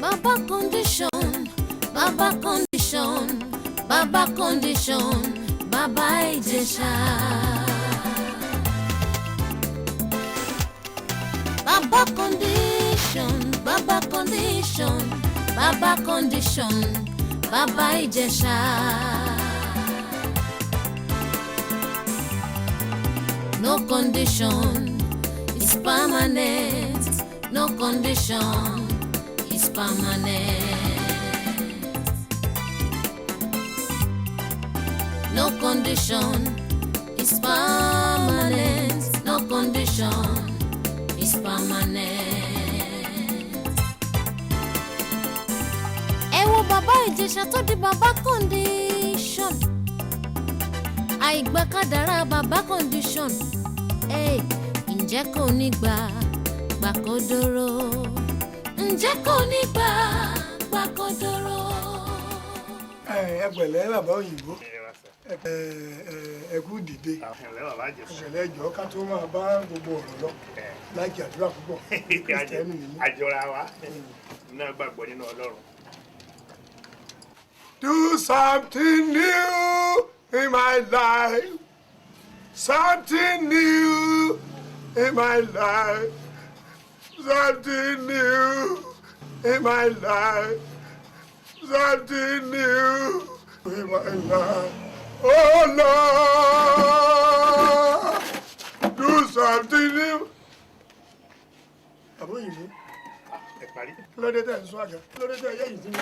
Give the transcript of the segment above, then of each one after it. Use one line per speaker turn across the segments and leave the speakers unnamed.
Baba condition, Baba condition, Baba condition, Baba Ìjẹ̀ṣà. Baba condition, Baba condition, Baba condition, Baba Ìjẹ̀ṣà. No condition is permanent, no condition is permanent. No condition is permanent. No condition is permanent. Ẹ wo bàbá Ìjẹ̀ṣà tó di bàbá condition. Àìgbà kádàrá bàbá condition. Ẹ ǹjẹ́ kò ní gbà gbà kó dúró? Ǹjẹ́ kò ní gbà gbà kó dúró?
Ẹ pẹ̀lẹ́, bàbá òyìnbó, ẹ ẹ kú dìde. Ìṣẹ̀lẹ̀ ìjọ ká tó máa bá gbogbo ọ̀rọ̀ lọ láìkí àdúrà púpọ̀. Kristẹni ni mí.
Àjọra wa náà gbàgbọ́ nínú Ọlọ́run.
Do something new in my life. Something new in my life. Something new in my life. Something new in my life. Oh Lord, do something new. Àbó òyìnbó.
Ẹ parí.
Kí ló dé tẹ̀ ń sún àga? Kí ló dé tẹ̀ yẹ́yìn sí mi?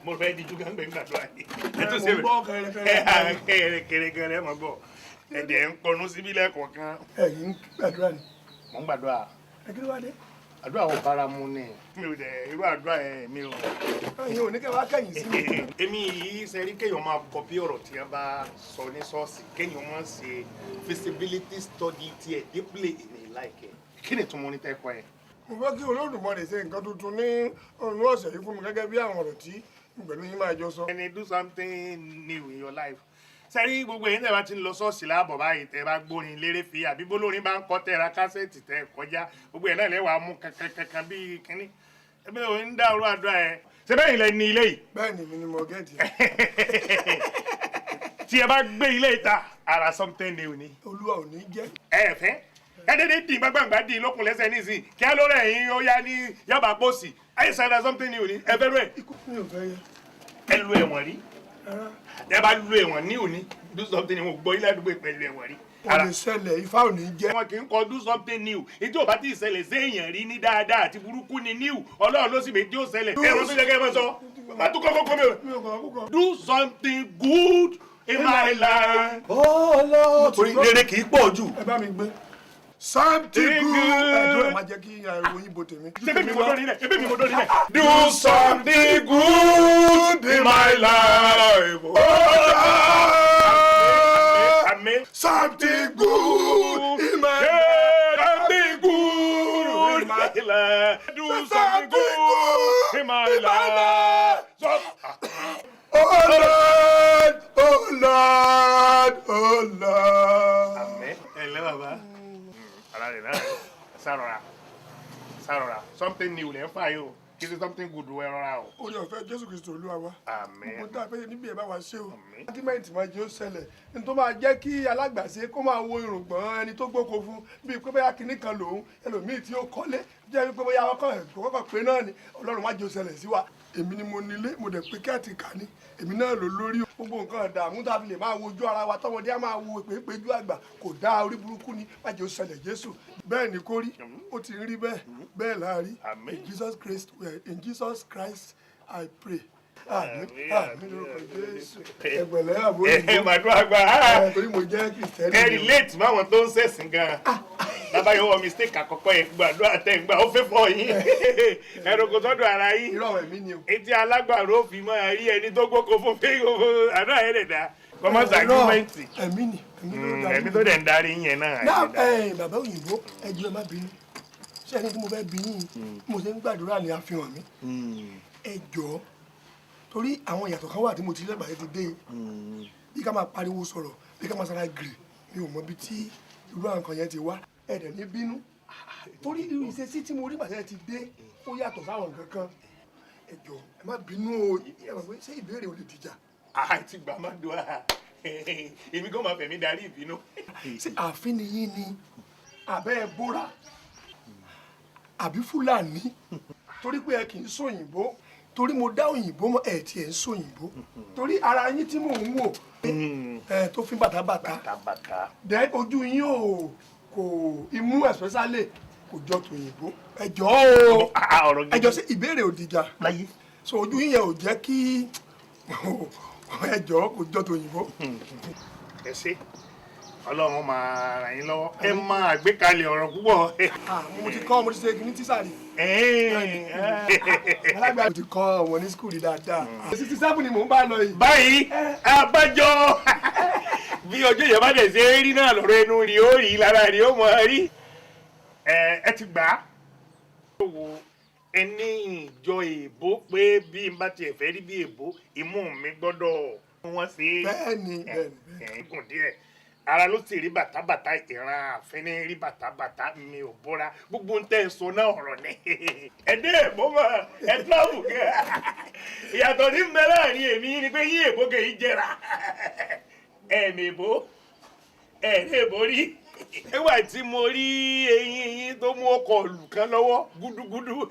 Mo fẹ́ di júgà ń gbẹ̀ ń gbàdúrà yìí. Ẹ tún
Mo
ṣe
ń gbọ́ kẹrẹkẹrẹ.
kẹrẹkẹrẹ mọ̀ gbọ́. Ẹ̀dẹ̀ ń kọnu síbí lẹ́ẹ̀kọ̀ọ̀kan.
Ẹ̀yin ń gbàdúrà ni.
Mo ń gbàdúrà.
Ẹ kí ló wá dé?
Àdúrà ò bára mu ni. Mi ò dẹ̀ irú àdúrà yẹn mi ò.
Ẹ̀yin ò ní kẹ́ wá kẹ́yìn sí mi.
Èmi yìí ṣe rí kéèyàn máa kọpí ọ̀rọ̀ tí wọ́n bá sọ ní ṣọ́ọ̀ṣì, kéèyàn máa ṣe feasibility study tiẹ̀ deeply, èmi láìkẹ́. Kí ni ìtumọ̀ ní tẹ́kọ̀ yẹn?
Mo fẹ́ kí Olódùmarè ṣe nǹkan tuntun ní ọ̀nà ọ̀sẹ̀ yìí fún mi gẹ́gẹ́ bí àwọn ọ̀rọ̀ tí pẹ̀lú yín máa jọ sọ.
Ẹni do something new in your life. Sẹ́rí gbogbo èyí tẹ́ bá ti ń lọ ṣọ́ọ̀ṣì láàbọ̀ báyìí, tẹ́ bá gbórin lérè fi àbí bólórin bá ń kọ́, tẹ́ ra kásẹ̀tì tẹ́ kọjá, gbogbo ẹ̀ náà lẹ́wàá mú kankan bíi kínní. Ẹbí ò ń dá orú àdúrà ẹ̀. Ṣé bẹ́ẹ̀ ilẹ̀ ní ilé yìí?
Bẹ́ẹ̀ ni, mi ni mo gẹ́ẹ̀tì.
Tí ẹ bá gbé ilé ìta ara, something new ni.
Olúwa ò ní jẹ́.
Ẹ fẹ́ ẹ dédé dì gbàgbàgbà dì lókun lẹ́sẹ̀ nísìnyí kí á lórí ẹ̀yìn ó yá ní yaba pósì ayé sára, something new ni ẹ fẹ́ rẹ̀.
Mi ò fẹ́ yẹ.
Ẹ lu ẹ̀wọ̀n rí?
Rárá.
Ẹ bá lu ẹ̀wọ̀n ní òní, do something new gbọ́ ilé àdúgbò pẹ̀lú ẹ̀wọ̀n rí.
Kò lè ṣẹlẹ̀, ifá ò ní jẹ́.
Wọn kì í kọ do something new. Ìdí ò bá tí ì ṣẹlẹ̀ séèyàn rí ní dáadáa àti burúkú ni new. Ọlọ́run ló sì méjì ó ṣẹlẹ̀. Ẹ̀rọ tó yẹ kẹ́ ẹ máa sọ má tún kọ́kọ́ kọ́ mi o.
Mi ò kọ́ kúkọ.
Do something good in my life.
Oh Lord.
Torí rere kì í pọ̀ jù.
Ẹ bá mi gbé. Something good. Ẹ̀dùn ẹ̀ máa jẹ́ kí ariwo yín bo tèmi.
Ṣebí mi mo dórí rẹ̀? Ṣebí mi mo dórí rẹ̀?
Do something good in my life. Oh Lord.
Àmín.
Something good in my life.
Something good in my life. Do something good in my life.
Oh Lord, oh Lord, oh Lord.
Àmín. Ẹ ǹlẹ́ bàbá. Ara rẹ̀ náà sárọra sárọra, something new lẹ́ ń fà yìí o, kì í ṣe something good ẹ rọra o.
Orí ọ̀fẹ́ Jésù Kristo Olúwa wa.
Àmín.
Gbogbo tá a fẹ́ níbi ẹ̀ bá wa ṣe o.
Àmín.
Argument máa jẹ́ ó ṣẹlẹ̀. Ní tó máa jẹ́ kí alágbàṣe kó máa wo irùngbọ̀n ẹni tó gbóko fún bíi pé bóyá kinní kan lòun, ẹlòmíì tí ó kọ́lé jẹ́ wípé bóyá ọkọ̀ ẹ̀kọ́ pé náà ni. Ọlọ́run má jẹ́ ó ṣẹlẹ̀ sí wa. Èmi ni mo nílé, mo dẹ̀ pé kẹ́ẹ̀tì kà ní. Èmi náà lò lórí gbogbo nǹkan ìdààmú tá a fi lè máa wojú ara wa, tọmọdé á máa wo ìpèpéjú àgbà kò dá, orí burúkú ni. Má jẹ́ ó ṣẹlẹ̀, Jésù. Bẹ́ẹ̀ ni kó rí, ó ti ń rí bẹ́ẹ̀ bẹ́ẹ̀ láàrí.
Àmín.
In Jesus Christ I pray. Àmín,
Àmín,
àmín lórúkọ Jésù. Ẹgbẹ̀lẹ́ àbó
Ẹ màdúrà gbà.
Ẹ torí mo jẹ́ Kristẹni.
Ẹ relate máwọn tó ń ṣẹ̀sìn gan. Bàbá yóò wọ mistake àkọ́kọ́ yẹn, gbàdúrà tẹ̀ ń gbà ó fẹ́ fọ yín. Ẹ̀rọ kò sọ́dọ̀ ara yín.
Irọ́, ẹ̀mí ni o.
Etí alágbàro fi máa rí ẹni tó gbóko fún pé àdúrà yẹn lè dá. Kọ́mọ́sì agreement.
Ẹ̀mí ni, ẹ̀mí ló darí.
Ẹ̀mí tó dẹ̀ ń darí yẹn náà.
Náà ẹ bàbá òyìnbó, ẹ jọ̀ọ́, ẹ má bínú. Ṣé ẹni tí mo fẹ́ bí yín, mo ṣe ń gbàdúrà ní àfihàn mi. Ẹ jọ̀ọ́, torí àwọn ìyàtọ̀ kan wà tí mo ti lẹ́gbàá ti dé, bí ká máa pariwo sọ̀rọ̀, bí ká máa sara gírì, mi ò mọ ibi tí irú àwọn nǹkan yẹn ti wá. Ẹ dẹ̀ ní bínú, torí irú ìṣesí tí mo rí gbàtẹ́ ti dé, ó yàtọ̀ sáwọn nǹkan kan. Ẹ jọ̀ọ́, ẹ má bínú o. Ẹ mọ̀ pé ṣé ìbéèrè ò lè dìjà?
Àti gbà má dùn á, èmi kò máa fẹ̀mí darí ìbínú.
Ṣé ààfin ni yín ni, àbẹ́ ẹ bóra, àbí Fúlàní? Torí pé ẹ kì í sòyìnbó, torí mo dá òyìnbó mọ́ ẹ tí ẹ ń sòyìnbó, torí ara yín tí mò ń wò ẹ tó fi bàtàbàtà.
Bàtàbàtà.
Dẹ ojú yín ò kò imú, especially kò jọ tòyìnbó. Ẹ jọ̀ọ́ o.
Ọ̀rọ̀
Ẹ jọ̀ọ́, sí ìbéèrè ò dìjà?
Láyé.
So ojú yín yẹn ò jẹ́ kí ẹ jọ̀ọ́, kò jọ tòyìnbó.
Ẹ ṣé, Ọlọ́run máa ràn yín lọ́wọ́. Ẹ máa àgbékalẹ̀ ọ̀rọ̀ púpọ̀.
Ah, mo ti kọ́, mo ti ṣe kìíní tíṣà rí. Alágbà, mo ti kọ́ wọn ní school dáadáa. 67 ni mò ń bá lọ yìí.
Báyìí abájọ bí ọjọ́ ìyá bá dẹ̀ ṣe é rí náà lọ́rọ̀ ẹnu rí, ó rí lára rí, ó mọ̀ rí. Ẹ ti gbà á. Wo ẹni ìjọ èèbó pé bí n bá tiẹ̀ fẹ́ rí bí èèbó, imú mi gbọ́dọ̀ wọ́n ṣe é.
Bẹ́ẹ̀ni.
Ẹ̀ gùn díẹ̀, ara ló sì rí bàtàbàtà, ìran àfin ní rí bàtàbàtà. Mi ò bóra, gbogbo ń tẹ́ ẹ sọ náà ọ̀rọ̀ ni. Ẹ dé èbó mọ̀, ẹ tíráàbù kẹ́. Ìyàtọ̀ ní mbẹ láàrin èmi ni pé yín èbó kè í jẹrà ẹ̀mí èbó ẹ̀rí èbó rí. Nígbà tí mo rí eyín yín tó mú ọkọ̀ òlù kan lọ́wọ́ gúdúgúdú,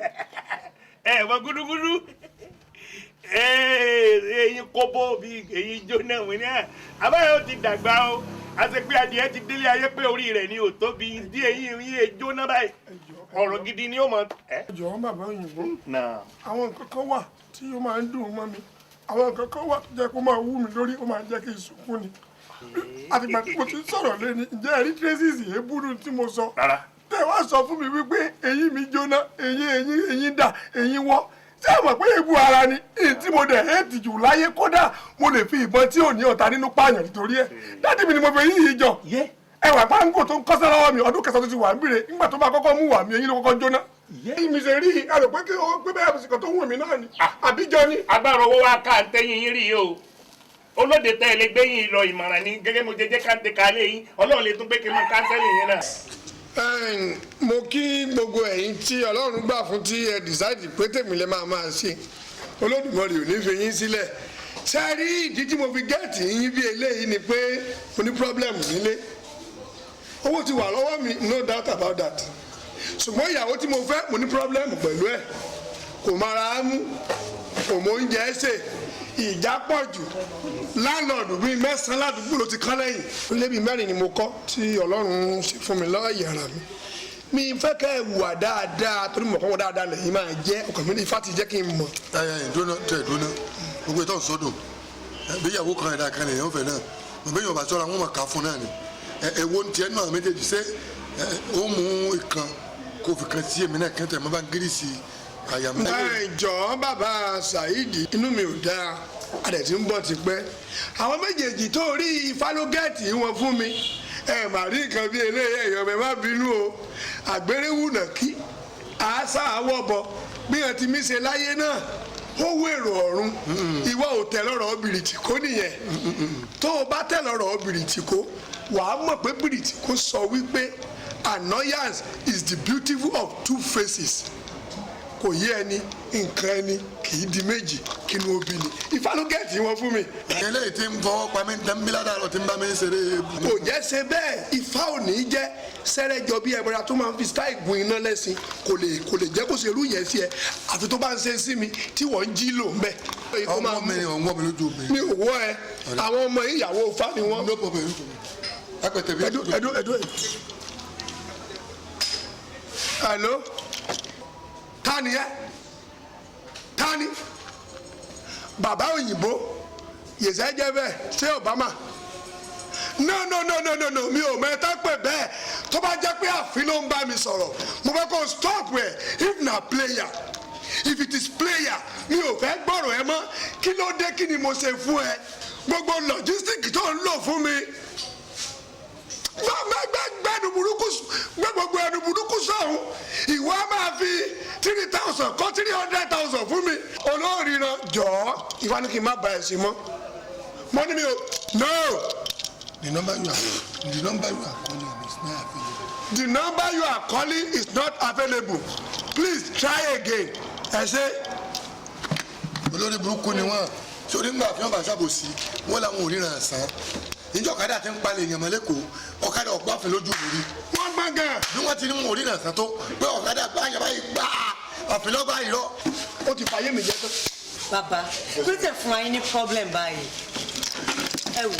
ẹ mọ gúdúgúdú, eyín kóbó bíi eyín jóná wí ní à àbáyọ ti dàgbà o, àti pé adìẹ ti délé ayé pé orí rẹ̀ ni ò tóbi dí, eyín yín jóná báyìí. Ọ̀rọ̀ gidi ni ó mọ.
Ẹ jọ̀ọ́, bàbá òyìnbó,
Náà.
àwọn nǹkan kan wà tí ó máa ń dùn mọ́ mi, àwọn nǹkan kan wà tó jẹ́ kó máa wú mi lórí, ó máa ń jẹ́ kí n sunkún ni. Àtìgbà tí mo ti ń sọ̀rọ̀ lé ní, ǹjẹ́ ẹ rí traces èébúrú tí mo sọ?
Rárá.
Tẹ́ wá sọ fún mi wípé eyín mi jóná, eyín eyín eyín dà, eyín wọ́. Ṣé ẹ mọ̀ pé èébú ara ni èyí tí mo dẹ̀ éèdì jù láyé? Kódà mo lè fi ìbọn tí ò ní ọ̀tá nínú pààyàn nítorí ẹ̀. Daddy mi ni mo fi eyín yìí jọ. Ẹwà páńgò tó ń kọ́sẹ́ lọ́wọ́ mi, ọdún 9 tó ti wà ń bìrè, nígbà tó bá kọ́kọ́ mú wà mí, eyín ló kọ́kọ́ jóná. Eyín mi ṣe rí i, ẹ rò pé kí o pé bẹ́ẹ̀ àbùsùn kan tó wù mí náà ni, àbíjọ ni.
Agbára owó wa ká ń tẹ́yìn yín rí yìí o. Olóde tẹ́ ẹ lè gbé yín lọ ìmọ̀ràn ni gẹ́gẹ́ mo jẹjẹ́ káńtẹ́ kálé yín, Ọlọ́run lè tún pé kí n máa counsel yín náà.
Mo kí gbogbo ẹ̀yin tí Ọlọ́run gbà fún, tí ẹ decide pé tèmi lè máa máa ṣe. Olódùmarè ò ní fi yín sílẹ̀. Ṣé ẹ rí ìdí tí mo fi get yín bí eléyìí ni pé mo ní problem nílé. Owó ti wà lọ́wọ́ mi, no doubt about that, ṣùgbọ́n ìyàwó tí mo fẹ́, mo ní problem pẹ̀lú ẹ̀. Kò mara á mú, kò mọ oúnjẹ ṣe, ìjà pọ̀ jù. Landlord bíi mẹ́sàn-án ládùúgbò ló ti kán lẹ́yìn. Ilé bíi mẹ́rin ni mo kọ́ tí Ọlọ́run ṣe fún mi lọ́wọ́ yàrá mi. Mi fẹ́ kẹ́ ẹ wùwà dáadáa, torí mọ̀ kọ́ wọn dáadáa lẹ́yìn máa jẹ́ ọkàn mi ní Ifá ti jẹ́ kí n mọ̀.
Ẹ ẹ dúró tẹ, dúró. Gbogbo ìtọ́ sọdùn bí ìyàwó kan ẹ̀dá kan lèèyàn fẹ́ náà, mọ̀ bí yorùbá sọ́ra wọn mọ̀ ká fún náà ni. Ẹ èwo ń tiẹ̀ náà méjèèjì? Ṣé ẹ ó mú ìkan kó fi kan sí èmi náà kẹ́ntẹ̀ mọ́ bá ń gírísì àyà mi.
Ẹ jọ̀ọ́, bàbá Saheed, inú mi ò dáa, adẹ̀ tí ń bọ̀ ti pẹ́. Àwọn méjèèjì tó rí Ifá ló get wọn fún mi. Ẹ mà rí nǹkan bí eléyìí, ẹ̀yọ́ mi, má bínú o. Àgbéréwùnà kí àásà àwọ̀bọ bí wọn ti mí ṣe láyé náà, ó wèrò ọ̀run. Ìwọ ò tẹ̀ lọ́rọ̀ bìrìtì kó nìyẹn. Tó o bá tẹ̀ lọ́rọ̀ bìrìtì kó, wàá mọ̀ pé bìrìtì kó sọ wípé annoyance is the beautiful of two faces. Kò yé ẹni, nǹkan ẹni kì í di méjì kí ni ó bí ni. Ifá ló get wọn fún mi.
Eléyìí tí ń fọwọ́ pa mí ń tẹ́ ń bí ládàá tí ń bá mi ń ṣeré.
Kò jẹ́ ṣe bẹ́ẹ̀, Ifá ò ní jẹ́ sẹ́rẹ́jọ bí ẹbọra tó máa ń fi style gun iná lẹ́sìn. Kò lè jẹ́ kó ṣe irú yẹn sí ẹ, àfi tó bá ń ṣe sí mi tí wọ́n ń jí lò ń bẹ̀.
Ọmọ mi, ọwọ́ mi lójú mi.
Mi ò wọ́ ẹ. Àwọn ọmọ ìyàwó Ifá ni wọ́n.
No problem, no problem. Apẹtẹ bí.
Ẹdú ẹdú ẹdú. Hello, tani ẹ? Tani bàbá òyìnbó yèsẹ́ jẹ́ bẹ́ẹ̀? Ṣé Obama? No, no, no, no, no, no, mi ò mẹ́ta pè bẹ́ẹ̀. Tó bá jẹ́ pé àfin ló ń bá mi sọ̀rọ̀, mo fẹ́ kó stop ẹ̀. If na player, if it is player, mi ò fẹ́ gbọ́rọ̀ ẹ mọ́. Kí ló dé? Kí ni mo ṣe fún ẹ? Gbogbo logistic tó ń lò fún mi, gbẹnu burúkú, gbẹ gbogbo ẹnu burúkú sọ̀hún. Ìwọ á máa fi 3,000 kọ́ 300,000 fún mi. Olóòrìran jọ̀ọ́, ìwà ni kí n má ba ẹ̀ sí mọ́. Mo ní mi ò no.
The number you are calling is not available.
The number you are calling is not available. Please try again. Ẹ ṣe.
Olórí burúkú ni wọn. Sórí ńgbà fi wọn bá ṣàbòsí wọn làwọn ò ríran àṣà. Ìjọ ọ̀kadà ti ń palẹ̀ èèyàn mọ́ lẹ́kọ̀ọ́, ọ̀kadà ọ̀pọ̀ àfin lójú mi rí.
Wọ́n gbọ́n gan.
Bí wọ́n ti ní wọn ò ríran àṣà tó pé ọ̀kadà gbá yàrá báyìí gbá àfin lọ́gbà irọ́.
Ó ti fàyè mi jẹ́ tán.
Bàbá, kí ló tẹ̀ fún wa yín ní problem báyìí? Ẹ wò,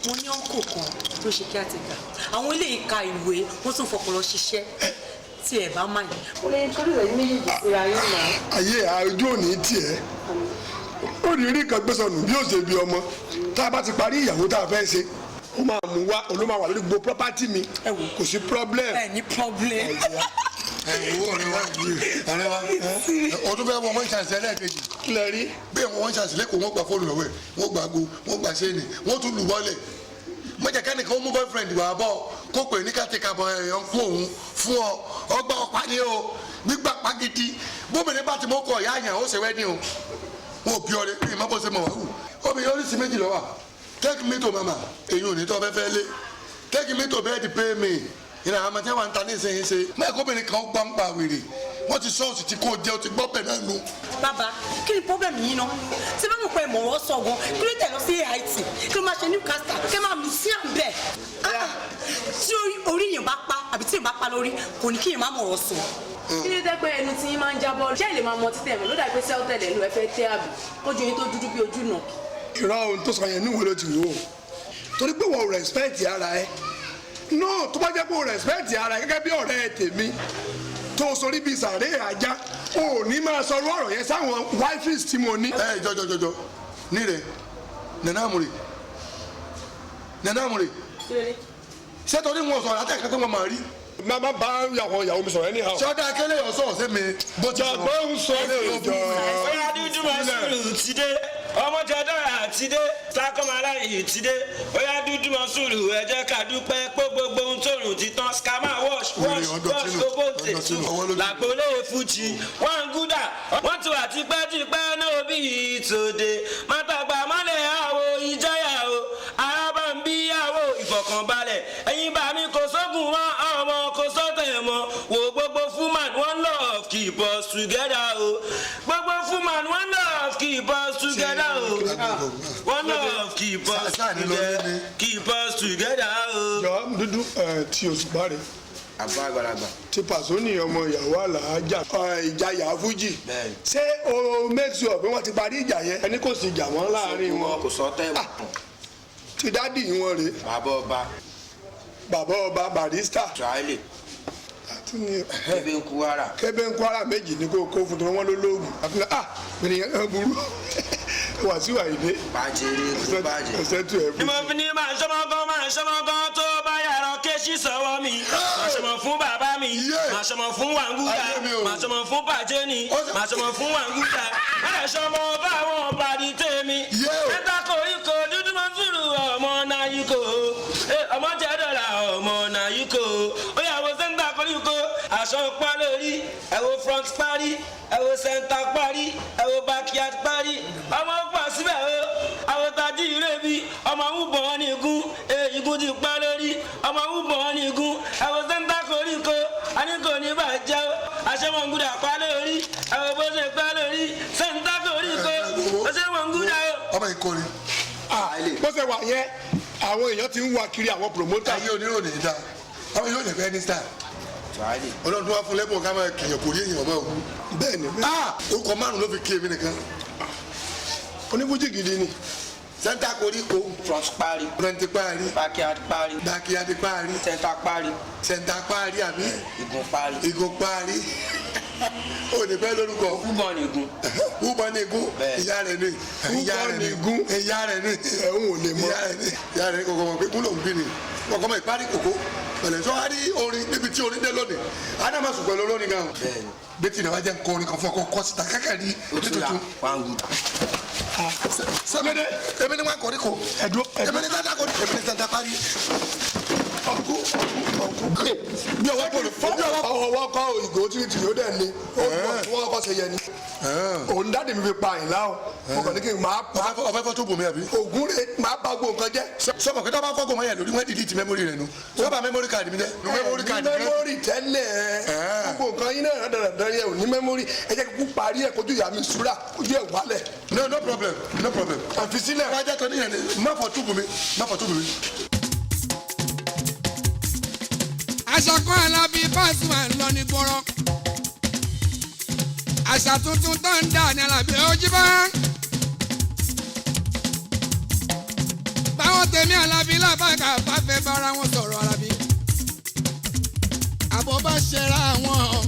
mo ní ọ̀nkò kan tó ṣe kí á ti kà àwọn ilé ìka ìwé, wọ́n tún fọpọlọ ṣiṣẹ́ tí ẹ bá má yìí. Mo lè introduce ẹ̀yin méjèèjì síra yín náà.
Ayé ojú òní tiẹ̀, ó rí rí kan gbèsònù bí ó ṣe bí ọmọ. Tá a bá ti parí ìyàwó tá a fẹ́ ṣe, ó máa mú wá, òun ló máa wà lórí gbogbo property mi.
Ẹ wò.
Kò sí problem.
Ẹ ní problem.
Ẹ wo, ọ̀rẹ́ wa, ọ̀rẹ́ wa, ọdún fẹ́ wọ one chance ẹlẹ́ẹ̀kejì.
Kí lẹ rí?
Bí wọn one chance lẹ́kọ̀ọ́, wọ́n gba fóònù lọ́wọ́ ẹ̀, wọ́n gba ago, wọ́n gba ṣéènì, wọ́n tún lù bọ́lẹ̀. Mọ̀jẹ̀ kẹ́nìkan ó mú boyfriend wà bọ̀ kó pè ní kàtìkà bọ̀ ẹ̀yàn kú òun fún ọ, ọgbà ọ̀pá ni o, gbígbà pagidi bóbìnrin bá ti mọ́ kọ ìyá àyàn ó ṣe wẹ́ ní o. Wọn ò bí ọrẹ bí ìmọ̀ bó ṣe mọ̀ wá wù. Obìnrin oríṣi méjì ló wà: take me to mama, èyí ò ní tó fẹ́ fẹ́ lé; take me to bed, pay me. Ìlànà àwọn tí wọ́n ń ta ní ìsinyìí ṣe mẹ́ẹ̀kọ́ obìnrin kan gbọ́ ń pa wèrè, wọ́n ti sọ́ọ̀sì tí kò jẹ́ o ti gbọ́ bẹ̀ náà nù.
Bàbá, kí ni problem yín náà? Tí bá mọ̀ pé mọ̀rọ̀ sọ gan, kí ló tẹ̀ lọ sí AIT? Kí ló máa ṣe Newcastle? Kí ló máa mú sí àbẹ̀? Tí orí yẹn bá pa àbí tí yẹn bá pa lórí, kò ní kí yẹn má mọ̀rọ̀ sọ.
Kí ló dé pé ẹnu tí yín máa ń jábọ́? Ṣé ẹ lè máa mọ títẹ̀ mọ́? Ló dà pé sẹ́ọ̀tẹ̀lẹ̀ ló ẹ fẹ́ tẹ́ àbí kójú yín tó dúdú bí ojú nà.
Irọ́, ohun tó sọ yẹn níwèé ló ti wò ó, torí pé wọ́n respect ara ẹ. No, tó bá jẹ́ pé o respect ara ẹ gẹ́gẹ́ bí ọ̀rẹ́ ẹ tèmi tó sorí bíi sàré ajá, o ò ní máa sọ ọ̀rọ̀ yẹn sáwọn wifes tí mo ní.
Ẹ jọjọjọjọ ní rẹ, Nana Amure, Nana Amure, ṣé torí wọn sọ̀rọ̀ àtẹ̀kẹ́ pé wọ́n máa rí.
Má má bá àwọn ìyàwó mi sọ̀rọ̀ anyhow.
Sọdá akẹ́lẹ́ yọ̀ sọ̀rọ̀ sí mi bó ti sọ̀rọ̀.
Jọ̀gbọ́n ń sọ jọ.
Oya, dúdú mọ́sùlù ti dé, ọmọ jẹdọ́ra ti dé, sákọ́mọláyì ti dé. Oya, dúdú mọ́sùlù, ẹ jẹ́ ká dúpẹ́ pé gbogbo ohun tó rùn ti tán. Skama wash wash wash gbogbo tètú làgbólé fújì wọ́n ń gúdà, wọ́n ti wà tipẹ́tipẹ́ náà bí ìtòdè mọ́tàgbà mọ́lẹ̀ àwọ̀ ìjọyà o, arábà ń bí àwọ̀ ìfọ̀kànbalẹ̀. Ẹ̀yin bá mi kò sógun mọ́, ọmọ kò sọ́tẹ̀ mọ́. Wo gbogbo fúnman, one love keep us together o. Gbogbo fúnman, one love keep us together o. One love keep us together, keep us together o.
Jọ, dúdú ẹ tí oṣù bá rè.
Àbá àgbàlagbà.
Ti pàṣọ ní ọmọ ìyàwó àlàájá ìjayà fújì.
Bẹ́ẹ̀ni.
Ṣé o make sure pé wọ́n ti parí ìjà yẹn, ẹni kò sì jà wọ́n láàrin wọn?
Kò sọ tẹ́
Ah, ti daddy wọn rèé.
Bàbá ọba.
Bàbá ọba Barrister.
Traile.
Àti ní
Kébé ń Kwara.
Kébé ń Kwara méjì ní kó kó fún tó wọn ló lóògùn àti ní ah ènìyàn kan burú, Wàsíù Àyìndé.
Bàjẹ́ eré bàjẹ́.
Ọ̀sẹ̀ tù ẹ̀
Ni
fún.
mo fi ní máa ṣọmọ gan, máa ṣọmọ gan, tó bá yàrá kéṣì sọ́wọ́ mi. Máa ṣọmọ fún bàbá mi, máa ṣọmọ fún Wàngúdà,
Ayé mi o.
máa ṣọmọ fún Bàjẹ́ni, máa ṣọmọ fún Wàngúdà, máa ṣọmọ báwọn bàdí tèmi. Mẹ́ta koríko, dúdú mọ́ sùúrù, ọmọ náà yìí kò, ọmọ jẹ́ dọ́là, ọmọ náà yìí kò. Ó yà wo sẹ́ńtà koríko, aṣọ pa lórí, ẹ wo front parí, ẹ wo center parí, ẹ wo backyard parí, ọmọ pọ̀ síbẹ̀ o. Àwọn tají ìrèbí, ọmọ ń bọ̀ ní igun, igun ti pa lórí, ọmọ ń bọ̀ ní igun. Ẹ wo sẹ́ńtà koríko, a ní kò ní bàjẹ́ o. Aṣẹ́wọ̀ngúdà pa lórí, ẹ wo bó ṣe pa lórí, sẹ́ńtà koríko, aṣẹ́wọ̀ngúdà o.
Ọmọ ìkọrin.
Bó ṣe wà yẹn, àwọn èèyàn ti ń wá kiri, àwọn promoter.
Ayé oníròyìn dá àwọn yóò lè fẹ́ ní star. Ọlọ́run tó wá fún lẹ́bùn ká máa kìyàn kò rí èèyàn ọmọ òwú.
Bẹ́ẹ̀ ni.
Ah, orúkọ márùn ló fi kí èmi nìkan.
Onífújì gidi ni.
Sẹ́ńtà koríko.
Front parí.
Front parí.
Backyard parí.
Backyard parí.
Center parí.
Center parí àbí.
Igun parí.
Igun parí. O ní pẹ́ lórúkọ.
Ugbọ̀n ni igun.
Ugbọ̀n ni igun. Ìyá rẹ̀ ni. Ìyá rẹ̀ ni.
Igun.
Ìyá rẹ̀ ni.
Ẹ̀hún ò lè mọ.
Ìyá rẹ̀ ni. Ìyá rẹ̀ ni kòkò mọ̀ pé kúlò ń bí ni. Kòkò mọ̀ ìparí kòkó. Pẹ̀lẹ́ sọ wá rí orin níbi tí orin dé lónìí. Adama sùn pẹ̀lú olórin gan.
Bẹ́ẹ̀ni.
Bẹ́tì náà wá jẹ́ nǹkan orin kan fún ọkọ̀ kọ́ síta kẹ́kẹ́ rí
Ó tún la
tuntun.
one good.
Sẹ́mi èmi ni wọ́n kọ́ ní kò. Èmi ni tata kò ní èmi ni tata parí. Ọkú ọkú ọkú. Bí ọwọ́ kò lè fọ́.
Bí ọwọ́ kọ́ ìgò tìrìtìrì ó dẹ̀ ni ó wọ́n kọ́ ṣe yẹ ni. Òun dáàdì mi fi pa Àyìnlá o. Mo kàn ní kí n máa pa.
Ọ̀fẹ́ fọ́ tó bù mí àbí.
Ògùn rẹ̀ máa bá gbogbo nǹkan jẹ́.
Sọ́mọ̀ pé tó bá fọ́gùn mọ́ yẹn lórí wọ́n dìdí ti mẹ́mórì rẹ̀ nu. Sọ́ba mẹ́mórì káàdì mi jẹ́. Mẹ́mórì káàdì mi.
Mẹ́mórì tẹ́lẹ̀ gbogbo nǹkan yín náà dandan yẹn ò ní mẹ́mórì. Ẹ jẹ́ kí kú parí ẹ̀ kójú ìyá mi súrà kójú ẹ̀ wálẹ̀.
No, no problem, no problem.
Àfi sílẹ̀.
Wájà tó níyẹn ni má fọ́ túbù mi, má fọ́ túbù mi.
Àṣà kan Alábí Pasuma ń lọ ní gbọ́rọ́. Àṣà tuntun tó ń dà ní Alábí ojú bá. Báwọn tèmi Alábí lábàkà bá fẹ́ bára wọn sọ̀rọ̀ Alábí. Àbọ̀ bá ṣẹra wọn.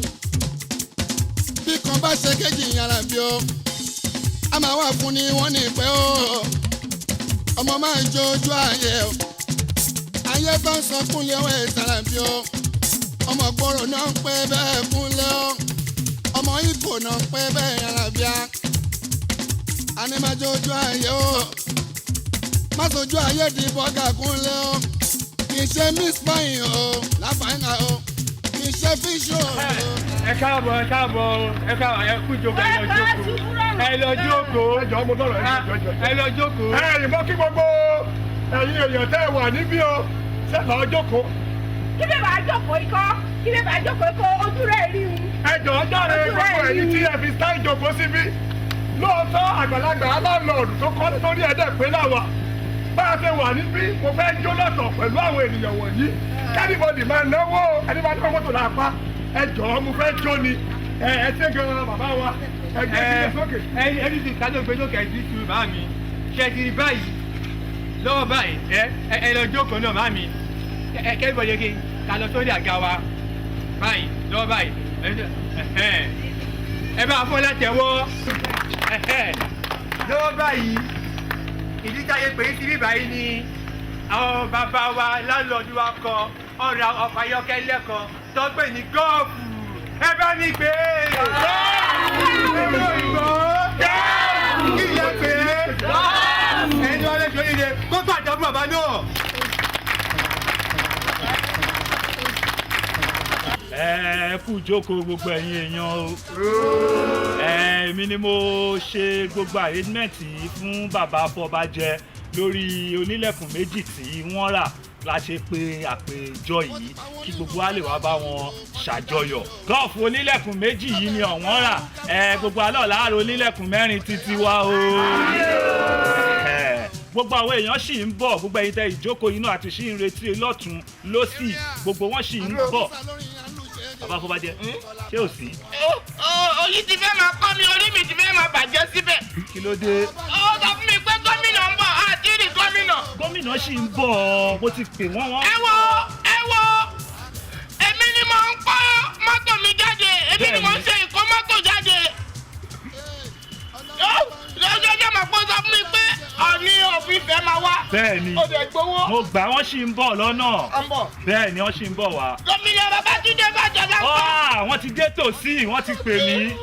Bí kan bá ṣe kéjì Alábí o. A máa wà fún ni wọ́n ní pẹ́ o. Ọmọ máa ń jojú ayé o. Ayé bá ń sọ kúnlẹ̀ ọwọ́ ẹ̀ Alábí o. Ọmọ gbòòrò náà ń pẹ́ bẹ́ẹ̀ kúnlẹ̀ o. Ọmọ Ìgbò náà ń pẹ́ bẹ́ẹ̀ Alábíà. Àní máa jojú ayé o. Má sojú ayé di bọ́gà kúnlẹ̀ o. Kì í ṣe miss pine o, láfàáńgà o. Kì í ṣe fish o.
Ẹ káàbọ̀, ẹ káàbọ̀, ẹ káàbọ̀, ẹ kú ìjókòó, ẹ lọ jókòó, ẹ lọ jókòó.
Ẹ jọ̀ọ́ mo tọrọ ẹ jọ̀ọ́ jọ̀ọ́.
Ẹ lọ jókòó.
Ẹ ìmọ̀ kí gbogbo ẹ̀yin èèyàn tẹ́ ẹ wà níbí o ṣe lọ́ọ́ jókòó.
Kí lè bá jókòó ikọ́? Kí lè bá jókòó ikọ́? Ojú rẹ̀ rí un.
Ẹ jọ̀ọ́ jáde gbogbo ẹ̀yin tí ẹ fi sáì jókòó síbí. Lóòótọ́ àgbàlagbà aláǹlọ́ọ̀dù tó kọ́ nítorí ẹ̀dẹ̀ pé láwa. Bá a ṣe wà níbí, mo fẹ́ jó lọ́tọ̀ pẹ̀lú àwọn ènìyàn wọ̀nyí. Kẹ́nìbọ̀dì máa náwó ẹni bá dúró mọ́tò lápá. Ẹ jọ̀ọ́ mo fẹ́ jó ni. Ẹ ṣé gan-an bàbá wa. Ẹ gbé sílẹ̀ sókè.
Ẹni tí kájọ gbé sókè ẹni tí bá mi. Ṣé ti rí báyìí? Lọ́wọ́ báyìí, ẹ lọ jókòó náà má mi. Ẹ kẹ́bọ̀dé kí ká lọ sórí àga wa. Báyìí, lọ́wọ́ báyìí. Ẹ bá fọ́ látẹ̀wọ́. Lọ́wọ́ báyìí, ìdí táyé pé síbí báyìí ni àwọn bàbá wa láńlọ́ọ̀dù wa kan ọ̀rọ̀ ọkọ̀ ayọ́kẹ́lẹ́ kan tó ń pè ní gọ́ọ̀fù. Ẹ bá mi pè é. Gọ́ọ̀fù! Gọ́ọ̀fù! Kí lẹ pè é? Gọ́ọ̀fù! Ẹni wọ́n lè ṣe oríire kó pàtó fún bàbá náà.
Ẹ kú jókòó gbogbo ẹ̀yin èèyàn o. Èmi ni mo ṣe gbogbo arrangement yìí fún bàbá Afọbajẹ lórí onílẹ̀kùn méjì tí wọ́n rà la ṣe pé àpèjọ yìí kí gbogbo wa lè wá bá wọn ṣàjọyọ̀. Gọ́ọ̀fù onílẹ̀kùn méjì yìí ni ọ̀wọ́n rà. Gbogbo alọ́ láàárọ̀ onílẹ̀kùn mẹ́rin títí wá o. Gbogbo àwọn èèyàn sì ń bọ̀, gbogbo ẹ̀yin tẹ ìjókòó inú àti sì ń retí lọ́tún lọ́sì, gbogbo wọn sì ń bọ̀. Bàbá Afọbajẹ, ṣé ò sí?
Oyin ti fẹ́ máa kọ́ mi, orí mi ti fẹ́ máa bàjẹ́ síbẹ̀.
Kí ló dé?
Ó sọ fún mi pé gómìnà ń bọ̀, àti rí gómìnà.
Gómìnà sì ń bọ̀, mo ti pè wọ́n wọ́n.
Ẹ wo, ẹ wo, èmi ni mo ń kó mọ́tò mi jáde, èmi ni mo ń ṣe ìkó mọ́tò jáde. Lọ́jọ́jọ́ màá kó sọ fún mi pé Ọọ̀ni of Ifẹ̀ máa wá.
Bẹ́ẹ̀ni,
Ó dẹ̀ gbowó.
mo gbà wọ́n sì ń bọ̀ lọ́nà.
Ń bọ̀.
Bẹ́ẹ̀ni, wọ́n sì ń bọ̀ wá.
Gómìnà Babátúndé Fáṣọlá ń bọ̀.
Wọ́n ti dé tòsí, wọ́n ti pè mí.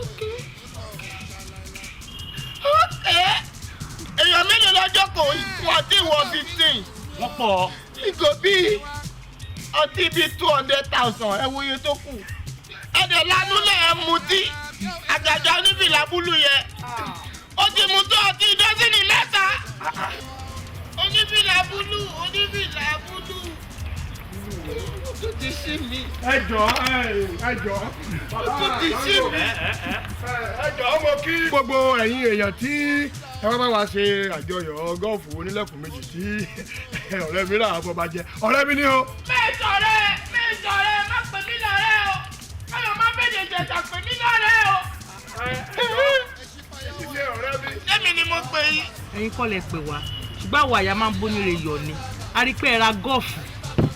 Èèyàn mélòó lọ́jọ́ kò wọ́n ti wọ 15.
Wọ́n pọ̀.
Ìgò bíi ọtí bíi 200,000 ẹ wo iye tó kù. Ẹ̀dẹ̀ lanú lẹ̀ ẹ̀ mutí. Àgàgà onífìlà búlù yẹn. Ó ti mu tó ọtí dọ́sìnì mẹ́ta. Onífìlà búlù, onífìlà búlù. Ó ti sí mi.
Ẹ jọ̀ọ́ ẹ jọ̀ọ́.
Ó ti sí mi.
Ẹ jọ̀ọ́ mo kí gbogbo ẹ̀yin èèyàn tí ẹ wá bá wa ṣe àjọyọ̀ gọ́ọ̀fù onílẹ̀kùn méjì tí ọ̀rẹ́ mi rà Afọbajẹ. Ọ̀rẹ́ mi ni o.
Mẹ́sọ̀rẹ́ mẹ́sọ̀rẹ́ má pè mí lọ́rẹ́ o. Káyọ̀ má bèèrè ìjẹ̀jà pè mí lọ́rẹ́ o. Èmi ni mo pè yín.
Ẹ̀yin kọ́ lẹ pè wá, ṣùgbọ́n àwọn àyà máa ń bóníre yọ̀ ni. A rí i pé ẹ ra gọ́ọ̀fù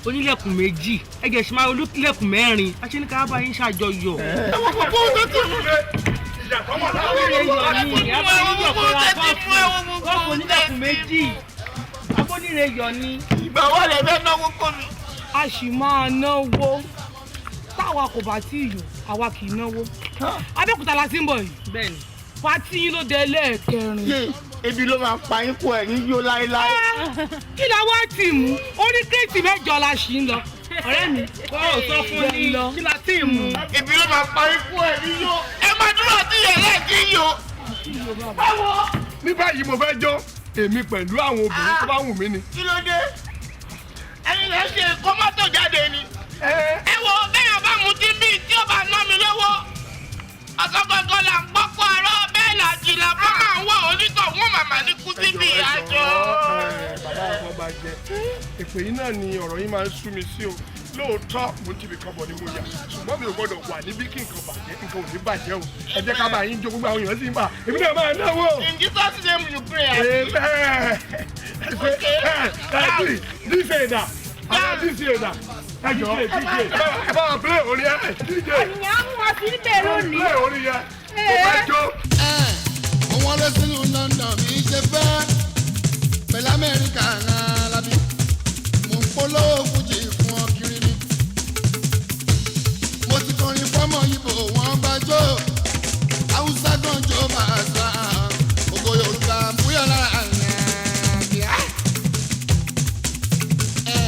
onílẹ̀kùn méjì, ẹ jẹ́ ṣe máa onílẹ̀kùn mẹ́rin, a ṣe ní ká bá yín ṣàjọyọ̀. Abóníre yọ̀ ni, abóníre yọ̀ kọ́ ra gọ́ọ̀fù, gọ́ọ̀fù onílẹ̀kùn méjì, abóníre yọ̀ ni.
Ìgbà wo lẹ fẹ́ náwó kó mi?
A sì máa náwó. Táwa kò bá tí ì yó, àwa kì í náwó. Abẹ́òkúta la ti ń bọ̀ yìí.
Bẹ́ẹ̀ni.
Pátí yín ló dé lẹ́ẹ̀kẹrin.
Yé, ebi ló máa pa yín kú, ẹ̀yin yó láéláé.
Kí la wá tì mú? Ó ní kírètì 8 la ṣì ń lọ. Ọ̀rẹ́ mi,
Ó sọ fún
ní
kí la tì mú. Ebi ló máa pa yín kú, ẹ̀yin yó. Ẹ máa dúró tí yẹn kí yó.
Báwo? Ní báyìí mo fẹ́ jó èmi pẹ̀lú àwọn obìnrin tó bá wù mí ni.
Kí ló dé? Ẹ̀yin lè ṣe kó mọ́tò jáde ni. Ẹ wo bẹ́ẹ̀ bá mu tí bíi tí ó bá ná mi lówó. Ọ̀sán gangan là ń gbọ́kọ̀ àárọ̀ bẹ́ẹ̀ là jìnnà fún máa ń wọ̀ onítọ̀ wọ́n màmá ní kú síbi àjọ.
Bàbá àfọbàjẹ́, èpè yìí náà ni ọ̀rọ̀ yín máa ń sú mi sí o. Lóòótọ́ mo ti bìkan bọ̀ ni mo yà, ṣùgbọ́n mi ò gbọ́dọ̀ wà níbí kí nǹkan bàjẹ́, nǹkan ò ní bàjẹ́ o. Ẹ jẹ́ ká bá yín jó, gbogbo àwọn èèyàn sì ń bà. Èmi náà máa náwó.
In Jesus' name you pray.
Amen. Ẹ DJ dà, àwọn DJ dà. Ẹ jọ, ẹ bá wa play orin ẹ, DJ.
Àyàn mú wa sí ibẹ̀ lónìí.
Play orin yẹn, mo fẹ́ jó.
Òun lọ sínú London mi ṣe fẹ́ pẹ̀lú Amẹ́ríkà alábí. Mo ń polówó fújì fún ọ kiri ni. Mo ti kọrin fọ́mọ Ìbò wọn bá jó. Haúsá gan jó máa sá. Ògo Yorùbá búyọ̀ lára àyànjá. Ẹ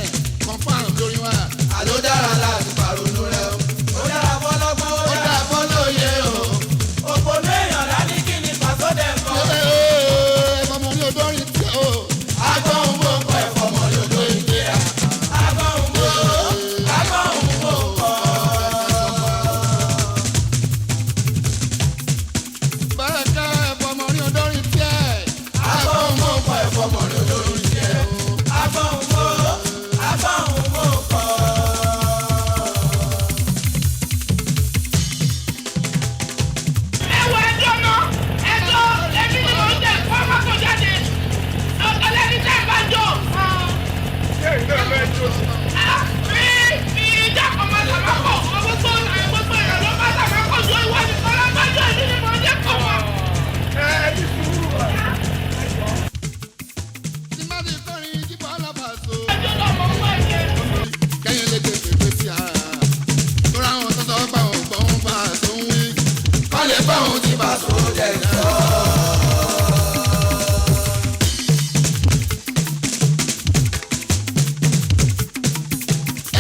kọ̀ǹfàm lórí wa.
Àló dára láti pàrọ̀nù rẹ o. Ó dára fọlọ́gbọ́n, ó dára fọlọ́yẹ o. Òpònú èèyàn lálẹ́ kí ni pàṣọ dẹ̀ kọ́.
Ẹ̀fọ́mọ ní odórin tí o.
Agbóhùn bò ń kọ́ ẹ̀fọ́mọ ní odórin tí a. Agbóhùn bò, agbóhùn bò ń kọ́.
Bárẹ̀kẹ́ ẹ̀fọ́mọ ní odórin tí ẹ̀.
Agbóhùn bò ń kọ́ ẹ̀fọ́mọ ní odórin tí ẹ. Agbóhùn bò, agbóhùn bò ń kọ́.
Ẹ wo ẹjọ́ náà, ẹjọ́ èmi ni mò ń jẹ kó mọ́tò jáde. Ọ̀tọ̀lẹ́ni tẹ́ ẹ bá jò.
Ṣé ìlú ẹ̀ fẹ́ jó sí?
Mi mi ìjà kan máa tàbá kọ̀, gbogbo gbogbo èèyàn ló máa tàbá kọ̀ ju ìwọ nìkan lọ bá jò, èmi ni mò ń jẹ kó mọ́.
Ẹ ní sùúrù.
Tí má ti kọrin jí bọ́lá bàṣọ.
Ẹjọ́ náà mọ̀ ń wá ẹ̀jẹ̀.
Kẹ́yìn lè gbé pèpè sí ara. Tó ráwọn tó sọ pé àwọn gbọ́n bá a tó ń wí.
Kọ́ lè bá òun ti pàṣọ dẹ̀ sọ.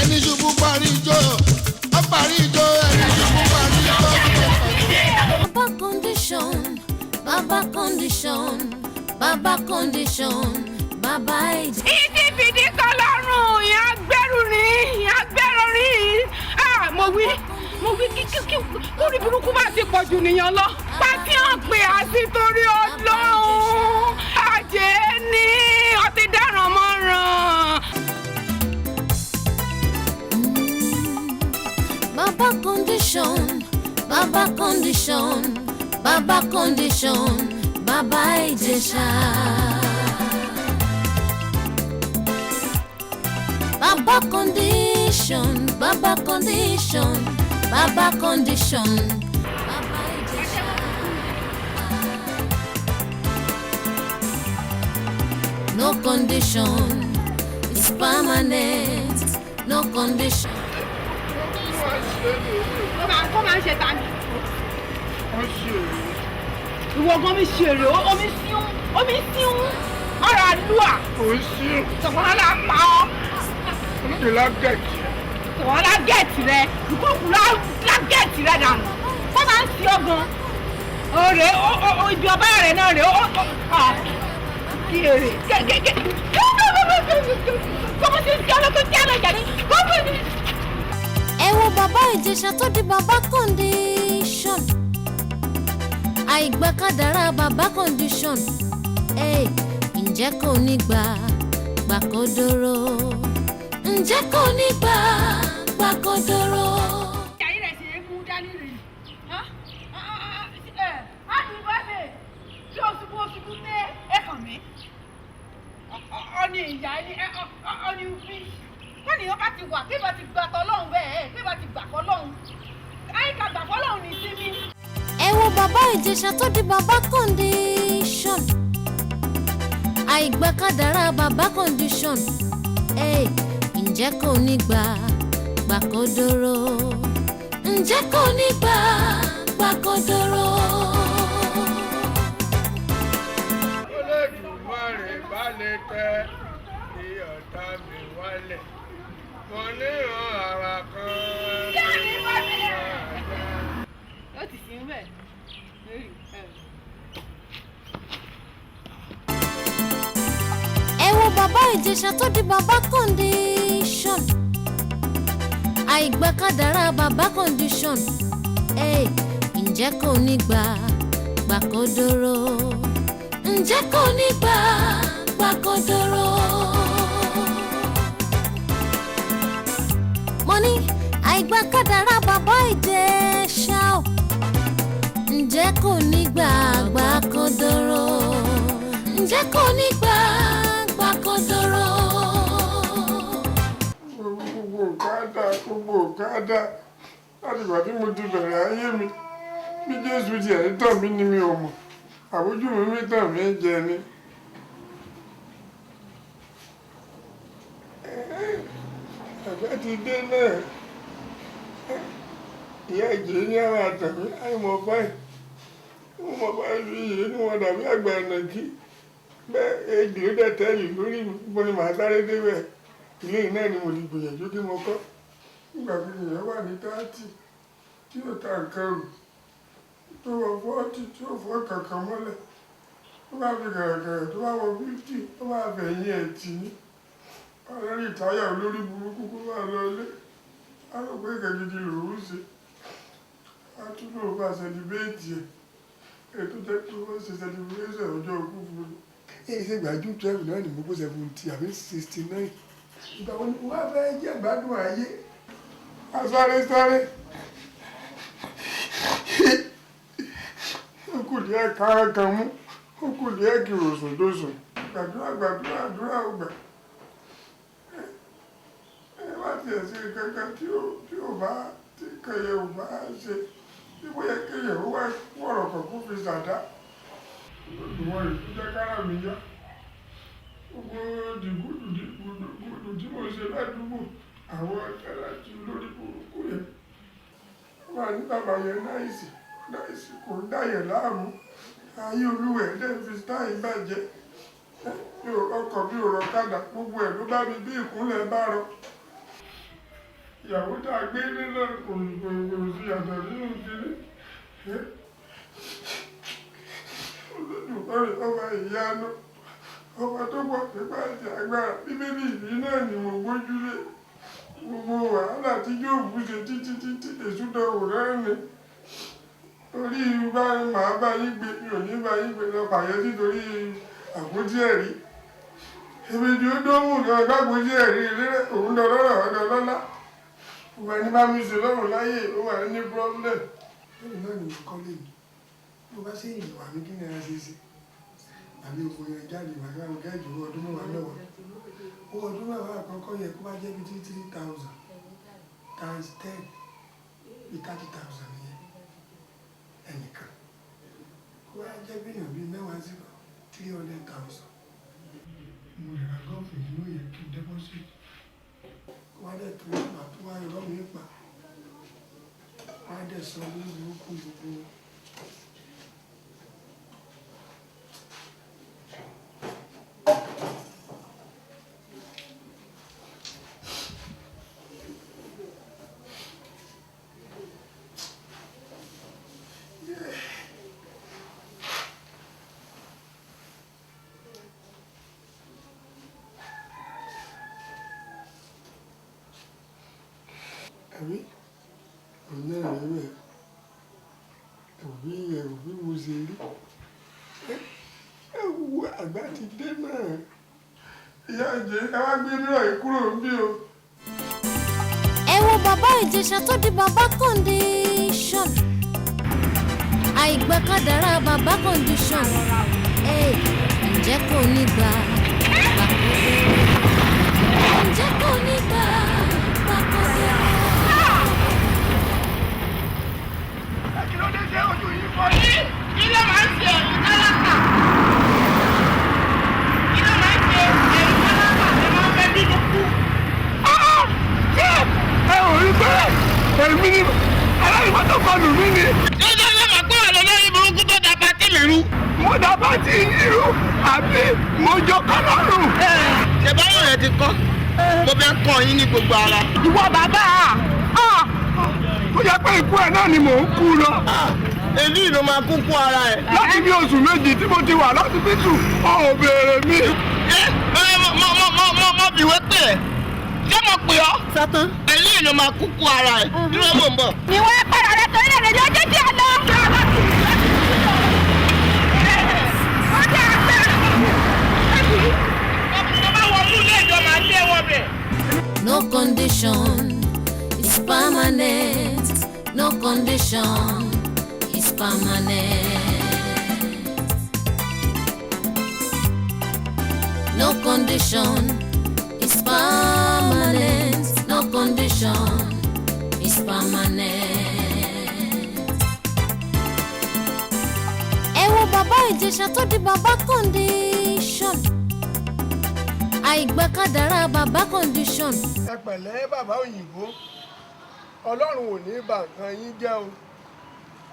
Ẹni ṣubú parí ijó, ó parí ijó, ẹni ṣubú parí ijó.
Baba condition, baba condition, baba condition, baba ìjẹ.
Ìdí fìdí kan lọ́rùn, ìyá gbẹ́rù ní, ìyá gbẹ́rù rí. Ah, mo wí, mo wí kí kí kí kúrì burúkú bá ti pọ̀jù nìyẹn lọ. Pátí hàn pé àti torí Ọlọ́run. Àjẹ́ ní ọtí dáràn mọ́ràn.
Baba condition, baba condition, baba condition, baba Ìjẹ̀ṣà. Baba condition, baba condition, baba condition, baba Ìjẹ̀ṣà. No condition is permanent, no condition.
Kó máa ń ṣe ta ni. Ìwọ gan mi ṣe èrè, omi síún, omi síún, ọ̀rọ̀ àdúrà. Sọ̀kànlá la pa ọ́.
Olóde la gẹ̀ẹ́tì.
Sọ̀kànlá la gẹ̀ẹ́tì rẹ, ìkókù la gẹ̀ẹ́tì rẹ dànù. Kó máa ń sí ọ gan. Òrè ibi ọba rẹ̀ náà rè ó kí èrè gẹ́gẹ́gẹ́. Kọ́mọ sí ti ọlọ́tún tí a lọ jà ní. Kọ́mọ sí.
Ẹ wo bàbá Ìjẹ̀ṣà tó di bàbá condition. Àìgbàkádàrá bàbá condition. Ẹ ǹjẹ́ kò ní gbà gbà kó dúró? Ǹjẹ́ kò ní gbà gbà kó dúró?
Ayé rẹ̀ ṣe é mú dání rè. Á ní bá lè tí o ṣubú o ṣubú dé ẹ̀kàn mi. Ọ̀ni ìyá ẹni ọ̀ni bí. Kọ́nìyàn bá ti wà kí bá ti gbà tọ́lọ́hún bẹ́ẹ̀ kí bá ti gbà fọ́lọ́hún. Àyíká gbà fọ́lọ́hún ní síbí.
Ẹ wo bàbá Ìjẹ̀ṣà tó di bàbá condition. Àìgbàkádàrá bàbá condition. Ẹ ǹjẹ́ Ǹjẹ́ kò ní gbà gbà kó dúró? Ǹjẹ́ kò ní gbà gbà kó dúró?
Olódùmarè bá lè tẹ kí ọ̀tá mi wálẹ̀. Mo níran ara kan tó máa dá.
Ó ti sí bẹ́ẹ̀ lórí ẹ̀.
Ẹ wo bàbá Ìjẹ̀ṣà tó di bàbá condition. Àìgbàkádàrá bàbá condition. Ẹ ǹjẹ́ kò ní gbà gbà kó dúró? Ǹjẹ́ kò ní gbà gbà kó dúró? Mo ní àìgbàkádàrá bàbá Ìjẹ̀ṣà o. Ǹjẹ́ kò ní gbà gbà kó dúró? Ǹjẹ́ kò ní gbà gbà kó dúró?
Gbogbo nǹkan á dáa, gbogbo nǹkan á dáa. Láti ìgbà tí mo ti bẹ̀rẹ̀ ayé mi, bí Jésù tiẹ̀ ń tàn mí ni mi ò mọ̀. Àbójú mi mi tàn mí jẹ ni. Àgbà ti dé náà. Ìyá ìjì ní àwọn àtàmì àìmọ̀ báyìí. Mo mọ̀ báyìí fi yìí ní wọn dàbí àgbà ẹ̀nàkí. Bẹ́ẹ̀ ejò dẹ̀ tẹ́lì lórí mi, mo ni màá sáré débẹ̀. Ilé yìí náà ni mo ti gbìyànjú kí mo kọ́. Nígbà tí èèyàn wà ní 30 tí ó ta nǹkan rù, tó wọ 40 tí ó fọ́ kankan mọ́lẹ̀. Tó bá fi gẹ̀rẹ̀gẹ̀rẹ̀ tó bá wọ 50 tó bá fẹ̀yìn ẹ̀ tì ní. Ọlọ́rí ìtayà olórí burúkú kó máa lọ ilé. Á rò pé nǹkan gidi lòún ṣe. Á tún lòun bá sẹlibéètì ẹ̀. Ètò jẹ́ pé wọ́n ṣe sẹlibéètì ọjọ́ òkú fún mi. Èyí ṣe gbàjú 12 náà ni mo kó 70 àbí 69. Ìgbà wo ni mo wá fẹ́ jẹ́ ìgbádùn ayé? A sáré sáré. Ó kù díẹ̀ kára kan mú. Ó kù díẹ̀ kí òsùn tó sùn. Gbàdúrà gbàdúrà àdúrà ò gbà. Ẹ má tiẹ̀ ṣe kankan tí ò bá tí kẹyẹ ò bá ṣe. Bí bóyá kéèyàn ó wá wọ̀rọ̀ kan kó fi ṣàdá. Olódùmarè tó jẹ́ kára mi yá. Gbogbo dìgúdù dìgúdù tí mo ṣe ládùúgbò àwọn tẹ́lájú lórí burúkú yẹn. Wọ́n máa ní bàbá yẹn náìsì náìsì kò ń dáyẹ̀ láàmú. Ayé olúwẹ̀ dẹ́ fi stáì bàjẹ́. Mi ò ọkọ̀ mi ò rọ̀kadà gbogbo ẹ̀ ló bá mi bí ìkúnlẹ̀ bá rọ. Ìyàwó tá a gbé ilé náà kò sí yàtọ̀ nínú kiri. Olódùmarè ọba ìyanu ọba tó pọ̀ nípa àti agbára bíbélì yìí náà ni mo gbójúlé. Gbogbo wàhálà tí Jóòbù ṣe títí títí èṣù dánwò náà ni. Torí bá màá bá yín gbé mi ò ní bá yín gbé lọ pààyàn nítorí àpótí ẹ̀rí. Èmi ni ó dánwò náà gbàgbótí ẹ̀rí ilé òun dọlọ́rọ̀ ọ̀dọ̀ lọ́lá. Gbogbo ẹni bá mi ṣe lọ́rùn láyé ó wà ní problem. Lẹ́yìn náà ni mo kọ́ lé mi. Mo bá ṣe ìwà mi kí ni a ṣe ṣe? Àbí oko yẹn jáde ìwà kí wọ́n kẹ́jù owó ọdún mẹ́wàá mẹ́wàá. Owó ọdún mẹ́wàá àkọ́kọ́ yẹ kó bá jẹ́ bí 3,000 times 10 bí 30,000 yẹn ẹnìkan. Kó bá jẹ́ bí èèyàn bíi mẹ́wàá sí 300,000. Mo lè ra gọ́ọ̀fù nínú yẹn kí n deposit. Kó wá dẹ̀ tó wà tó wá irọ́ mi pa. Wọ́n á dẹ̀ san owó burúkú gbogbo. Àbí òun náà rẹ̀ bẹ́ẹ̀ ẹ̀wù bí mo ṣe rí. Ẹ wo àgbà ti dé náà. Ìyá ìjẹ́ ẹ wá gbé mìíràn yìí kúrò níbí o.
Ẹ wo bàbá Ìjẹ̀ṣà tó di bàbá condition. Àìgbàkádàrá bàbá condition. Ẹ ǹjẹ́ kò ní gbà gbà kó dé? Ǹjẹ́ kò ní gbà gbà kó dé?
Kí ló dé ṣé ojú yìí fọ́ ni?
Kí ló máa ń ṣe ẹ̀yin tálákà? Kí ló máa ń ṣe ẹ̀yin tálákà? Ẹ máa ń fẹ́ bínú kú.
Àbí mo jọ kọ́ lọ́rùn.
Ṣé báyọ̀ rẹ̀ ti kọ́? Mo fẹ́ kọ́ yín ní gbogbo ara.
Ìwọ bàbá a.
Tó jẹ́ pé ikú ẹ̀ náà ni mò ń kú lọ.
Èlú ló máa kú kú ara ẹ̀.
Láti bí oṣù 2 tí mo ti wà lọ́sibítù, o ò béèrè mi.
Mo bìwé pè é. Ṣé mo pè ọ́? Sátán. Èlú ló máa kú kú ara ẹ̀. Dúró mò ń bọ̀.
Ìwọ ẹ padà rẹ torí rẹ̀ ló jẹ́ kí a lọ.
No condition is permanent. No condition is permanent. No condition is permanent. No condition is permanent. Ẹ wo bàbá Ìjẹ̀ṣà tó di bàbá condition. Àìgbàkádàrá bàbá condition.
Ẹ pẹ̀lẹ́ bàbá òyìnbó, Ọlọ́run ò ní bà nǹkan yín jẹ́ o,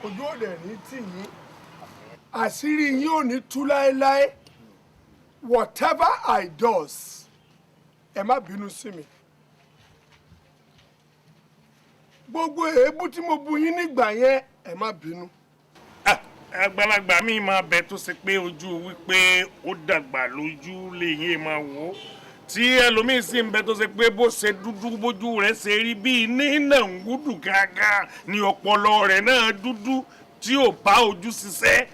ojú ò dẹ̀ ní tì yín, àṣírí yín ò ní tú láéláé. Whatever I does, ẹ má bínú sí mi. Gbogbo èébú tí mo bu yín nígbà yẹn, ẹ má bínú.
Àgbàlagbà mi máa bẹ tó ṣe pé ojú wípé ó dàgbà lójú lèyìn máa wò ó, tí ẹlòmíín sì ń bẹ tó ṣe pé bó ṣe dúdú bójú rẹ̀ ṣe rí bíi nínà ń gúdù gàgà ní ọpọlọ rẹ̀ náà dúdú tí ò bá ojú ṣiṣẹ́.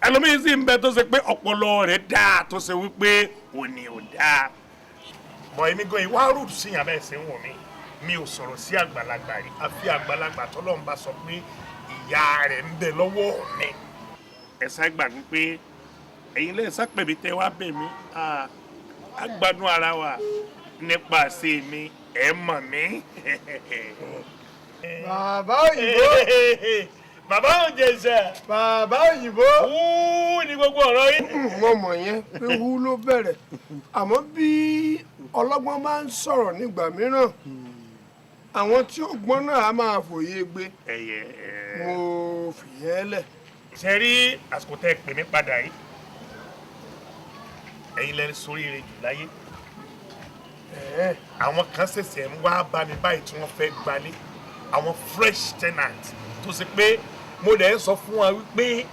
Ẹlòmíín sì ń bẹ tó ṣe pé ọpọlọ rẹ̀ dáa tó ṣe wípé òní ò dáa. Bọ̀ èmi gan ìwà rúdù sí yàn bẹ́ẹ̀ ṣe ń wò mí, mi ò sọ̀rọ̀ sí àgbàlagbà rí, àfi àgbàlagbà tọ́lọ́run bá sọ pé ìyá rẹ̀ ń bẹ lọ́wọ́ mi. Ẹ sá gbàgbé pé ẹ̀yin lẹ́yìn sápẹ̀mí tẹ́ wá bẹ̀ mí, á gbádùn ara wa nípa ṣe mi, ẹ mọ̀ mí.
Bàbá òyìnbó.
Bàbá Ìjẹ̀ṣà.
Bàbá òyìnbó.
Wú ní gbogbo ọ̀rọ̀ yín.
Mo mọ̀ yẹn pé wú ló bẹ̀rẹ̀, àmọ́ bí ọlọ́gbọ́n máa ń sọ̀rọ̀ nígbà mìíràn, àwọn tí ó gbọ́n náà á máa fòye gbé. Mo fìyẹn lẹ̀.
Ṣe rí àsìkò tẹ́ ẹ pè mí padà yìí, ẹ̀yin lẹ ṣoríire jù láyé. Àwọn kan ṣẹ̀ṣẹ̀ ń wá bá mi báyìí tí wọ́n fẹ́ gbalé, àwọn fresh tenant tó ṣe pé mo lè sọ fún wa wípé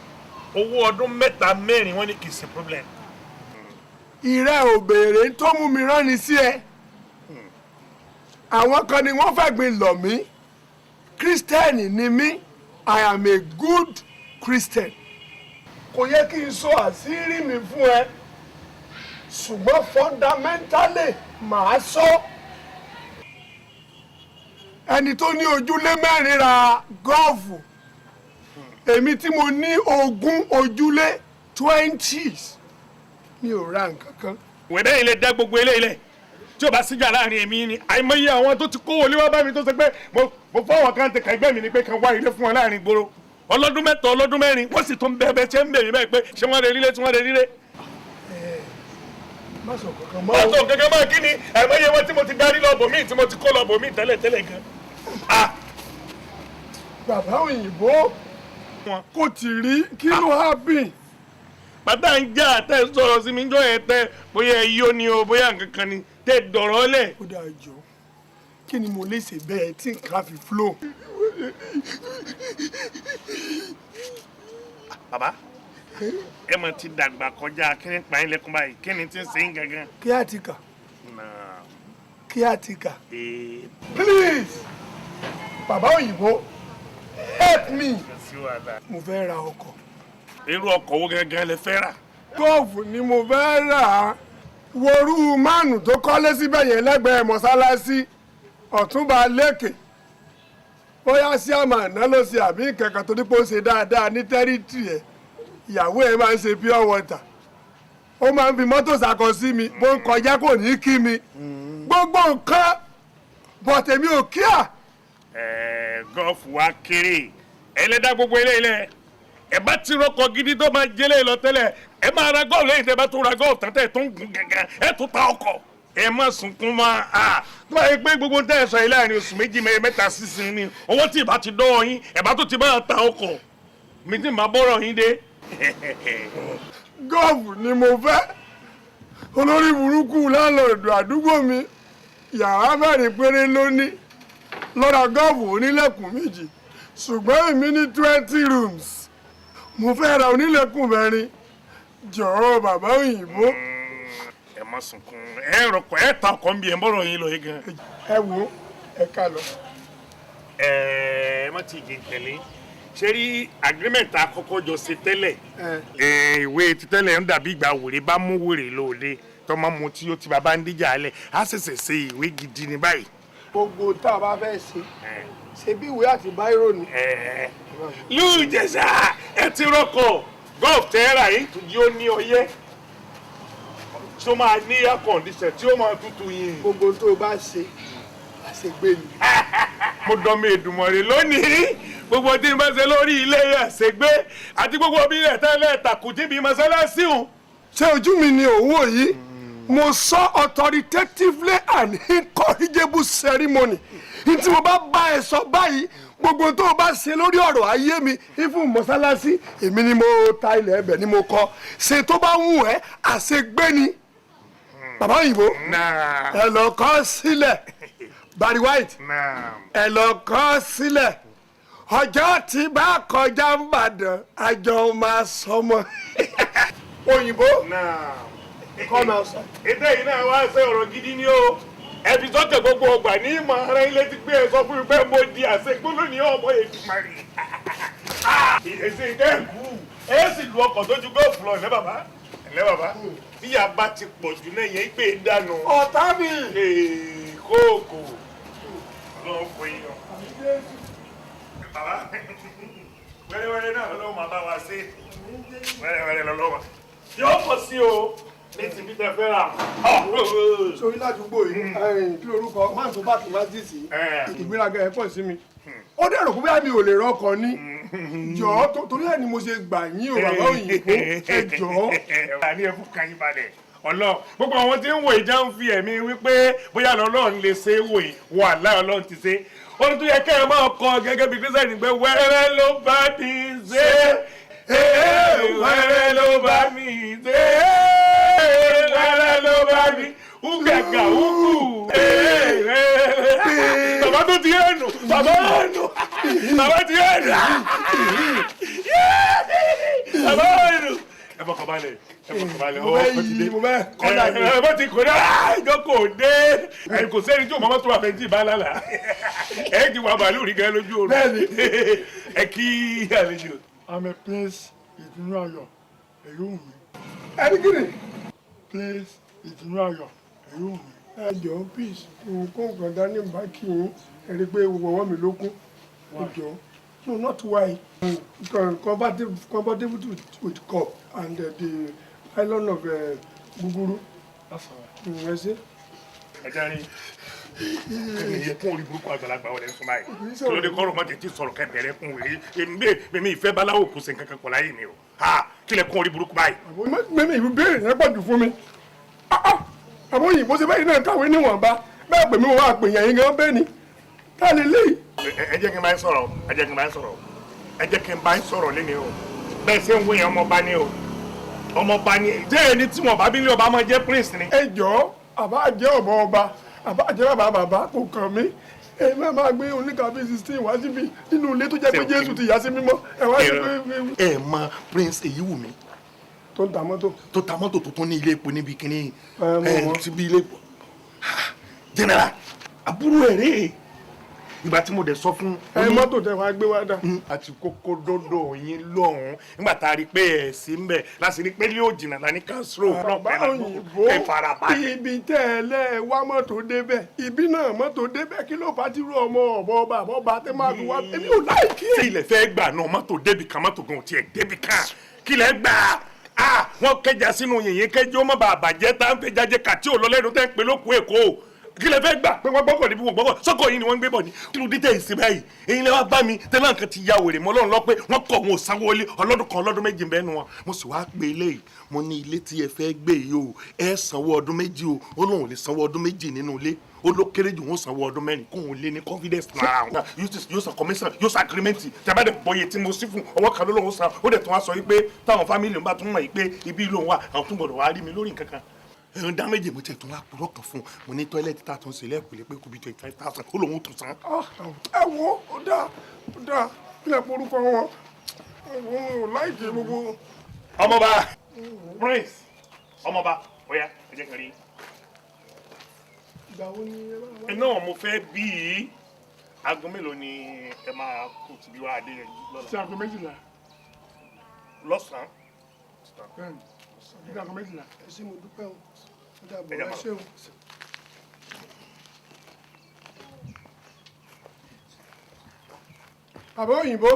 owó ọdún 3 mẹ́rin wọ́n ní kì í ṣe problem.
Ìrẹ́ ò béèrè tó mú mi rán ni sí ẹ. Àwọn kan ni wọ́n fẹ́ gbin lọ̀ mí. Kírísítẹ́nì ni mí, I am a good Christian. Kò yẹ kí n sọ àṣírí mi fún ẹ, ṣùgbọ́n fundamentally màá sọ. Ẹni tó ní ojúlé 4 ra gọ́ọ̀fù, èmi tí mo ní 20 ojúlé 20s, mi ò ra nǹkan kan.
Wẹ̀bẹ́ ilẹ̀ dá gbogbo eléyìí lẹ̀ tí o bá síjà láàrin èmi ni àìmọye àwọn tó ti kó wọlé wá bá mi tó ṣe pé mo fọwọ́ kan tẹ̀ka ẹgbẹ́ mi ni pé kan wá ilé fún wọn láàrin ìgboro ọlọ́dún 3 ọlọ́dún 4 wọ́n sì tún bẹ́ẹ̀ ṣe ń bẹ̀ mí báyìí pé ṣé wọ́n lè rílé tí wọ́n lè rílé.
Má sọ kankan mọ́.
Má sọ kankan mọ́ kí ni àìmọye wọn tí mo ti darí lọ bòmíì tí mo ti kó lọ bòmíì tẹ́lẹ̀ tẹ́lẹ̀ gan.
Bàbá òyìnbó kò tí rí kí ló hábìn.
Bàtà ń jà tẹ́ sọ̀rọ̀ sí mi ń jọ yẹn tẹ́ bóyá iyó ni o bóyá nǹkan kan ni tẹ́ dọ̀rọ̀ lẹ̀.
Ó dáa jọ, kí ni mo lè ṣe bẹ́ẹ̀ tí nǹkan fi flow.
Bàbá ẹ mọ̀ ti dàgbà kọjá kí ni pa yín lẹ́kún báyìí, kí ni tí ń ṣe yín gangan.
Kíátíkà. Kíátíkà. Please bàbá òyìnbó help me. Mo fẹ́ ra ọkọ̀.
Irú ọkọ̀ wo gangan lẹ fẹ́ rà?
Gọ́ọ̀fù ni mo fẹ́ rà á. Worú mánù tó kọ́lé síbẹ̀ yẹn lẹ́gbẹ̀ẹ́ mọ́sálásí Ọ̀túnba Lékè. Bóyá sí àmà àná ló ṣe àbí nǹkan tó ní pé ó ṣe dáadáa ní tẹ́rítì ẹ̀. Ìyàwó ẹ̀ máa ń ṣe pure water. Ó máa ń fi mọ́tò ṣàkọ sí mi, bó ń kọjá kò ní kí mi. Gbogbo nǹkan bọ̀tẹ̀mí ò kíá.
Gọ́ọ̀fù wa kéré, ẹlẹ́dá gbogbo eléyìí lẹ̀. Ẹ bá ti rọkọ̀ gidi tó máa jẹlé lọ tẹ́lẹ̀, ẹ máa ra gọ́ọ̀fù lẹ́yìn tẹ́ bá tó ra gọ́ọ̀fù tán tẹ́ tó ń gùn gàngàn, ẹ tó ta ọkọ̀. Ẹ má sunkún mọ́ a. Tó bá yẹ pé gbogbo tẹ́ ẹ sọ yìí láàrin oṣù 2 mẹ́ta sísìn ni owó tí ìbá ti dọ́wọ́ yín, ẹ bá tó ti máa ta ọkọ̀. Mi ti máa bọ́rọ̀ yín dé.
Golf ni mo fẹ́. Olórí burúkú landlord àdúgbò mi, yàrá mẹ́rin péré ló ní lọ́dà Golf onílẹ̀kùn méjì, ṣùgbọ́n èmi ní 20 rooms. Mo fẹ́ ra onílẹ̀kùn mẹ́rin. Jọ̀ọ́, bàbá òyìnbó.
Ẹ má sunkún, ẹ rọkọ, ẹ ta ọkọ ń bí ẹ ń bọ̀rọ̀ yín lọ yìí gan.
Ẹ wo, ẹ ká lọ.
Ẹ ẹ má ti jẹ tẹ̀lé. Ṣé rí agreement àkọ́kọ́ jọ ṣe tẹ́lẹ̀, ìwé títẹ́lẹ̀ ń dàbí ìgbà wèrè bá mú wèrè lóde tọmọ mu tí ó ti bàbá ń díjà alẹ̀, á ṣẹ̀ṣẹ̀ ṣe ìwé gidi ní báyìí.
Gbogbo tá a bá fẹ́ ṣe, ṣe bí ìwé àti báírò ni.
Lùjẹ̀sà, ẹ ti rọkọ̀ Golf tẹ́ẹ̀rà yìí tó jí ó ní ọyẹ́ tó máa ní air condition tí ó máa tutù yìí.
Gbogbo tó o bá ṣe, àṣegbè ni.
Mo dán mi Èdùmàrè lónìí, gbogbo tí n bá ṣe lórí ilé àṣegbé àti gbogbo bí ilẹ̀ tẹ́lẹ̀ tàkùtì bíi mọ́sálásí òun.
Ṣé ojú mi ni òwò yìí? Mo sọ authoritatively and incorrigible ceremony ní tí mo bá bá ẹ sọ báyìí, gbogbo tó o bá ṣe lórí ọ̀rọ̀ ayé mi, ifun mọ́sálásí, èmi ni mo ta ilẹ̀ ẹbẹ̀ ni mo kọ́ ṣe, tó bá wù ẹ́, àṣegbé ni. Bàbá òyìnbó, ẹ lọ kọ sílẹ̀. Barry White, ẹ lọ kọ sílẹ̀. Ọjọ́ tí bá kọjá ń bàdàn, àjọ máa sọmọ òyìnbó. Come outside.
Ètò yìí náà wá ṣe ọ̀rọ̀ gidi ni o. Ẹ fi sọ́kẹ̀ gbogbo ọgbà ní ìmọ̀ ara ilé ti gbé ẹ sọ fún mi pé mo di àṣegbó lónìí, ọmọ Èdùmàrè. Èsì ìdẹ́kù ẹ sì lu ọkọ̀ tó ju Golf lọ. Ẹ̀ bàbá, ẹ̀ bàbá, tíyà bá ti pọ̀ jù náà yẹn gbé dànù.
Ọ̀tá mi.
Kóòkò ọlọ́run kò yàn. Bàbá, wẹ́rẹ́wẹ́rẹ́ náà lọ́wọ́ máa bá wa ṣe, wẹ́rẹ́wẹ́rẹ́ lọ́wọ́ yóò pọ̀ sí o ní ti bí tẹ fẹ́ rà.
Sórí ládùúgbò yìí, kí lorúkọ máa tó bá kì máa dì sí, ìgbéraga ẹ̀ pọ̀ sí mi. Ó dẹ̀rọ̀ pé bóyá mi ò lè rọkọ̀ ni. Jọ̀ọ́, torí ẹ̀ ni mo ṣe gbà yín o, bàbá òyìnbó, ẹ jọ̀ọ́.
Ẹ ní ẹ fún kan yín balẹ̀. Ọlọ́run, gbogbo àwọn tí ń wò ìjà ń fi ẹ̀mí wípé bóyá Ọlọ́run lè ṣe é wò yìí, wà láì Ọlọ́run ti ṣe. Ó ní tó yẹ kẹ́ ẹ máa kọ gẹ́gẹ́ bí Kírísítẹ́nì pé wẹ́rẹ́ ló bá mi ṣe, wẹ́rẹ́ ló bá mi ṣe, wẹ́rẹ́ ló bá mi ugàgà ugu. Bàbá tó ti ẹnu, bàbá ẹnu, bàbá ti ẹnu, bàbá ẹnu. Ẹ fọkàn balẹ̀, ẹ fọkàn balẹ̀.
Mo fẹ́ yí, mo fẹ́ kọ́dà ní.
Ẹ bá ti kọ́dà, ìjókòó dé. Ẹ kò sẹ́ni tí o mọ́mọ́ tó wà fẹ́ tí ì bá lálà. Ẹ ti wà bàálù rí gan lójú oorun. Ẹ kí àlejò.
I'm a Prince Ìdùnnú Ayọ̀ Èyíwùmí.
Ẹni kí ni?
Prince Ìdùnnú Ayọ̀ Èyíwùmí.
Ẹ jọ̀ọ́, peace, nǹkan kan dání bá kí yín, ẹ rí i pé gbogbo ọwọ́ mi ló kún. Ẹ jọ̀ọ́. No, not why. Compatible with cup and the nylon of gúgúrú.
That's all right.
Ẹ ṣe.
Ẹ jẹ́ rí ẹni kún orí burúkú àgbàlagbà wọlé sún báyìí, kí ló dé kọ́rọ̀ má tètè sọ̀rọ̀ kẹ́ bẹ̀rẹ̀ kún wèrè? Èmi ìfẹ́ baláwo kò sí nǹkan kan kọ̀ láyé mi o. Kí lẹ kún orí burúkú báyìí.
Mímí ìlú béèrè yẹn pọ̀ jù fún mi. Àbọ̀ òyìnbó ṣe bẹ́ẹ̀ náà kàwé níwọ̀nba bẹ́ẹ̀ pè mí, wọ́n á pè yẹn yín gan bẹ́ẹ̀ ni ká lè léyìí.
Ẹ jẹ́ kí n bá yín sọ̀rọ̀, ẹ jẹ́ kí n bá yín sọ̀rọ̀, ẹ jẹ́ kí n bá yín sọ̀rọ̀ lẹ́ni o. Bẹ́ẹ̀ ṣe ń wé yẹn, ọmọọba ni o, ọmọọba ni jẹ́. Ẹni tí wọn bá bí ní ọba máa jẹ́ prince ni.
Ẹ jọ̀ọ́, àbá jẹ́ ọ̀bọ ọba, àbá jẹ́ bàbá bàbá, kò kàn mí. Ẹ má máa gbé oníkàbí 16 wá síbi nínú ilé tó jẹ́ pé Jésù ti yà sí mímọ́. Ẹ wá sí pé.
Ẹ mọ Prince Èyíwùmí.
Tó ń ta mọ́tò.
Tó ta mọ́tò tuntun ní ilé epo níbi kíní ẹ síbi ilé epo general, àbúrò ẹ̀ rèé. Ìgbà tí mo dẹ̀ sọ fún.
Ẹ mọ́tò tẹ wàá gbé wá dà.
Àti kókó dọ́dọ̀ yín lọ́hùn-ún nígbà tá a rí i pé ẹ̀ sí ń bẹ̀ láti rí i pé yóò jìnnà lá ní kásírò.
Bàbá òyìnbó, ibi tẹ́ ẹ lẹ́ wá mọ́tò débẹ̀, ibi náà mọ́tò débẹ̀, kí ló fà á tí irú ọmọ ọ̀bọ ọba àbọ̀bá tẹ́ máa fi wá? Èmi ò láìkí ẹ̀.
Tí ilẹ̀ fẹ́ gbà náà, mọ́tò débì kan, mọ́tò gan ò tiẹ̀ débì kan, kí lẹ gbà á? Wọ́n kẹjà sínú yìnyín kẹjọ mọ́ bàa bàjẹ́ tá ń fẹ́ jájẹ́ kàtí ò lọ lẹ́nu tẹ́ ń pe lókun èkó. Kí lẹ fẹ́ gbà pé wọ́n gbọ́kọ̀ níbi wọ́n gbọ́kọ̀ sọ́kọ̀ yìí ni wọ́n ń gbé bọ̀ ni. Kí ló dé tẹ̀ ìsìn báyìí? Èyí lẹ wá bá mi tẹ́lá nǹkan ti ya wèrè mọ́ Ọlọ́run lọ pé wọ́n kọ̀ wọn ò sanwó ilé ọlọ́dún kan ọlọ́dún méjì bẹ́ẹ̀ nu wọn. Mo sì wá pé eléyìí, mo ní ilé tí ẹ fẹ́ gbé yìí o, ẹ sanwó ọdún 2 o, ó lóun ò lè sanwó ọdún 2 nínú ilé, ó ló kéré jù wọ́n sanwó ọdún 4 kóun lé ní confidence lára wọn. Yóò san commission, yóò san agreement, tí a bá dẹ̀ bọyè tí mo sí fún ọwọ́ kan ló lóun san, ó dẹ̀ tún wá sọ yìí pé táwọn family ń bá tún mọ̀ yìí pé ibi lòun wà, àwọn tún gbọ́dọ̀ wá rí mi lórí nǹkan kan. Ẹ̀rùn dá méjì mo tiẹ̀ tún wá purọ́ kan fún un, mo ní tọ́ílẹ̀tì tá a tún ṣe lẹ́kùlé pé kò bí 25,000, ó lóun tún san.
Ẹ wo, ó dáa, ó dáa, kí lè porúkọ wọn, ò láìkè gbogbo.
Ọmọọba Prince, ọmọọba, ó yá, ẹ jẹ́ kí n rí.
Ìgbà wo ni ẹ máa wá?
Iná mo fẹ́ bí i aago mélòó ni ẹ máa kú tìbí wá adé lọ́la?
Sí aago 12.
Lọ́sàn-án.
Bẹ́ẹ̀ni, sí aago 12. Ẹ ṣé, mo dúpẹ́ o. Ó dàbọ̀, ẹ ṣé o. Bàbá òyìnbó,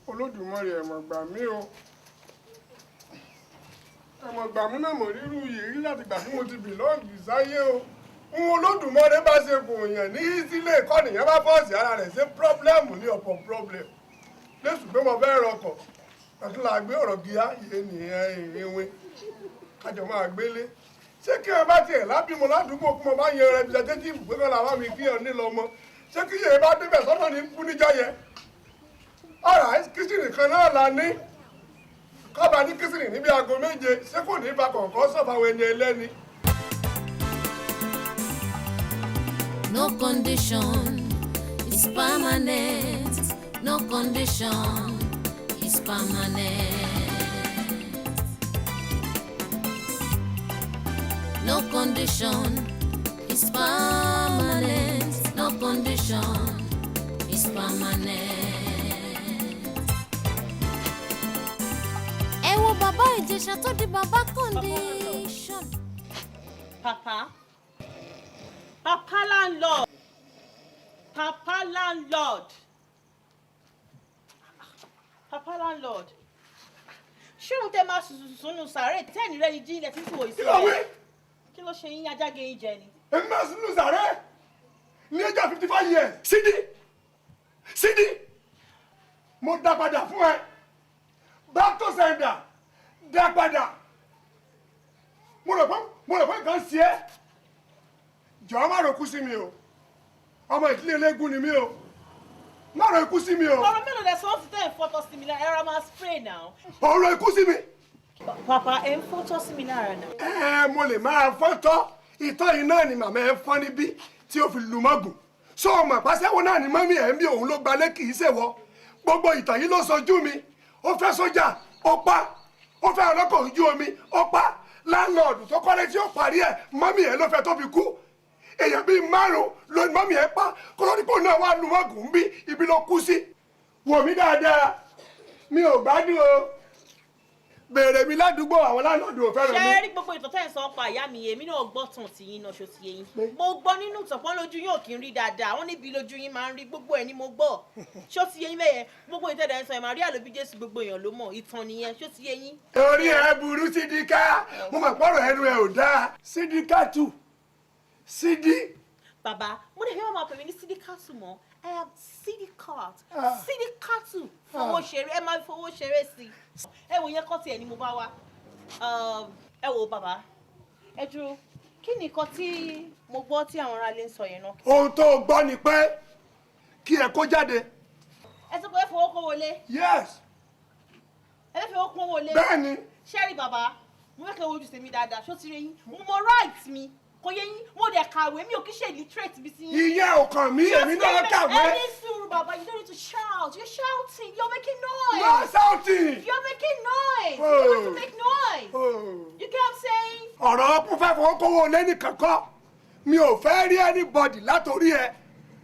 Olódùmarè ẹ̀mọ̀ gbà mí o. Ẹ̀mọ̀ gbà mí náà mọ̀ rírú yìí rí láti gbà tí mo ti bìlọ́ọ̀gì sáyé o. N Olódùmarè bá ṣe kò yàn ní sílé ẹ̀kọ́ nìyẹn bá fọ́ọ̀sì ara rẹ̀ ṣe problem ní ọ̀pọ̀ problem. Lẹ́sù pé mo fẹ́ rọkọ̀, àti là gbé ọ̀rọ̀ gíá yé nìyẹn ìrìnwé. Kájọ máa gbélé. Ṣé kí ẹ bá tiẹ̀ lábímọ ládùúgbò kí mo bá yan representative pé kọ́ làwọn mi kí ọ nílọ ọmọ? Ṣé kí yẹn bá débẹ̀ sọ́nà ní kú níjọ́ yẹn? Ọ̀rọ̀ kìsìnì kan náà la ní. Kọ́ba ní kìsìnì níbi aago 7, ṣé kò ní fa kọ̀ọ̀kan sọ̀fà àwọn ẹni ẹlẹ́ni?
No condition is permanent. No condition is permanent. No condition is permanent. No condition is permanent. Ẹ wo bàbá Ìjẹ̀ṣà tó di bàbá condition.
Papa, Papa landlord, Papa landlord, Papa landlord. Ṣé òun tẹ máa sùn sàárè tẹ́ẹ̀nì rẹ ni jí ilẹ̀ tí ń fò
Kí ló wí?
Kí ló ṣe yín ajáge yín jẹ ni?
Èmi máa sùn sàárè ní ẹjọ́ 55 years. Sídí, Sídí, mo dá padà fún ẹ. Back to sender, dá padà. Mo rò pé nǹkan ṣe é. Jọ̀ọ́ má ro kú sí mi o. Ọmọ ìdílé eléégún ni mí o. Má ro ikú sí mi o.
Ọ̀rọ̀ mélòó lẹ sọ ti tẹ́ ẹ̀ fọ́tọ̀ sí mi lára, ẹ ra máa spray now.
Ọ̀rọ̀ ikú sí mi.
Papa, ẹ ń fọ́tọ̀ sí mi lára náà.
Ẹ mo lè máa fọ́tọ̀. Ìtọ́ yìí náà ni màmá ẹ fọ́n níbí tí ó fi lu mọ́gùn. Sọ ọmọ àpáṣẹ́wó náà ni mọ́mí ẹ̀ ń bí òun ló gbalé kì í ṣèwọ. Gbogbo ìtàn yìí ló sọjú mi. Ó fẹ́ sójà, ó pa. Ó fẹ́ ọlọ́kọ̀ ojú omi, ó pa. Láńlọ́ọ̀dù tó kọ́lé tí ó parí ẹ̀, mọ́mí ẹ̀ ló fẹ́ tó fi kú. Èèyàn bíi 5 ló ní mọ́mí ẹ̀ pa. Kọ́lọ́dípò náà wà lu mọ́gùn ń bí ibi ló kú sí. Wò mí dáadáa, mi ò gbádùn o. Bèrè mi ládùúgbò àwọn láńlọ́ọ̀dù ò fẹ́ràn mi.
Ṣé rí gbogbo ìtàn tẹ́ ẹ̀ sọ pa ìyá mi, èmi náà gbọ́ tàn tí yín náà ṣó ti yé yín. Mo gbọ́ nínú ìtàn pọ́n lójú yín ò kí ń rí dáadáa, wọ́n níbi lójú yín máa ń rí gbogbo ẹ̀ ni mo gbọ́. Ṣó ti yé yín bẹ́yẹn? Gbogbo ìtàn tẹ́ ẹ̀ sọ ẹ̀ máa rí àlòbí Jésù gbogbo èèyàn ló mọ̀, ìtàn nìyẹn, ṣó ti yé yín?
Orí ẹ burú Sídíkà, mo mọ̀ pọ̀rọ̀ ẹnu ẹ ò dáa. Sídíkà tù, Sídí.
Bàbá, mo ní fẹ́ máa pè mí ní Sídíkàtù mọ́. I am Sídíkàt. Sídíkàtù fowó ṣeré, ẹ máa fowó ṣeré sí i. Ẹ wò yẹn kọ́ tiẹ̀ ni mo bá wá. Ẹ wò bàbá, ẹ dúró. Kí ni nǹkan tí mo gbọ́ tí àwọn aráalé ń sọ yẹn náà?
Ohun tó gbọ́ ni pé kí ẹ kó jáde.
Ẹ sọ pé ẹ fowó kó wọlé.
Yes.
Ẹ fẹ́ fowó kó wọlé.
Bẹ́ẹ̀ni.
Ṣẹ́rí bàbá, mo fẹ́ kẹ́ wojú tèmi dáadáa, ṣó ti rí yín? Mo mọ right mi. Kò yé yín, mo dẹ̀ kàwé, mi ò kí ṣe illiterate bí ti yín.
Ìyẹn ò kàn mí, èmi náà kàwé.
Ẹ ní sùúrù bàbá, you don't need to shout. You're shouting, you're making noise.
No shouting.
You're making noise. You don't have to make noise. You get what I'm saying?
Ọ̀rọ̀ ọkùn fẹ́ fọwọ́ kówó lẹ́nì kankan. Mi ò fẹ́ rí anybody látòrí ẹ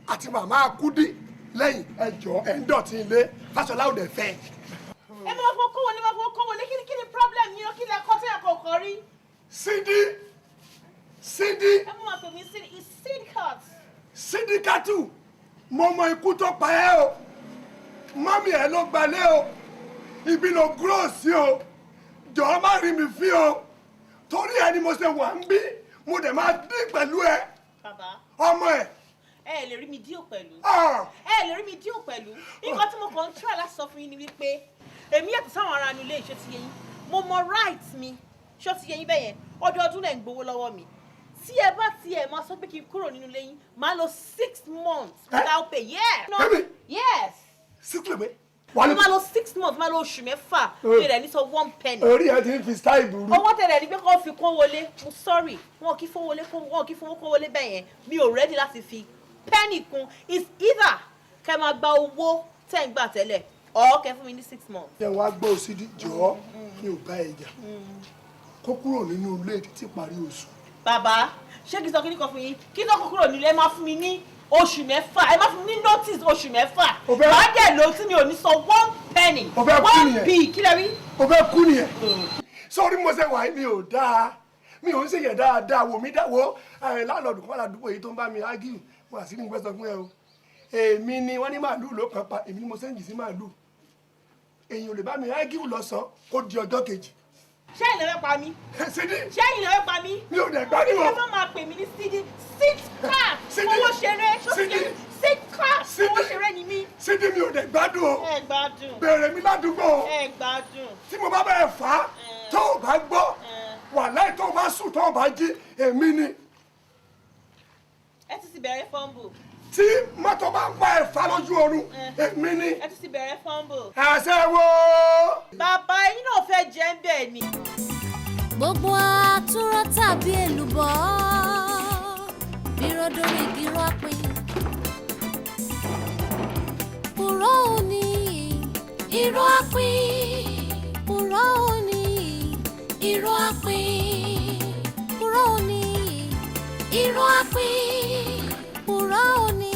àti màmá Kúdí lẹ́yìn ẹjọ́ ẹ̀ ń dọ̀tí ilé Fáṣọlá ò dẹ̀ fẹ́.
Ẹ máa fọwọ́ kówó lé, máa fọwọ́ kówó lé, kí ni problem yín? Kí lẹ kọ́ tẹ́yà kọ̀ọ̀kan rí?
Sídí. Sídí.
Ẹ mú ma pè mí Sídí, it's Sídíkàt.
Sídíkàtù, mo mọ ikú tó pa ẹ́ o. Mọ́mí ẹ ló gbalé o. Ibi ló gúrò sí o. Jọ̀ọ́ má rí mi fín o. Torí ẹ ni mo ṣe wà ń bí, mo dẹ̀ máa dín pẹ̀lú ẹ.
Bàbá.
Ọmọ ẹ.
Ẹ lè rí mi díò pẹ̀lú.
Ah!
Ẹ lè rí mi díò pẹ̀lú. Nǹkan tí mo kàn ń try láti sọ fún yín ni wípé èmi yàtọ̀ sáwọn ará inú ilé, ìṣó ti yé yín. Mo mọ right mi, ṣó ti yé yín bẹ́yẹn? Ọdọọdún lẹ̀ ń gbowó lọ́wọ́ mi. Tí ẹ bá tiẹ̀ máa sọ pé kí n kúrò nínú ilé yín, máa lò 6 months without pay. Yeah. No. Yes.
Six lè
Mo máa lò 6 months, máa lò oṣù 6, mi rẹ̀ ní sọ one penny.
Orí ẹ ti ń fi style burú.
Owó tẹ̀lé ni pé kó fi kún wọlé. Mo sorry, wọn kì í fowó wọlé kún, wọn kì í fowó kún wọlé bẹ́ẹ̀ yẹn. Mi ò ready láti fi penny kún. It's either kẹ́ máa gba owó tẹ́ ń gbà tẹ́lẹ̀ or kẹ́ fún mi ní 6 months.
Ẹ wá gbọ́ òsídìí, jọ̀ọ́, mi ò bá ẹ jà, kó kúrò nínú ilé títí parí oṣù.
Bàbá, ṣé kí n sọ kí ní kan fún yín? Kí n tó kó kúrò nílé, ẹ máa fún mi ní oṣù 6, ẹ máa fún mi ní notice oṣù 6. Màá dẹ̀ lò tí mi ò ní sọ one penny.
O fẹ́ kú
One
nìyẹn.
p, kí lẹ rí?
O fẹ́ kú nìyẹn. Sórí mo ṣe wà yìí, mi ò dáa, mi ò ń ṣèyàn dáadáa. Wò mí dáwọ́ landlord kan ládùúgbò yìí tó ń bá mi argue. Mo àṣírí mo fẹ́ sọ fún ẹ o. Èmi ni wọ́n ní màálù ló kàn pa, èmi ni mo sẹ́ǹjì sí màálù. Èyàn ò lè bá mi argue lọ́sàn-án kó di ọjọ́ kejì.
Ṣé ìlẹ̀ fẹ́ pa mí?
Sídí.
Ṣé ìlẹ̀ fẹ́ pa mí?
Mi ò dẹ̀ gbádùn o.
Ẹ má máa pè mí ní Sídí. Sit cat. Owó ṣeré.
Sídí.
Sit cat. Owó ṣeré ni mí.
Sídí, mi ò dẹ̀ gbádùn o.
Ẹ gbádùn.
Bèrè mi ládùúgbò o.
Ẹ gbádùn.
Tí mo bá bẹ̀rẹ̀ fà á, tó o bá gbọ́, wàláì, tó o bá sùn, tó o bá jí, èmi ni.
Ẹ tún ti bẹ̀rẹ̀ fumble.
Tí mọ́tò bá ń bá ẹ̀ fà lójú oorun, èmi ni.
Ẹ tún ti bẹ̀rẹ̀ fumble.
Àṣẹ wo.
Bàbá, ẹ̀yin náà fẹ́ jẹ́ ń bẹ̀ ni.
Gbogbo àtúrọ̀ tàbí èlùbọ́ bírọ́dọ̀rì gírọ́ pin kúrò òní irọ́ àpín, kúrò òní irọ́ àpín, kúrò òní irọ́ àpín, kúrò òní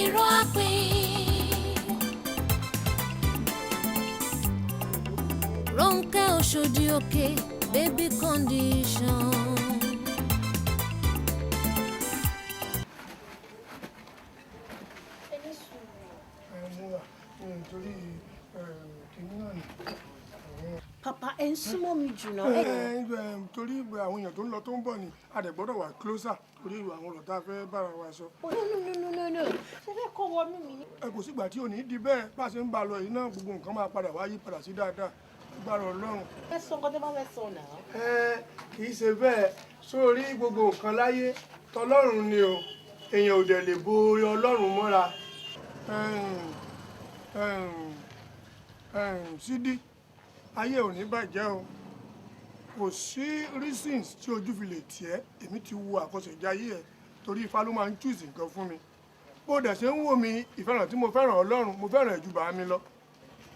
irọ́ àpín. Rónkẹ́ Òṣòdì Òkè, baby condition.
Ẹ mú wa nítorí kìnìún náà ni.
Papa, ẹ ń súnmọ́ mi jù náà.
Ẹ ẹ, torí àwọn èèyàn tó ń lọ tó ń bọ̀ ni, a dẹ̀ gbọ́dọ̀ wà closer torí àwọn ọ̀rọ̀ tá a fẹ́ bára wa sọ.
Oh, no, no, no, no, no, ṣe fẹ́ kọ́ wọnú mi ni?
Ẹ kò sígbà tí ò ní di bẹ́ẹ̀. Bá a ṣe ń bá a lọ yìí náà, gbogbo nǹkan máa padà wá yí padà sí dáadáa, agbára Ọlọ́run.
Ẹ sọ nǹkan tó bá fẹ́ sọ náà.
Ẹ kì í ṣe bẹ́ẹ̀. Sórí gbogbo nǹkan láyé, tọlọ́run ni o. Èèyàn ò dẹ̀ lè bo orí Ọlọ́run mọ́ra. Sídí, ayé ò ní bàjẹ́ o. Kò sí reasons tí ojú fi lè tiẹ́. Èmi ti wo àkọsẹ̀jayé ẹ̀ torí Ifá ló máa ń choose nǹkan fún mi. Bó dẹ̀ ṣe ń wò mí, ìfẹ́ràn tí mo fẹ́ràn Ọlọ́run, mo fẹ́ràn ẹ̀ ju bàá mi lọ.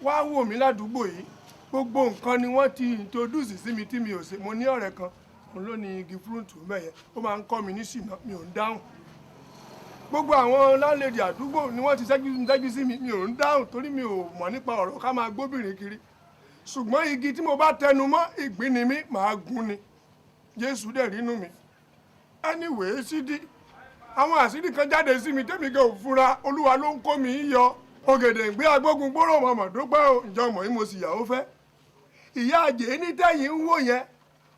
Wá wò mí ládùúgbò yìí, gbogbo nǹkan ni wọ́n ti introduce sí mi tí mi ò ṣe. Mo ní ọ̀rẹ́ kan, òun ló ní igi fúrúǹtù mẹ́yẹ, ó máa ń kọ́ mi ní ṣìnà, mi ò ń dáhùn. Gbogbo àwọn landlady àdúgbò ni wọ́n ti ṣẹ́jú sí mi, mi ò ń dáhùn torí mi ò mọ̀ nípa ọ̀rọ̀ ká máa gbóbìnrin kiri. Ṣùgbọ́n igi tí mo bá tẹnu mọ́, ìgbín ni mí, màá gún ni. Jésù dẹ̀ rínú mi. Anyway, Sídí, àwọn àṣírí kan jáde sí mi tẹ́mi gan ò fura. Olúwa ló ń kó mi yọ. Ògèdè ìgbé agbógun gbóró mọ̀mọ́ dúpẹ́ o. Ǹjọ́ mọ̀ yín, mo sì yàwó fẹ́. Ìyá àjẹ́ ní tẹ́yìn ń wò yẹn,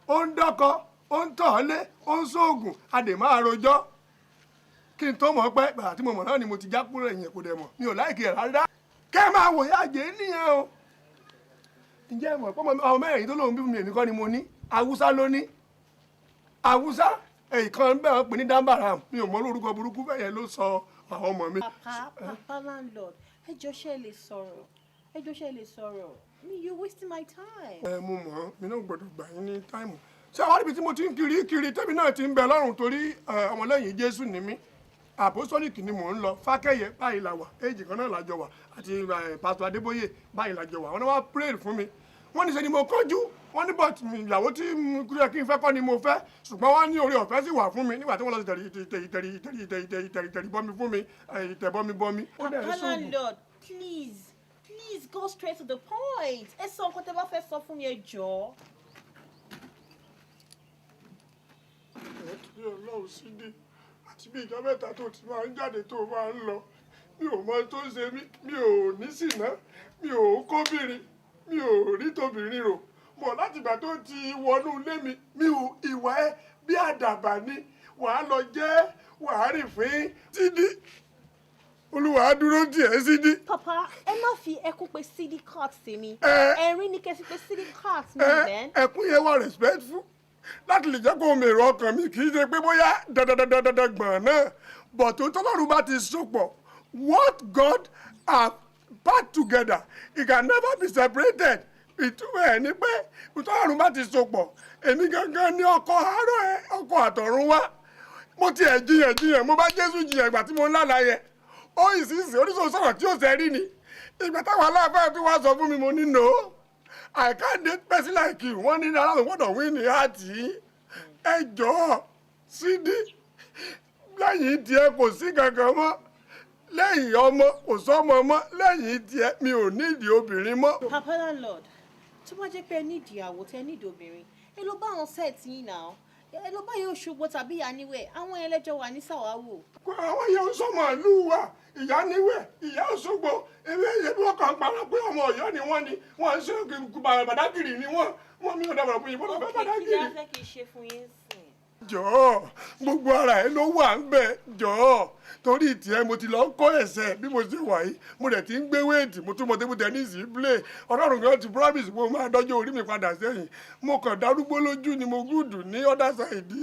ó ń dọ́kọ, ó ń tọ̀ ọ́ lé, ó ń sóògùn, a dè máa rojọ́. Kí n tó mọ̀ pé bàtà tí mo mọ̀ náà ni mo ti já kúrò ẹ̀yìn, kò dẹ̀ mọ̀. Mi ò like ẹ̀ rárá. Kẹ́ ẹ máa wò ìyá àjẹ́ nìyẹn o. Ǹjẹ́ ẹ mọ̀ pé ọmọ mẹ́rin tó lóun bí mi, èmi kọ́ ni mo ní? Haúsá ló ní. Haúsá ẹ̀yìn bẹ́ẹ̀, wọ́n pè ní Dambaram. Mi ò mọ orúkọ burúkú bẹ́ẹ̀ yẹn ló sọ àwọn ọmọ mi.
Papa, papa landlord, ẹ jọ̀ọ́, ṣé ẹ lè sọ̀rọ̀? Ẹ jọ̀ọ́, ṣé ẹ lè sọ̀rọ̀? Me, you wasting my time.
Ẹ mo mọ̀ ọ́, mi náà gbọ́dọ̀ gbà yín ní time. Ṣé àwọn ibi tí mo ti ń kiri kiri tẹ́mi náà ti ń bẹ lọ́rùn torí ọmọlẹ́yìn Jésù ni mí, apostolic ni mò ń lọ. Fákẹ́yẹ báyìí la wà, èjì kan náà lájọ wà, àti Pastor Adébóyè báyìí lájọ wà. Wọ́n wá pray fún mi, wọ́n ní ṣe ni mo kánjú. Wọ́n ní but ìyàwó tí kúrẹ́ kí n fẹ́ kọ́ ni mo fẹ́, ṣùgbọ́n wọ́n ní oore ọ̀fẹ́ sì wà fún mi nígbà tí wọ́n lọ sí tẹ̀rí tẹ̀rí tẹ̀rí tẹ̀rí tẹ̀rí tẹ̀rí tẹ̀rí tẹ̀rí bọ́mi fún mi, tẹ̀ bọ́mi bọ́mi. Ó dẹ̀ ń
Papa
sóògùn.
landlord, please, please go straight to the point. Ẹ sọ nǹkan tẹ́ bá fẹ́ sọ fún mi, ẹ jọ̀ọ́.
Ẹ torí Ọlọ́run, Sídì, àti bí ìjọ mẹ́ta tó ti máa ń jáde tó máa ń lọ, mi ò mọ tó ń ṣe mí. Mi ò ní sìná, mi ò kóbìnrin, mi ò rí tóbìnrin rò. Bọ̀ látìgbà tó ti wọnú ilé mi, mi ò ìwà ẹ bí àdàbà ni wàá lọ jẹ́, wàá rìn fín Sídí. Olúwa á dúró tì ẹ́, Sídí.
Papa, ẹ má fi ẹkún pe Sidikat sí mi.
Ẹ.
Ẹ̀rín ni kẹ́ fi pe Sidikat mi
Ẹ
then.
ẹkún yẹn wà respectful láti lè jẹ́ kó o mèrò ọkàn mi, kì í ṣe pé bóyá dandandandandan gbọ̀n náà bọ̀ tó tọ́lọ́run bá ti sopọ̀. What God have put together, it can never be separated. Ìtumọ̀ ẹ̀ ni pé tọ́lọ́run bá ti sopọ̀, èmi gangan ní ọkọ àárọ̀ ẹ, ọkọ àtọ̀run wá. Mo tiẹ̀ jiyàn jiyàn, mo bá Jésù jiyàn ìgbà tí mo ń lálàá yẹn, ó ìsinsìn oríṣiríṣi sọ̀rọ̀ tí ó ṣe rí ni. Ìgbà táwọn aláàfáà tí wàá sọ fún mi, mo ní, "No, I can't date person like you." Wọ́n ní aláwọ̀ gbọ́dọ̀ win ní heart yìí. Ẹ jọ̀ọ́, Sídí, lẹ́yìn tiẹ̀ kò sí kankan mọ́. Lẹ́yìn ọmọ kò sọ́mọ mọ́. Lẹ́yìn tiẹ̀ mi ò nídìí obìnrin mọ́.
Papa landlord, tó bá jẹ́ pé ẹ nídìí ìyàwó, tẹ nídìí obìnrin, ẹ lọ bá àwọn set yín náà. Ẹ lọ bá yóò ṣogbo tàbí ìyá níwẹ̀, àwọn ẹlẹ́jọ́ wà ní sàwáwò.
Àwọn yẹn ń sọmọ ìlú wa, ìyá níwẹ̀, ìyá Òṣogbo, ewé ebi wọn kàn ń parọ́ pé ọmọ Ọ̀yọ́ ni wọ́n, ni wọ́n ń ṣe Bàdágìrì ni wọ́n. Wọ́n mi ò dàbọ̀rọ̀ fún yín bọ́dọ̀ fẹ́
Kí ni
Bàdágìrì.
a fẹ́ kí n ṣe fún yín sìn?
Jọ̀ọ́, gbogbo ara ẹ ló wà ń bẹ. Jọ̀ọ́, torí tiẹ̀ mo ti lọ kọ́ ẹ̀sẹ̀ bí mo ṣe wà yìí. Mo dẹ̀ ti ń gbé weight, mo tún mọ table tennis play. Ọlọ́run kan ti promise mo máa dọ́jọ́ orí mi padà sẹ́yìn. Mo kàn darúgbó lójú ni, mo good ní other side.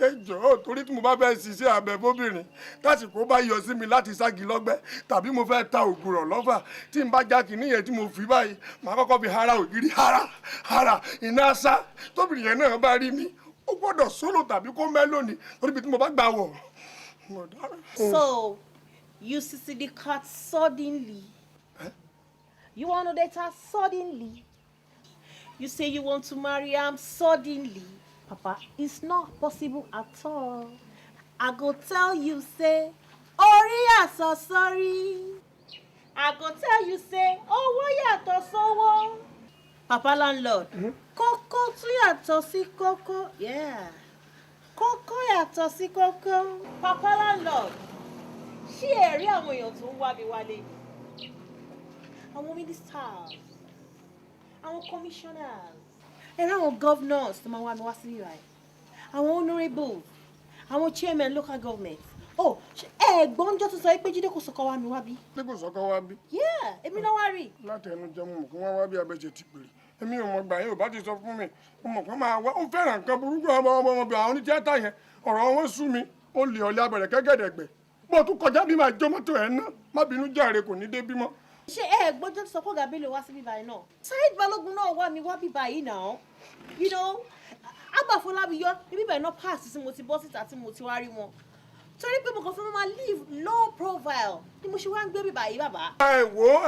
Ẹ jọ̀ọ́, torí tí mo bá fẹ́ ṣiṣẹ́ abẹ fóbìnrin, tásìkò bá yọ sí mi láti ságì lọ́gbẹ́ tàbí mo fẹ́ ta ògùrọ̀ lọ́fà, tí n bá já kìíní yẹn tí mo fi báyìí, màá kọ́kọ́ fi hara ògiri, hara hara iná sá. Tóbìnrin yẹn náà bá rí mi, ó gbọ́dọ̀ sólò tàbí kó mẹ́ lónìí, torí ibi tí mo bá gbà wọ̀, mo dára.
So, you see Sidikat suddenly. You want to date her suddenly. You say you want to marry am suddenly. Papa, it's not possible at all. I go tell you say, orí yàtọ̀ sórí. I go tell you say, owó yàtọ̀ sówó. Papa landlord, kókó tún yàtọ̀ sí kókó. Yeah. Kókó yàtọ̀ sí kókó. Papa landlord, ṣé ẹ rí àwọn èèyàn tó ń wá mi wálé ni? Àwọn ministers, àwọn commissioners, ẹ rí àwọn governors tó máa wá mi wá sí ibí, àwọn honourables, àwọn chairman local government. Oh, ẹ gbọ́njọ́ tó sọ pé Jídé Kòsọ́kọ́ wá mi wá bí.
Jídé Kòsọ́kọ́ wá bí.
Yeah, èmi náà wá rí.
Láti ẹnu jẹ́ mo mọ̀ kí wọ́n wá bí abẹ́jẹ́ ti pèrè. Èmi ò mọ̀ gbà yín ò bá ti sọ fún mi. Mo mọ̀ pé máa wá, ó fẹ́ràn nǹkan burúkú. Ọmọ ọmọ ọmọ bí àwọn onítíátà yẹn, ọ̀rọ̀ wọn sú mi. Ó lè ọ̀lẹ́ abẹ̀rẹ̀ kẹ́gẹ̀dẹ̀gbẹ̀ bó tún kọjá bí máa jó mọ́tò ẹ̀ ná. Má bínú jàre, kò ní dé bímọ.
Ṣé ẹ gbọ́njọ́ tó sọ pé Ọ̀gá Bello wá sí bíbá yìí náà? Saheed Balogun náà wá mi wá bíbá yìí náà. Abba Fọlábíyọ ibi báyìí náà pass tí mo ti bọ́ síta tí mo ti wá rí wọn. Torí pé mo kàn fẹ́ máa live low profile ni mo ṣe wá ń gbé bíbá yìí, bàbá.
Ẹ wo,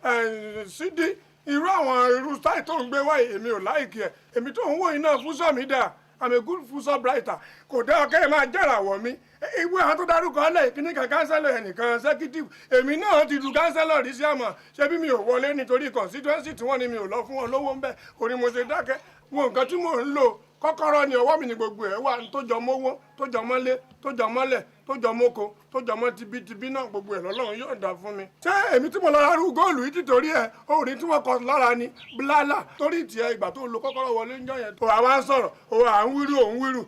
ẹ Sídí, irú àwọn irú style tó ń gbé wáyé, èmi ò like ẹ. Èmi tó ń wò iná fúsọ mi dà, I'm a good fúsọ brighter. Kò dá ọkẹ́ ẹ máa jẹ́ra wọ̀ mí. Ìwé àwọn tó dárúkọ ọlẹ́ ìkíní kan, councillor, ẹnìkan executive. Èmi náà ti du councillor rí sí, àmọ́ ṣé bí mi ò wọlé nítorí constituency tí wọ́n ní mi ò lọ fún wọn lówó ń bẹ̀ orí mo ṣe dákẹ́. Wo nǹkan tí mò ń lò, kọ́kọ́rọ́ ni ọwọ́ mi ní gbogbo ẹ̀ wà, tó jọ mọ́wọ́, tó jọ mọ́lé, tó jọ mọ́lẹ̀, tó jọ mọ́kọ, tó jọ mọ́ tibítibí náà, gbogbo ẹ̀ lọ́lọ́run yóò dá fún mi. Ṣé èmi tí mo lọ rárú góòlù yìí títorí ẹ orin tí wọ́n kọ lára ni blálà torí tiẹ̀ ìgbà tó lo kọ́kọ́rọ́ wọlé ń jọ yẹn. Tó àwa ń sọ̀rọ̀, òun à ń wíru, òun wíru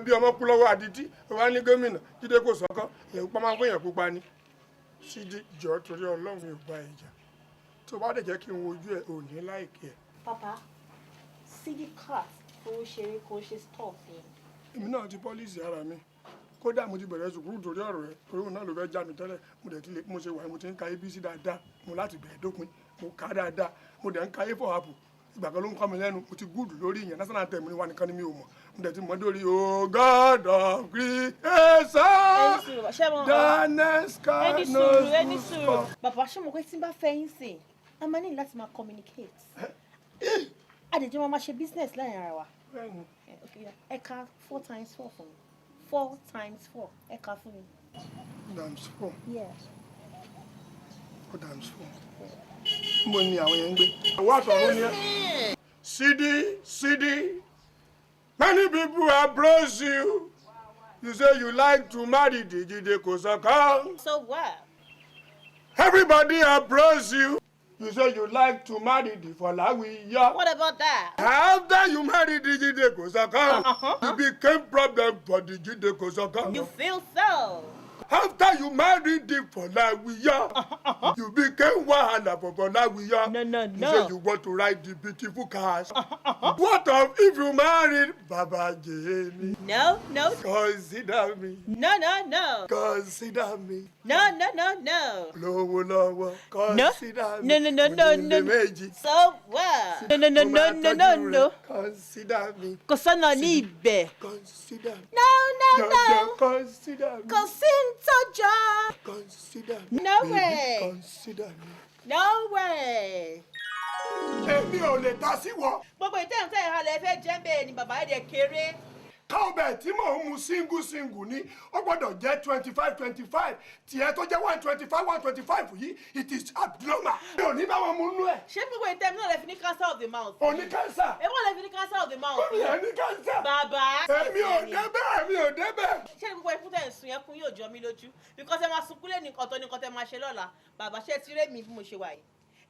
bí ọmọ kú lọ́wọ́ àdìtí. Òun á ní gómìnà Jídé Kòsọ́kọ́, èèyàn pupa máa ń fún èèyàn pupa ni. Sídí, jọ, torí Ọlọ́run, mi ò bá ẹ jà. Tó bá dẹ̀ jẹ́ kí n wojú ẹ, ò ní like ẹ.
Papa, Sidikat fowó ṣeré kò ṣe stop yẹn.
Èmi náà ti polish ara mi. Kódà mo ti bẹ̀rẹ̀ sùkúrù torí ọ̀rọ̀ ẹ̀, torí òun náà ló fẹ́ já mi tẹ́lẹ̀. Mo dẹ̀ ti lè mo ṣe wà, mo ti ń ka ABC dáadáa. Mo láti bẹ̀rẹ̀ dópin, mo kà á dáadáa. Mo dẹ̀ ń ka A for apple. Ìgbà kan ló ń kọ́ mi lẹ́nu. Mo ti good lórí ìyẹn. National anthem ni wa nìkan ni mi ò mọ̀. Mo dẹ̀ ti mọ̀ dórí "O God of creation".
Ẹni sùúrù, ẹni sùúrù. Bàbá, ṣé mo pé tí n bá fẹ́ yín sìn, a máa ní láti máa communicate, a dẹ̀ jẹ́ máa ṣe business láàrin ara wa. Ẹ ka 4 times 4 fún mi. 4 times 4, ẹ ka fún mi.
Times four?
Yeah.
4 times 4. Níbo ni àwọn yẹn ń gbé? Àwọn àtọ̀run ni ẹ. Sidi, Sidi, many people approach you. You say you like to marry Jide Kosoko.
So what?
Everybody approach you. You say you like to marry the Folawiyo.
What about that?
After you marry the Jide Kosoko, you became problem for the Jide Kosoko.
You feel so?
After you marry the Folawiyo, you became wahala for Folawiyo.
No, no,
You
no.
say you want to ride the beautiful cars. What of if you married Baba Jemi?
No, no.
Consider me.
No, no, no.
Consider me.
No, no, no, no.
Lówó lọ́wọ́.
No.
Consider me.
No, no, no, no, no.
Onílé méjì.
So what? No, no, no, no, no, no, no.
Consider me.
Kò sọ́nà ní ibẹ̀.
Consider me.
No, no, no.
Consider me.
Kò sí ń tọ́jọ́.
Consider me.
No
Baby,
way.
Consider me.
No way.
Èmi ò lè ta sí wọ.
Gbogbo ìtẹ̀ǹtẹ̀ ìhalẹ̀ fẹ́ jẹ́ bẹ́ẹ̀ ni bàbá ẹ̀dẹ̀ kéré.
Cowbell tí mò ń mu single single ni ó gbọ́dọ̀ jẹ́ 25 25 tiẹ̀ tó jẹ́ 125 125 yìí, it is abnormal. Mi ò ní bá wọn mu nú ẹ̀.
Ṣé gbogbo ìtẹ̀ǹtẹ̀ náà lè fi ní cancer of the mouth?
O ní cancer.
Èwo lè fi ní cancer of the mouth?
Ó ní cancer.
Bàbá.
Èmi ò débẹ̀, mi ò débẹ̀.
Ṣé gbogbo ikú tẹ̀ ń sun yẹn kún yóò jọ mí lójú? Because ẹ máa sunkún lé ní ọ̀tọ̀ ní nǹkan tẹ́ máa ṣe lọ́la. Bàbá, ṣé ti ré mi bí mo ṣe wà yìí?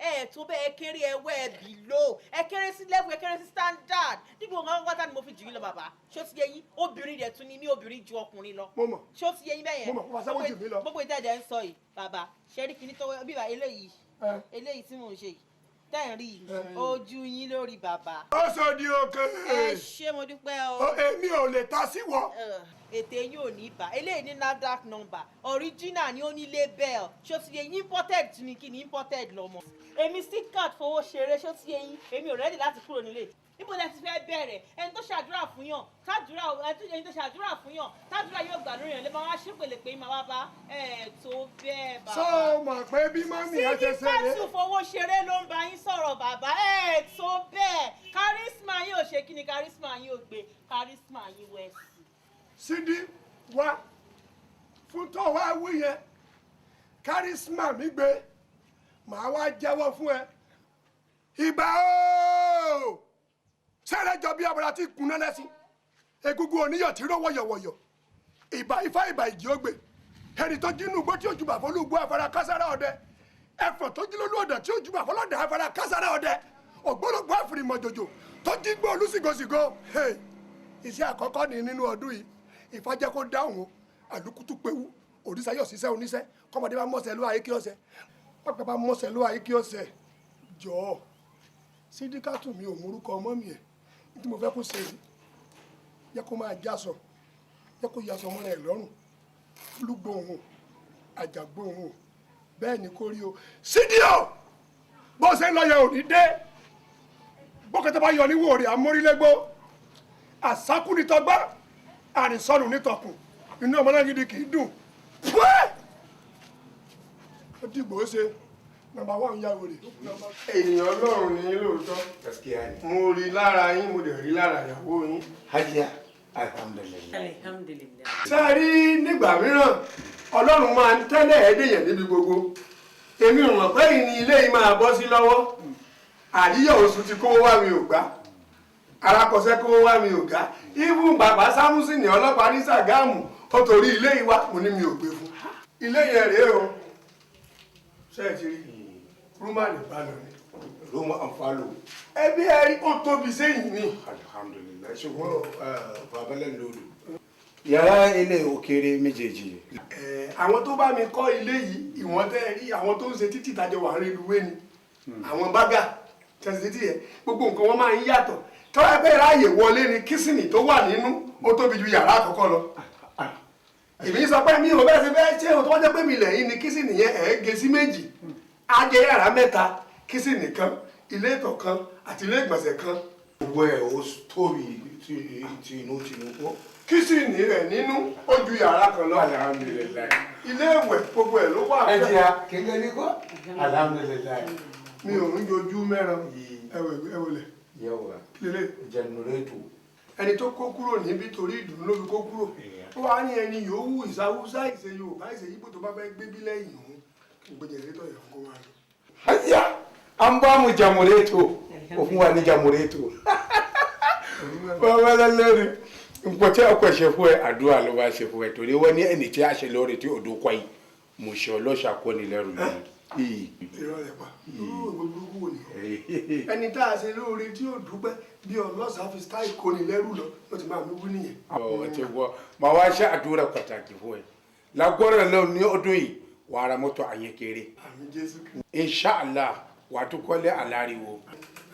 Ẹ tó bẹ́ẹ̀, ẹ kéré, ẹ wẹ́ ẹ bì lò, ẹ kéré sí level, ẹ kéré sí standard. Dípò nǹkan pátá ni mo fi jù yín lọ, bàbá. Ṣó ti yé yín? Obìnrin dẹ̀ tún ni mí, obìnrin ju ọkùnrin lọ.
Mo mọ̀.
Ṣó ti yé yín bẹ́ẹ̀ yẹn?
Mo mọ̀, wọ́n sáwọ́ jù mí lọ.
Gbogbo ìtẹ̀jẹ̀ ń sọ yìí, bàbá, ṣe rí kinní tó bíbá eléyìí, eléyìí tí mò ń ṣe yìí, tẹ́ ń rí yìí, ojú yín lórí, bàbá.
Ó sọ di òkè.
Ẹ ṣé, mo dúpẹ́ o.
Èmi ò lè ta sí wọ.
Ètè yín ò ní bá eléyìí ní NAFDAC number, original ni, ó ní label. Ṣó ti yé yín? Imported ni, kí ni imported lọmọ. Èmi Sidkat fowó ṣeré, ṣó ti yé yín? Èmi ò ready láti kúrò nílé. Níbo lẹ ti fẹ́ bẹ̀rẹ̀? Ẹni tó ṣàdúrà fún yàn, tàdúrà, ẹni tó ṣàdúrà fún yàn, tàdúrà yóò gbà lórí yàn lè máa wá ṣépèlè pé máa wá bá ẹ tó bẹ́ẹ̀, bàbá.
Sọ ma pé bí mọ́mí ẹ ṣe ṣe rè.
Sídìkàtù fowó ṣeré ló ń bá yín sọ̀rọ̀, bàbá. Ẹ tó bẹ́ẹ̀, charisma yín ò ṣe kí ni, charisma yín ò gbé, charisma yín wẹ̀ sí.
Sídí wá fún tó wá wí yẹn, charisma mi gbé, màá wá jẹ́wọ́ fún ẹ. Ìbà ooo, sẹ́rẹ̀ jọ bí abọ́dá tí kuná lẹ́sìn, egungun oníyọ̀ tí ró wọ̀yọ̀wọ̀yọ̀. Ìbà ifá, ìbà ìjì ògbè, ẹni tó jínú igbó tí òjúbà fọlúgbó afárá kására ọdẹ, ẹfọ̀ tó jí lólú ọ̀dà tí òjúbà fọlọ́dà afárá kására ọdẹ, ògbólógbó àfìrìmọ̀jòjò tó jí gbó olúsìgòsìgò. Iṣẹ́ àkọ́kọ́ ní nínú ọdún yìí, Ifá jẹ́ kó dáhùn o. Àlùkùtù péwu òrìṣà yọ̀ síṣẹ́ oníṣẹ́, kọ́mọdé bá mọ̀ọ́sẹ̀ ló ayé kí ọ̀sẹ̀, pápá bá mọ̀ọ́sẹ̀ ló ayé kí ọ̀sẹ̀. Jọ̀ọ́ Sídíkàtù, mi ò múrúkọ ọmọ mi ẹ̀ tí mo fẹ́ kó ṣe yìí, jẹ́ kó máa jásọ, jẹ́ kó yasọ ọmọ rẹ̀ lọ́rùn, lúgbòhùn àjàgbòhùn, bẹ́ẹ̀ ni kó rí o. Sídìó bó ṣe ń lọ yẹ òní dé, bókẹ́tẹ́ bá yọ níwò rẹ̀ amórílẹ́gbó, àsákú ni tọgbà, àrìnsọ́nù nítọkùn, inú ọmọ náà gidi kì í dùn. Pẹ́ ó dìgbò ó ṣe number one ya wèrè.
Èèyàn Ọlọ́run ní lóòótọ́, mo rí lára yín, mo dẹ̀ rí lára ìyàwó yín.
Hajiya, alhamdulilayi.
Alhamdulilayi.
Ṣé ẹ rí, nígbà mìíràn Ọlọ́run máa ń tẹ́lẹ̀ ẹ́dẹ̀yàn níbi gbogbo. Èmi ò mọ̀ pé ìní ilé yìí máa bọ́ sí lọ́wọ́. Àríyọ̀ oṣù ti kówó wá, mi ò gbà, arákọsẹ́ kówó wá, mi ò gá. Ibùn bàbá Sámúsìnì ọlọ́pàá ní Ṣàgámù ó torí ilé yìí wá, mo ní mi ò gbé fún. Ilé yẹn rèé o, ṣé ẹ ti rí rúmà ní balọ̀ ni.
Rúmà ànfàlò.
Ẹbí ẹ rí, ó tóbi sẹ́yìn ni.
Alhamdulilayi, ṣùgbọ́n bàbá lẹ́nu lòdù. Yàrá ilé òkèrè méjèèjì.
Àwọn tó bá mi kọ́ ilé yìí, ìwọ̀n tẹ́ ẹ rí, àwọn tó ń ṣe títì tàjọ wà ń reluwé ni, àwọn bágà tẹ̀sí títì yẹn, gbogbo nǹkan wọn máa ń yàtọ̀. Tọ́wọ́ ẹgbẹ́ ráàyè wọlé ni, kísìnì tó wà nínú ó tóbi ju yàrá àkọ́kọ́ lọ. Èmi sọ pé mi ò bẹ́ẹ̀ ṣe fẹ́ ṣé o, tó wọ́n jẹ́ pé mi lẹ́yìn ni kísìnì yẹn ẹ̀ gé sí méjì, á jẹ́ yàrá mẹ́ta, kísìnì kan, ilé ìtọ̀ kan àti ilé ìgbọ̀nsẹ̀ kan.
Gbogbo ẹ̀ ó tóbi tinú tinú.
Kísìnì rẹ̀ nínú ó ju yàrá kan lọ.
Alhamdulilayi.
Ilé ìwẹ̀, gbogbo ẹ̀ ló wà.
Ẹ jẹ́ kékeré ní kọ́. Alhamdulilayi.
Mi ò ń jojú mẹ́ran ẹ̀wẹ̀lẹ̀.
Yẹ́wà.
Lélẹ̀.
Jẹnurétò.
Ẹni tó kó kúrò níbi torí ìdùnnú ló fi kó kúrò. Ó wá ní ẹni yòówù, ìsáwúsá, ìṣe Yorùbá, ìṣe Yíbò tó bá fẹ́ gbé bí lẹ́yìn òun, gbé jẹnẹrétọ̀ yẹn kó wá lọ.
Hajiya, an bá mu jàmúrétò, ó fún wa ní jàmúrétò. Bàbá lẹ́lẹ́rìí, nǹkan tí a kò ṣe fún ẹ, àdúrà ló bá ṣe fún ẹ, torí wọ́n ní ẹni tí a ṣe lóore tí odò kọ́ yìí, mo ṣe ọlọ́ṣà kó ni lẹ́rù lónìí.
Irọ́ rẹ̀ pa, irú òwe burúkú wo ni? Ẹni tá a ṣe lóore tí yóò dúpẹ́ bí ọlọ́sàá fi style kóni lẹ́rù lọ ló ti máa mi wú nìyẹn.
Ọ̀ ti wọ, màá wá ṣe àdúrà pàtàkì fún ẹ. Lágbára Ọlọ́run ní ọdún yìí, wàá ra mọ́tò àyẹ̀kẹ́rẹ́.
Àmín Jésù Kristi.
Inshallah, wàá tún kọ́lé aláriwo.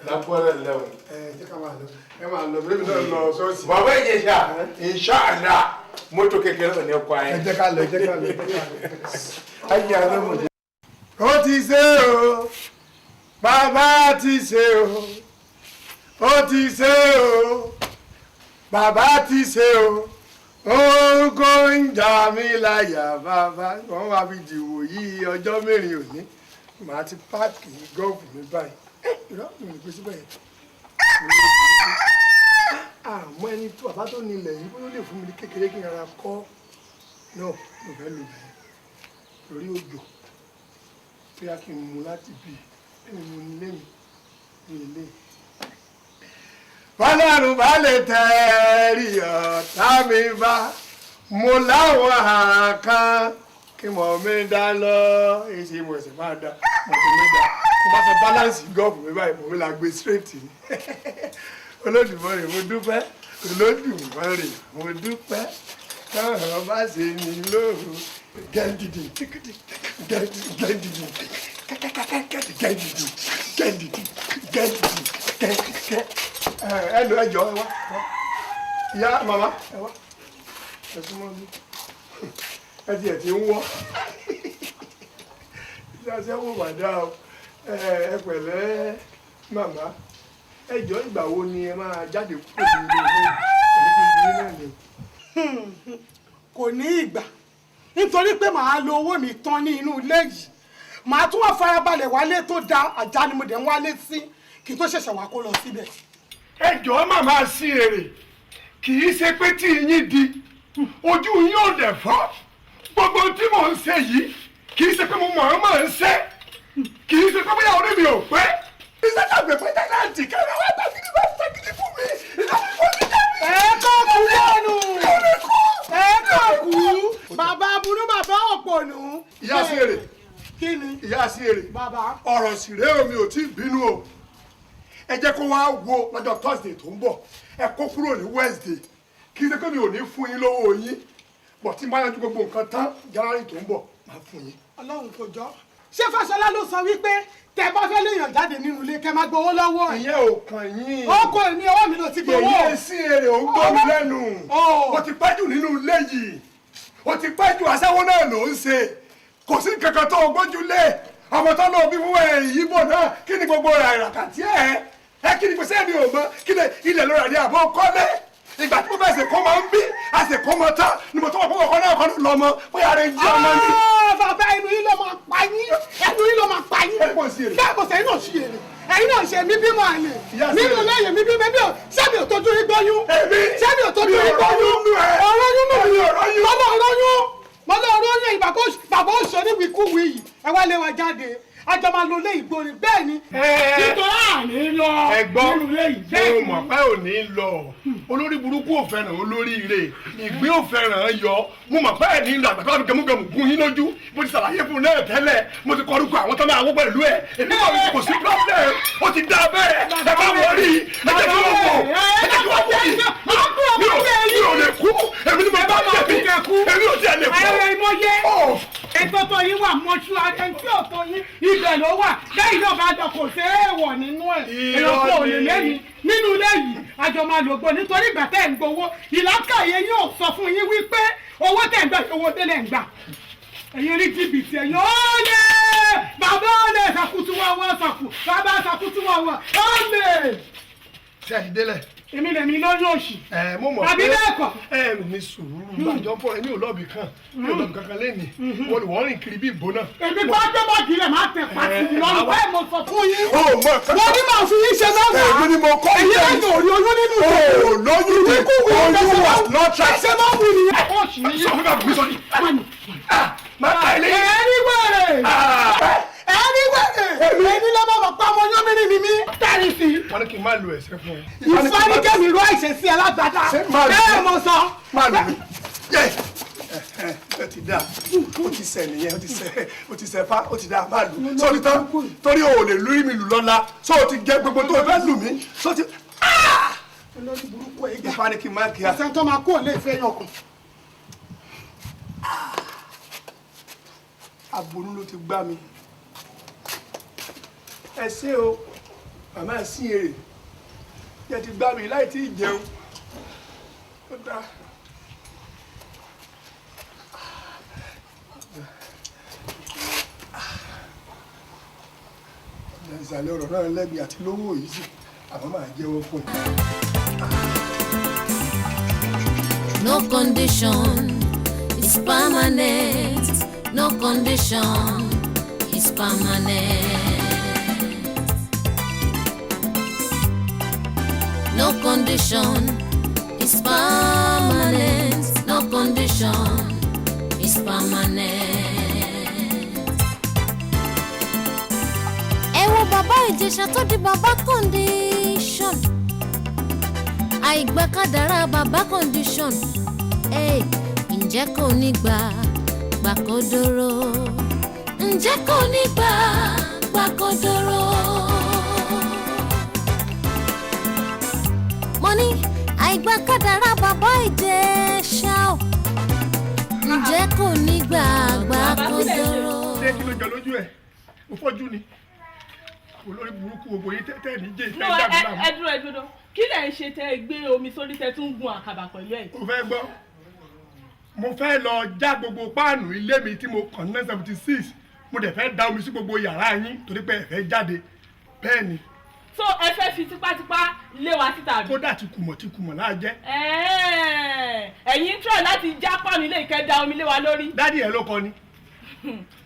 Lágbára Ọlọ́run.
Ẹ jẹ́ ká máa lọ, ẹ máa lọ, bẹ́ẹ̀ mi náà lọ ṣọ́ọ̀ṣì.
Bàbá Ìjẹ̀ṣà, inshallah, mọ́tò kékeré ò ní kọ́ ẹ.
Ẹ jẹ́ ká lọ, ẹ jẹ́ ká lọ, ẹ jẹ́ ká lọ.
Ayé alẹ́
Ó ti ṣe o, bàbá ti ṣe o, ó ti ṣe o, bàbá ti ṣe o, ó kó ń jà mí láyà bàbá. Wọ́n wá fi dìwò yí ọjọ́ mẹ́rin òní, màá ti páàkì gọ́ọ̀fù mi báyìí. Irọ́ mi ò lè gbé síbẹ̀ yẹn. Àmọ́ ẹni tó bàbá tó nílẹ̀ yìí bóyá ó lè fún mi ní kékeré kí n rárá kọ́ náà, mo fẹ́ lò bẹ́ẹ̀ lórí òjò. Bóyá kí n mú láti bí ẹni mo nílé mi ní ilé. Bọ́lọ́run bá lè tẹ̀rí ọ̀tá mi bá, mo láwọn àkàn kí mọ̀ mi dá lọ. Èsì mo ẹ̀sẹ̀ máa dá, mo ti mi dá. Mo bá sọ báláǹsì gọ́ọ̀fù mi báyìí, mo mi la gbé straight ni. Olódùmarè mo dúpẹ́, Olódùmarè mo dúpẹ́. Káwọn bá ṣe ní lóru. Gẹ́ndìdì, gẹ́ndìdì, kẹ́kẹ́kẹ́kẹ́, gẹ́ndìdì, gẹ́ndìdì, gẹ́ndìdì, kẹ́kẹ́kẹ́. Ẹ lọ ẹjọ́ ẹ wá. Ìyá màmá ẹ wá. Ẹ súnmọ́ mi. Ẹ tiẹ̀ ti ń wọ́. Ìṣàṣẹ́ wò wà dá o. Ẹ pẹ̀lẹ́ màmá. Ẹ jọ ìgbà wo ni ẹ máa jáde kúrò ní ilé ilé náà ni?
Kò ní ìgbà, nítorí pé màá lo owó mi tán ní inú ilé yìí, màá tún wá farabalẹ̀ wálé tó da àjà ni mo dẹ̀ ń wálé sí kí n tó ṣẹ̀ṣẹ̀ wá kó lọ síbẹ̀.
Ẹ jọ̀ọ́ màmá sí èrè, kì í ṣe pé tí yín di ojú yín ò dẹ̀ fọ́. Gbogbo tí mò ń ṣe yìí kì í ṣe pé mo mọ̀ọ́mọ̀ ń ṣe, kì í ṣe pé bóyá orí mi ò pé. Iṣẹ́ tàbí pé tẹ́lẹ̀tì kẹ́rẹ́ wá tàgídí bá tàgídí fún mi.
Ẹ kọ́ kú lẹ́nu, ẹ kọ́ kú, bàbá burú bàbá òpònú.
Ìyá sí èrè.
Kí ni?
Ìyá sí èrè.
Bàbá.
Ọ̀rọ̀ sì rèé o, mi ò tí ì bínú o. Ẹ jẹ́ kó wá wo lọ́jọ́ Thursday tó ń bọ̀, ẹ kó kúrò ní Wednesday. Kì í ṣe pé mi ò ní fún yín lówó yín, bọ̀ tí n bá yanjú gbogbo nǹkan tán January tó ń bọ̀ máa fún yín.
Ọlọ́run kò jọ. Ṣé Fáṣọlá ló sọ wípé tẹ bá fẹ́ léèyàn jáde nínú ilé kẹ máa gbowó lọ́wọ́ ẹ̀?
Ìyẹn ò kàn yín.
Ó kọ èmi, ọwọ́ mi ló ti gbowó.
Èyí sí èrè ò ń gbọ́ mi lẹ́nu. Ó ti pẹ́ jù nínú ilé yìí. Ó ti pẹ́ jù, aṣẹ́wó náà ló ń ṣe. Kò sí kankan tó o gbójú lé. Ọmọ tó lọ bí fún ẹ ìyíbò náà, kí ni gbogbo rẹ̀ ìràkàtì ẹ̀? Ẹ kí ni pèsè mi ò mọ, kí ni ilẹ̀ ló rà ní àbọ̀ kọ́lé? Ìgbà tí mo bẹ̀ ṣe kó máa ń bí, a ṣe kó mọ tán, ni mo tó wà fún ọkọ náà kọ́ ló lọ mọ, bóyá rẹ̀ ń jẹ́ ọmọ mi.
Bàbá ẹnu yín ló máa pa yín, ẹnu yín ló máa pa yín. Bẹ́ẹ̀ kò sẹ́yìn náà ṣe èrè, ẹ̀yin náà ṣe mí bímọ àlè. Nínú lẹ́yìn mi bímọ mi ò, ṣé mi ò tójú yín gbóyún? Ṣé mi ò tójú yín gbóyún? Ọ̀rọ̀ yín nù mí, mọ́lá ọ̀rọ̀ yín, mọ́lá ọ̀rọ̀ yín, bàbá òṣèré níwìkúwìí yìí, ẹ wá lé wa jáde. Àjọ máa lo ilé ìgbóni bẹ́ẹ̀ ni. Nítorí àní lọ nínú ilé yìí.
Ẹ̀gbọ́n, mo mọ̀ pé ò ní lọ. Olórí burúkú ò fẹ́ràn olórí ire, ìgbín ò fẹ́ràn yọ. Mo mọ̀ pé ẹ̀ ní lọ àgbàdo àbí gẹmúgẹmú gún yín lójú. Mo ti ṣàlàyé fún un náà tẹ́lẹ̀. Mo ti kọrúkọ àwọn tó máa wó pẹ̀lú ẹ̀. Èmi kò ní kò sí problem. Ó ti dá bẹ́ẹ̀. Ẹ bá wọ rí. Ẹ jẹ́ kí wọ́n wọ̀. Ẹ jẹ́ kí wọ́n wọ̀ yìí. Mi ò lè kú. Èmi ni mo bá jẹ̀bi. Èmi ò tiẹ̀ lè kú.
Ẹ̀rọ ìmọ̀ye. Ètò tó yín wà mọ́ṣúárì, ẹni tí ò tó yín ibẹ̀ ló wà. Lẹ́yìn náà bá jọ kò sí èèwọ̀ nínú ẹ̀. Èèyàn kò lè lẹ́yìn nínú ilé yìí. Àjọ máa lò gbọ́ nítorí ìgbà tẹ́ ń gbowó. Ìlàkàyè yín ò sọ fún yín wípé owó tẹ́ ń gbà owó tẹ́lẹ̀ ń gbà. Ẹ̀yin rí jìbìtì ẹ̀yin ó lè bàbá ó lè ṣàkútú wá wá ṣàkú bàbá ṣàkútú wá wá ó lè.
Ṣé ẹ ti délẹ̀?
Èmi lèmi lóyún òṣì.
Ẹ mo mọ̀
pé àbí bẹ́ẹ̀ kọ́.
Ẹ ní sùúrù gbàjọ fún èmi ò lọ́ọ̀bì kan, mi ò lọ́ọ̀bì kankan lẹ́nìí. Wọ́n wọ́n rìn kiri bí ìbò náà.
Èmi bá gbé báàgì rẹ̀ máa tẹ̀ pàtì lọ́rùn bẹ́ẹ̀ mo sọ fún yín.
O mọ̀ kankan.
Wọ́n ní màá fi yín ṣe mẹ́wàá.
Èmi ni mo kọ́
ilé. Èyí lẹ́yìn òrí oyún nínú
ìlú. O lóyún ní oyún was not right.
Ṣé máa wù ní.
Sọ fún mi sọ ní. Má ka ilé.
Ẹni wẹ̀rẹ̀. Ẹni wẹ̀rẹ̀. Èmi ló máa mọ̀ pé ọmọ yán mi ní mi. Tẹ́rì sí.
Wọ́n ní kí n má lu ẹ̀sẹ̀ fún ẹ.
Ìfáníkẹ́mi rú àìṣe sí alágbádá. Bẹ́ẹ̀ mo sọ.
Má lù mí. Ẹ ti dáa, ó ti sẹ nìyẹn, ó ti sẹ, ó ti sẹ fa, ó ti dáa, máa lù. Sọ ti tán, torí o ò lè lórí mi lù lọ́la. Sọ ti jẹ gbogbo tó o fẹ́ lù mí. Sọ ti.
Olórí burúkú ẹ̀ gà.
Ìfá ni kí n má kí a.
Ọ̀sẹ̀ tó máa kó lè fẹ́ yọkùn.
Aború ló ti gbá mi. Ẹ ṣé o, màmá ẹ sí èrè. Jẹ́ ti gbá mi láì tí ì jẹun. Ó dáa. Ìsàlẹ̀ ọ̀rọ̀ náà lẹ́gbẹ̀ẹ́ àti lówó yìí sí, àmọ́ máa jẹ́wọ́ fún ẹ.
No condition is permanent. No condition is permanent. No condition is permanent. No condition is permanent. Ẹ wo bàbá Ìjẹ̀ṣà tó di bàbá condition. Àìgbà kádàrá bàbá condition. Ẹ ǹjẹ́ kò ní gbà gbàkódóró? Ǹjẹ́ kò ní gbà gbàkódóró? Mo ní àìgbà kádàrá bàbá Ìjẹ̀ṣà o. Ǹjẹ́ kò ní gbà gbàkódóró?
Ṣé kí ló jọ lójú ẹ̀? Mo fọ́jú ni. Olórí burúkú gbogbo yín tẹ́tẹ́ ní jẹ́
No,
ìfẹ́ dàbí láàmú.
ẹ dúró, ẹ dúró. Kí lẹ̀ ń ṣe tẹ́ ẹ gbé omi sórí tẹ́ tún gun àkàbà pẹ̀lú ẹ̀?
O fẹ́ gbọ́, mo fẹ́ lọ já gbogbo páànù ilé mi tí mo kàn ní 1976, mo dẹ̀ fẹ́ da omi sí gbogbo yàrá yín torí pé ẹ fẹ́ jáde. Bẹ́ẹ̀ ni.
So ẹ fẹ́ fi tipátipá lé wa síta àbí?
Kódà ti kùmọ̀ ti kùmọ̀ láà jẹ́.
Ẹ̀yin ń try láti já páànù ilé ìkẹ́ da omi lé wa lórí.
Dádì ẹ̀ ló kọ ni.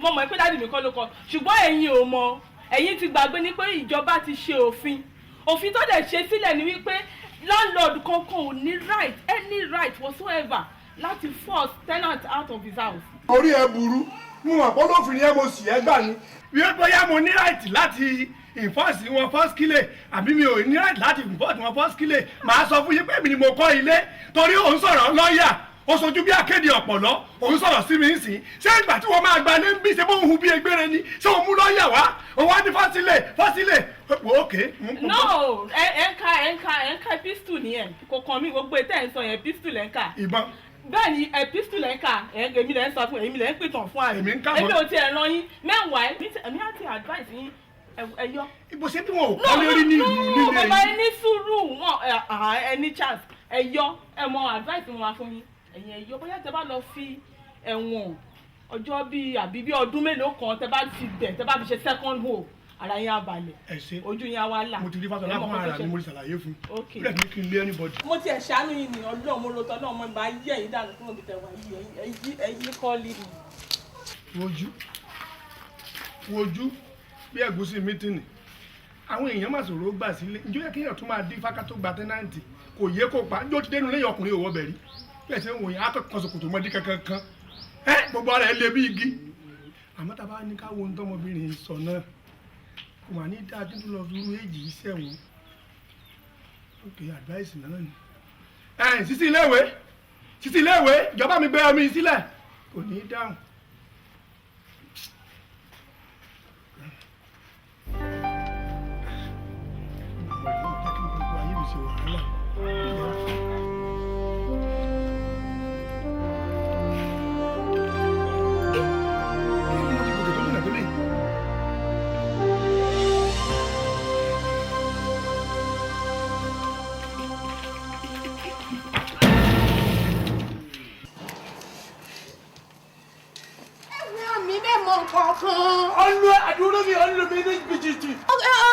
Mo mọ̀ pé dádì mi kọ́ ló kọ, ṣùgbọ́n ẹ̀yin ò mọ̀, ẹ̀yin ti gbàgbé ni pé ìjọba ti ṣe òfin. Òfin tó dẹ̀ ṣe sílẹ̀ ni wípé landlord kankan ò ní right, any right whatsoever láti force tenant out of his house.
Orí ẹ burú, mo mọ̀ pé olófin yẹn mo sì ẹ́ gbà ni. Wípé bóyá mo ní right láti enforce wọn first kílè àbí mi ò ní right láti enforce wọn first kílè, màá sọ fún yín pé èmi ni mo kọ́ ilé torí òun sọ̀rọ̀ lọ́ọ̀yà, ó sojú bí akéde ọ̀pọ̀lọ́, òun sọ̀rọ̀ sí mi nsìn. Ṣé ìgbà tí wọ́n máa gba ilé ń bí ṣe bó ń hu bí egbére ni? Ṣé òun mú lọ́ọ̀yà wá? Òun wá ní fọ́sílẹ̀ fọ́sílẹ̀. Òkè.
No, ẹ ń ka ẹ ń ka ẹ ń ka pistol nìyẹn. Kò kàn mí, gbogbo ètò ẹ̀ ń sọ yẹn pistol ẹ̀ ń kà.
Ìbọn.
Bẹ́ẹ̀ ni ẹ pistol ẹ̀ ń kà, èmi lẹ̀ ń sọ fún, èmi lẹ̀ ń pìtàn fún àmì.
Èmi ń kà mọ́.
Èmi ò tiẹ̀ ràn yín. Mẹ́wàá èmi á ti advice yín ẹ yọ.
Ibo ṣé bí wọn ò kọ́ lérí ní ìlú nílé
No, bàbá ẹ ní sùúrù wọn ẹ ní chance ẹ yọ, ẹ mọ advice wọn wá fún yín. Ẹ̀yin ẹ yọ, bóyá tẹ bá lọ fi ẹ̀wọ̀n ọjọ́ bíi àbí bíi ọdún mélòó kan tẹ bá ti bẹ̀ tẹ bá fi ṣe second home, ara yín á balẹ̀.
Ẹ ṣe.
Ojú yín á wá là.
Mo ti rí Fáṣọlá fún ara mi, mo ti ṣàlàyé fún un.
Ok.
Bẹ́ẹ̀ ni kí n lé anybody.
Mo tiẹ̀ ṣàánú yín ni Ọlọ́run, mo ro tọ́lọ́run, mo máa yí ẹ̀yin dànù kúrò níbi tẹ̀wá yìí, ẹ̀yí kọ́lì ni.
Wojú wojú bí ẹ̀gúsí mítìnì, àwọn èèyàn máa sọ̀rọ̀ gbà sílé. Ǹjọ́ yẹ kéèyàn tún máa dín fáká tó gba tẹ́nàntì kò yẹ kó pa. Ǹjọ́ ti dénú lẹ́yìn ọkùnrin òwò bẹ̀rí bẹ́ẹ̀ ṣe ń wòye akẹ́kọ̀ọ́ sòkòtò mọ́dí kankan kan ẹ gbogbo ara ẹ lé bí igi. Àmọ́ tá a bá ní ká wo ohun tọmọbìnrin sọ náà kò mà ní dáa tó lọ fi irú èjì yìí sẹ́wọ̀n. Ok, advice náà ni. Ẹ sísí iléèwé, sísí iléèwé, ìjọba mi gbé omi sílẹ̀ kò ní í dáhùn.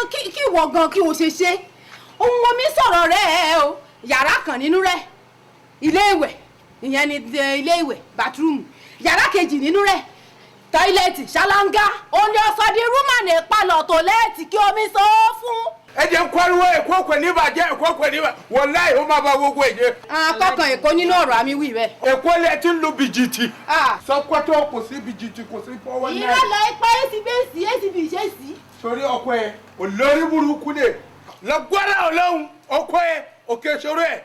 Kí ìwọ gan kí o ṣe ṣe ohun omi sọ̀rọ̀ rẹ̀ o, yàrá kan nínú rẹ̀ ilé ìwẹ̀, ìyẹn ni ilé ìwẹ̀ bathroom, yàrá kejì nínú rẹ̀ tọ́ílẹ̀tì ṣáláńgá, òní ọ̀sọ̀dí rúmànì palọ̀ tòlẹ́ẹ̀tì kí omi sọ ó fún.
Ẹ jẹ́ ń kọ́ríwó Èkó kò ní bàjẹ́, Èkó kò ní bàjẹ́, wàláhì ó máa bá gbogbo èdè.
Akọ́kàn Èkó nínú ọ̀rọ̀ àmì wí rẹ̀.
Èkó lẹ ti ń lu bìjìtì. Sọkọtọ kò sí bìjìtì, kò sí fọwọ́ náà.
Ìrọ̀lọ́ ipá èsì bẹ́ẹ̀sì èsì bì ṣe sí.
Sórí ọkọ ẹ olórí burúkú ni lọ́gbọ́dọ̀ Ọlọ́run, ọkọ ẹ òkè ìṣòro ẹ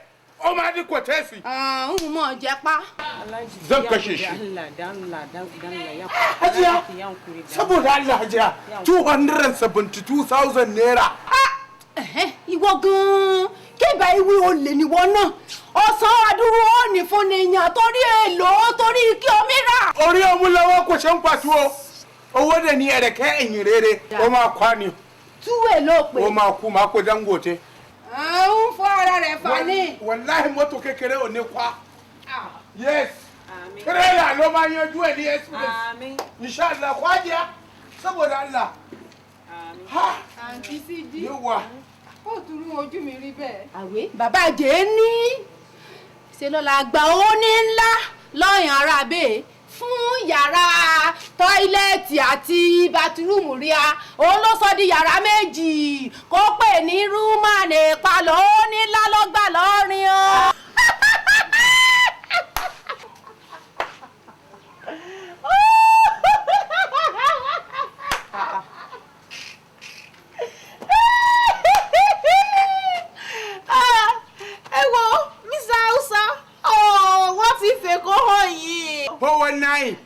Ó máa di kòtẹ́ẹ̀sì.
Ń mọ̀ jẹ́ pa.
Zan kashe shi. Hajiya, saboda Allah Hajiya, 272,000 naira.
Ìwọ gan-an kébà ìwé olè níwọ náà ọ̀sán adúrú ó ní fún ni yàn torí èlò torí kí omi rà.
Orí ọmú lọ́wọ́ kò ṣe ń pàtó owó dẹ̀ ní ẹ̀rẹ̀kẹ́ ẹ̀yìn rere ó máa kọ́ ni.
Túwèé ló pè.
Ó máa kú máa kó Dangote.
Ń fọ ara rẹ̀ fà ní.
Wàláhì mọ́tò kékeré ò ní kwa. Yes. Tírélà ló máa yanjú ẹ̀ ní express. Inshallah kwajiya saboda Allah. Ha!
Àǹtí Sídí.
Yóò wà.
Ó tún ojú mi rí bẹ́ẹ̀. Àwé bàbá jẹ́ ní ṣe lọ́la gba owó ní ńlá lọ́yàn ara bẹ́ẹ̀ fún yàrá tọ́ílẹ̀tì àti bàtírùmù ríà òun ló sọ di yàrá méjì kó pè ní rúmánì palọ̀ ó ní ńlá lọ́gbà lọ́rin o.
Ẹ wo Mr. Hausa, wọ́n ti fèkó hàn yìí.
419.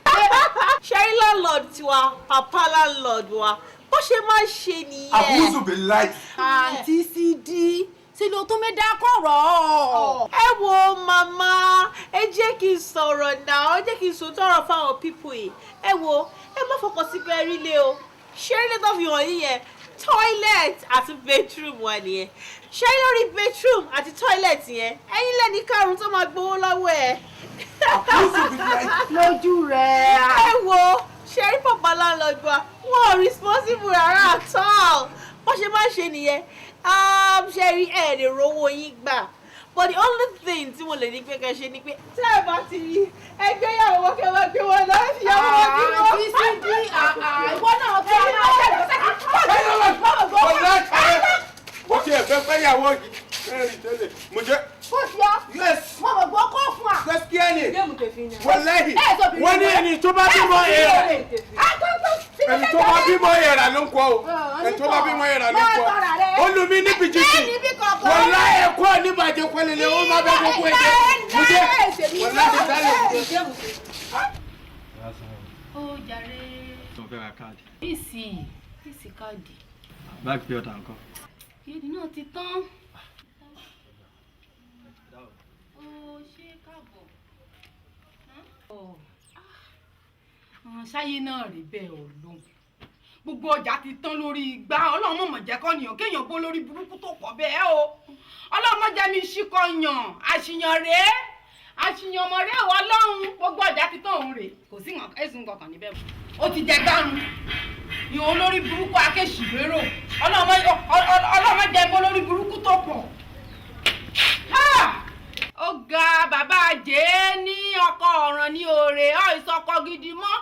Ṣẹ́rí landlord tiwa, papa landlord wa, bó ṣe máa ń ṣe nìyẹn.
Àbúzù bí láì.
Àǹtí Sídí ṣe ló tún mi dákọ̀rọ̀.
Ẹ wo màmá, ẹ jẹ́ kí n sọ̀rọ̀ náà, ẹ jẹ́ kí n sòótọ́ ọ̀rọ̀ fáwọn pípò yìí. Ẹ wo, ẹ má fọkàn sí pé ẹ rí lé o. Ṣẹ́rí lè tó fi hàn yín yẹn, toilet àti bedroom wa nìyẹn. Ṣé lórí bedroom àti toilet yẹn, ẹ̀yin lẹ́ni karùn-ún tó máa gbowó lọ́wọ́ ẹ̀.
Lójú rẹ̀.
Ẹ wo, ṣe rí pàpà landlord wa, wọn ò responsible rárá at all. Bó ṣe máa ń ṣe nìyẹn, ṣe rí ẹ̀ lè rówó yín gbà. But the only thing tí mo lè ní pé kẹ́ ṣe ni pé tẹ́ ẹ bá ti rí ẹgbẹ́ ìyàwó wọn kẹ́ máa gbé wọn lọ, ẹ fi ìyàwó wọn bí wọn.
Àǹtí Sídí, ìwọ náà fi ọmọ ẹgbẹ́
Mo ti ẹ̀fẹ́ fẹ́ yàwó yìí tẹ́lẹ̀ mo jẹ́.
Kó fi ọ́.
Yes.
Mo mọ̀ gbọ́ kó fún wa.
Gaskiya ne. Wallahi. Wọ́n ní ẹni tó bá bímọ èèrà. Ẹni tó bá bímọ èèrà ló ń kọ́ o. Ẹni tó bá bímọ èèrà ló ń kọ́. Olùmí ní bìjìjì. Wallahi ẹ̀kọ́ níbàjẹ́ kọ́lẹ́lẹ́ ó má bẹ́ gbogbo ẹ̀jẹ̀. Mo jẹ́. Wallahi tálẹ̀.
Ó jàre.
Mo fẹ́ ra káàdì.
Ìsì káàdì.
Báàgì pé ọ̀tà nǹkan.
Yéèdì náà ti tán. Ó ṣe káàbọ̀. Ṣáyé náà rí bẹ́ẹ̀ ò lóhùn. Gbogbo ọjà ti tán lórí igbá. Ọlọ́run mọ̀mọ̀ jẹ́ kọ́ nìyàn kéèyàn bó lórí burúkú tó pọ̀ bẹ́ẹ̀ o. Ọlọ́run mọ̀ jẹ́ mi ṣíkọ yàn. Àṣìyàn rèé. Àṣìyàn ọmọ rèé o Ọlọ́run. Gbogbo ọjà ti tán òun rèé. Kò sí ẹ̀sùn kankan níbẹ̀. Ó ti jẹ gbárùn. Ìhun olórí burúkú akéṣìlérò. Ọlọ́mọ jẹ́ bó lórí burúkú tó pọ̀. Ó ga bàbá àjẹ́ ní ọkọ ọ̀ràn ní òòrè ọ̀ ìsọkọ gidi mọ́.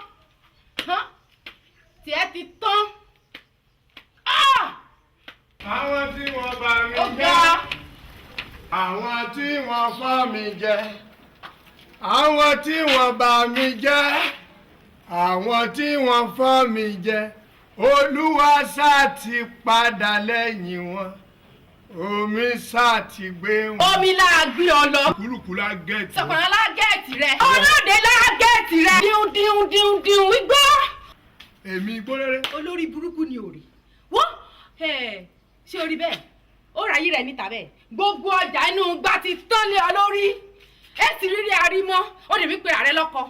Tiẹ̀ ti tán.
Àwọn tí wọ́n bá mi jẹ́, àwọn tí wọ́n fọ́ mi jẹ, àwọn tí wọ́n bá mi jẹ́, àwọn tí wọ́n fọ́ mi jẹ, Olúwa ṣá ti padà lẹ́yìn wọn, omi ṣá ti gbé wọn.
Omi la gbé ọ lọ.
Kúlùkù la gẹ̀ẹ́tì.
Sọ̀kànlá la gẹ̀ẹ́tì rẹ̀. Ọlọ́dẹ la gẹ̀ẹ́tì rẹ̀. Díhun díhun díhun díhun igbó.
Èmi igbó rere.
Olórí burúkú ni òrì. Wọ́n ṣé orí bẹ́ẹ̀? Ó ra yí rẹ̀ níta bẹ́ẹ̀. Gbogbo ọjà inú gbá ti tán lé ọ lórí. Ẹ sì rírí arímọ́, ó lè wí pé ààrẹ lọ́kọ.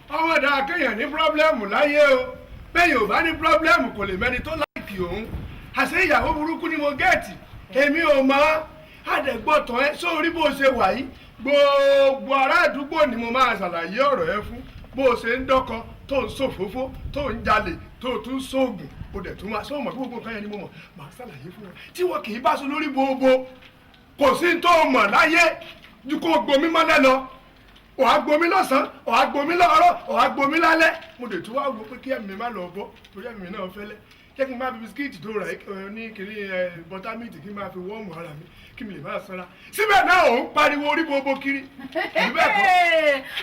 Ọmọ dáa kéèyàn ní pírọ́blẹ́mù láyé o. Bẹ́ẹ̀ yóò bá ní pírọ́blẹ́mù kò lè mẹ́ni tó láìkì òun. Àṣé ìyàwó burúkú ni mo gẹ́ẹ̀tì. Èmi ò mọ̀. Àdẹ̀gbọ́tàn ẹ sórí bó ṣe wà yìí. Gbogbo ará àdúgbò ni mo máa ṣàlàyé ọ̀rọ̀ ẹ fún. Bó ṣe ń dọ́kọ, tó ń ṣòfófó, tó ń jalè, tó tún ṣoògùn, ó dẹ̀ tún máa sọ mọ̀ gbogbo nǹkan yẹn ni mo mọ̀. Màá ṣàlàyé fún wọn. Tí wọn kì í bá so lórí gbogbo, kò sí tó mọ̀ láyé ju kó gbomi mọ́lẹ̀ lọ. Wàá gbomi lọ́sàn-án, wàá gbomi lọ́rọ̀, wàá gbomi lálẹ́. Mo dẹ̀ tún wá wo pé kí ẹ̀mí má lọ bọ́, torí ẹ̀mí náà fẹ́lẹ́. Jẹ́ kí n máa fi bisikíìtì tó rà ní kiri bọ́támìtì kí n máa fi wọ́ọ̀mù ara mi kí mi lè máa sanra. Síbẹ̀ náà ò ń pariwo orí gbogbo kiri.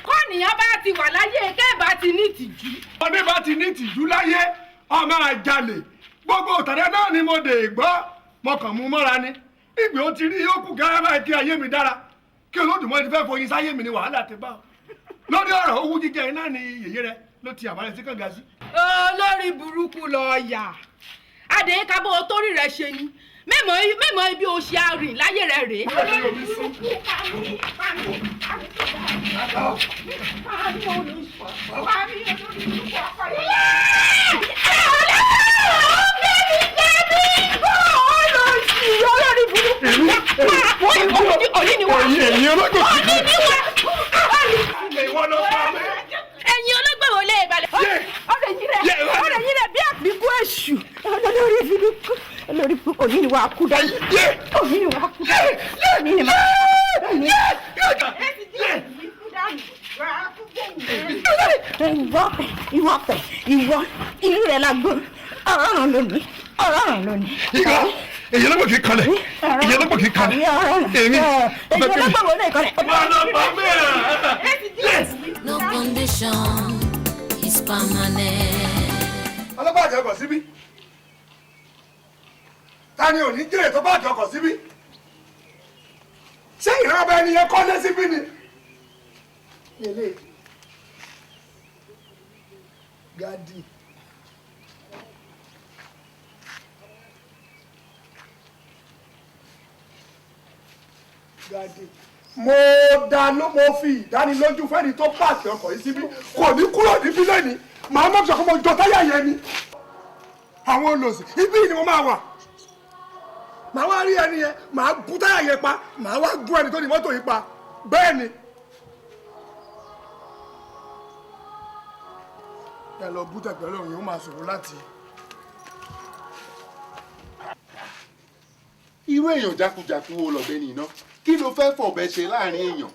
Kọ́nìyàn bá ti wà láyé kẹ́ẹ̀bá ti ní ìtìjú.
Ọdẹ bá ti ní ìtìjú láyé, ọmọ àjàlè. Gbogbo òtàdé náà ni mo dè gbọ́, mo kàn mú mọ́ra ni.
Ìgbé ó ti rí yóò kù gẹ́gẹ́ báyìí kí ayé mi dára, kí Olódùmarè ti fẹ́ foyin sáyé mi ni wàhálà ti bá ọ. Lórí ọ̀rọ̀ owó jíjẹ iná ni yèyé rẹ ló ti àbálẹ̀ sí kànga sí.
Olórí burúkú lọ yà adéyínká bó o torí rẹ ṣe ni mẹ́mọ̀ ibi o ṣe arìn láyé rẹ rèé. Olórí burúkú pàmí pàmí pàmí pàmí pàmí olórí burúkú ọkọ yìí. Olórí burúkú òní ni wà.
Èyí ológbò
òní ni wà.
Ìwọ ló pa mí.
Ẹ̀yin ológbò wo lè balẹ̀. Ọ̀rẹ́ yín rẹ̀ ọ̀rẹ́ yín rẹ̀ bí àbíkú èṣù. Olórí burúkú olórí burúkú òní ni wà á kú dání. Òní ni wà á kú dání. Òní ni wà á kú dání. Ìwọ ìwọ pẹ ìwọ ìlú rẹ la gbọ́ ọ̀rọ̀ lónìí ọ̀rọ̀ lónìí.
Ìgbà èyí ológbò kì í kalẹ̀, èyí ológbò kì í kalẹ̀. Èmi
èyí ológbò wo lè kalẹ̀.
Wà lọ pa mí.
No condition is permanent.
Ọlọ́pàá àti ọkọ̀ síbí. Ta ni ò ní jèrè tó bá àti ọkọ̀ síbí? Ṣé ìran ọba ẹni yẹn kọ́lé síbí ni? Ilé gadi. Gadi. Mo dá ló mo fi ìdánilójú fẹ́ni tó pàṣẹ ọkọ̀ yìí síbí kò ní kúrò níbí lẹ́ni, màá mọ̀ sọ pé mo jọ táyà yẹn ni. Àwọn olòṣì ibí ni mo máa wà, màá wá rí ẹni yẹn, màá gún táyà yẹn pa, màá wá gún ẹni tó ní mọ́tò yìí pa bẹ́ẹ̀ ni. Ẹ lọ bú tẹ̀gbẹ́ lóhùn yìí ó máa ṣòro láti.
Irú èèyàn jákujàku wo lọ̀bẹ ni iná? Kí ló fẹ́ fọ̀bẹ ṣe láàrin èèyàn?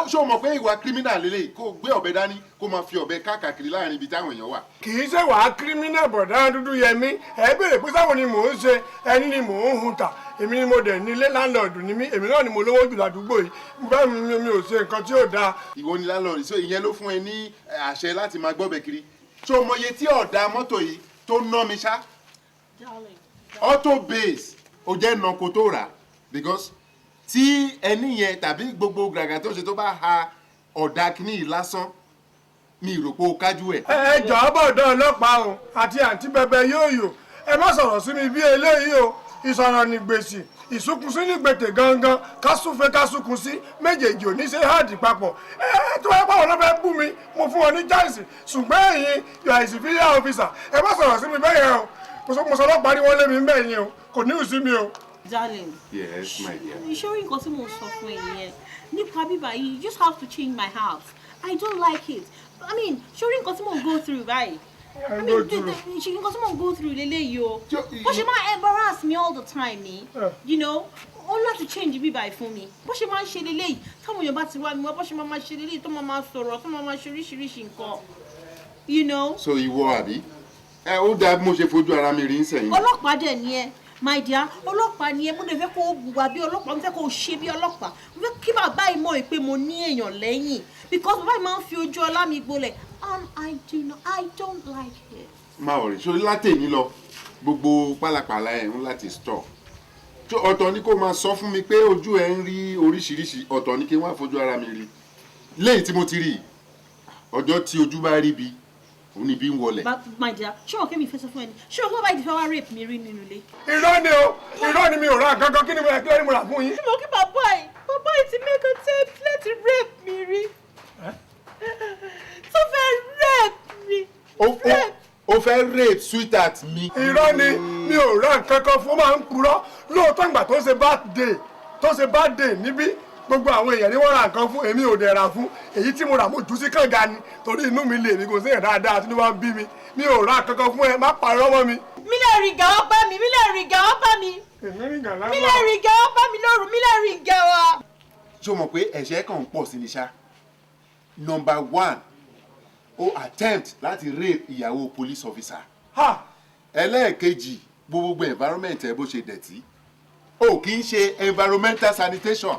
Ṣé o mọ̀ pé ìwà kírímínà lélẹ́yìí, kó gbé ọ̀bẹ dání kó máa fi ọ̀bẹ káàkiri láàrin ibi táwọn èèyàn wà?
Kì í ṣe wàá kírímínà bọ̀dá dúdú yẹmí. Ẹ béèrè pé sáwọn ni mò ń ṣe, ẹni ni mò ń hun tà, èmi ni mo dẹ̀ nílé, láńlọ́ọ̀dù ni mí, èmi náà ni mo lówó jù ládùúgbò yìí, bẹ́ẹ̀ mi mi ò ṣe nǹkan tí ò dáa.
Ìwọ ni láńlọ́ọ̀dù, so ìyẹn ló fún ẹ ní àṣẹ láti máa gbọ́bẹ kiri. Ṣé o mọye tí ọ̀dà mọ́tò yìí tó ná mi ṣá? Auto base ó jẹ́ nàkó tó rà, because tí ẹni yẹn tàbí gbogbo gbàgà tó ṣe tó bá ha ọ̀dà kìíní yìí lásán, mi rò pé o kájú ẹ̀.
Ẹ jọ̀ọ́ bọ̀dọ̀ ọlọ́pàá o àti àǹtí bẹbẹ yóò yò, ẹ má sọ̀rọ̀ sí mi bí eléyìí o. Ìsọ̀rọ̀ ní gbèsè, ìsúnkúnsí ní gbètè gangan, kásúfe kásúnkúnsí méjèèjì ò ní ṣe háàdì papọ̀. Ẹ tó ẹ pàwọn náà fẹ́ bú mi, mo fún wọn ní chance, ṣùgbọ́n ẹ̀yin you are a civilian officer, ẹ má sọ̀rọ̀ sí mi bẹ́ẹ̀ yẹn o. Mo sọ ọlọ́pàá ni wọ́n lé mi bẹ́ẹ̀ yẹn o, kò ní ìsí mi o.
Darling.
Yes, my dear.
Ìṣòro nǹkan tí mo sọ fún ẹ yẹn nípa bíbá yìí, you just have to change my house. I don't like it. I mean, ṣòro nǹkan tí mo go through báyìí. I mean, nǹkan tí mo go through leléyìí o. Bó ṣe máa embarrass me all the time ni, you know, ó láti change bíbá yìí fún mi. Bó ṣe máa ń ṣe leléyìí, táwọn èèyàn bá ti wá mi wá, bó ṣe máa máa ṣe leléyìí, tó máa máa sọ̀rọ̀, tó máa máa ṣe oríṣiríṣi nǹkan, you know.
So ìwọ àbí? Ẹ ó dáa bí mo ṣe fojú ara mi rí ń sẹ́yìn.
Ọlọ́pàá dẹ̀ ni ẹ. My dear, ọlọ́pàá ni ẹ, mo lè fẹ́ kó wà bí ọlọ́pàá, mo fẹ́ kó ṣe bí ọlọ́pàá, mo fẹ́ kí bàbá yìí mọ̀ pé mo ní èèyàn lẹ́yìn, because bàbá yìí máa ń fi ojú ọlá mi gbolẹ̀ and I do not, I don't like it.
Má ò rí sórí látẹ̀yìn lọ, gbogbo pálapàla ẹ̀ ń láti stop. Ọ̀tọ̀ ni kó máa sọ fún mi pé ojú ẹ̀ ń rí oríṣiríṣi, ọ̀tọ̀ ni kí wọ́n á fojú ara mi rí. Léyìí tí mo ti rí, ọjọ́ tí ojú bá rí bi òun ni bí ń wọlẹ̀.
My dear, ṣé wọn kémi fẹ́ sọ fún ẹni, ṣé wọn kí bàbá yìí ti fẹ́ wá rape mi rí nínú ilé?
Irọ́ ni o, irọ́ ni, mi ò ra gangan, kí ni mo yẹ kí lórí mo rà fún yín.
Ṣé wọn kí bàbá yìí ti make attempt láti rape mi rí? Tó fẹ́ rape mi.
O fẹ́ rape sweetheart mi.
Irọ́ ni, mi ò ra nǹkan kan fún, máa ń purọ́. Lóòótọ́ ìgbà tó ṣe birthday, tó ṣe birthday níbí, gbogbo àwọn èèyàn ni wọ́n ra nǹkan fún, èmi ò dẹ̀ ra fún. Èyí tí mo rà mo jù sí kànga ni, torí inú mi lè mi kò sí ẹ̀ dáadáa tí ló bá ń bí mi. Mi ò ra kankan fún ẹ, má parọ́ mọ́ mi.
Mi lè rìn gà wá bá mi, mi lè rìn gà wá bá mi. Mi lè rìn gà wá bá mi lóru, mi lè rìn gà wá.
Ṣé o mọ̀ pé ẹ̀ṣẹ̀ kan ń pọ̀ sí ni ṣá? Number one, o attempt láti rape ìyàwó police officer. Ẹlẹ́ẹ̀kejì, gbogbo environment ẹ bó ṣe dẹ̀tí. O kì í ṣe environmental sanitation.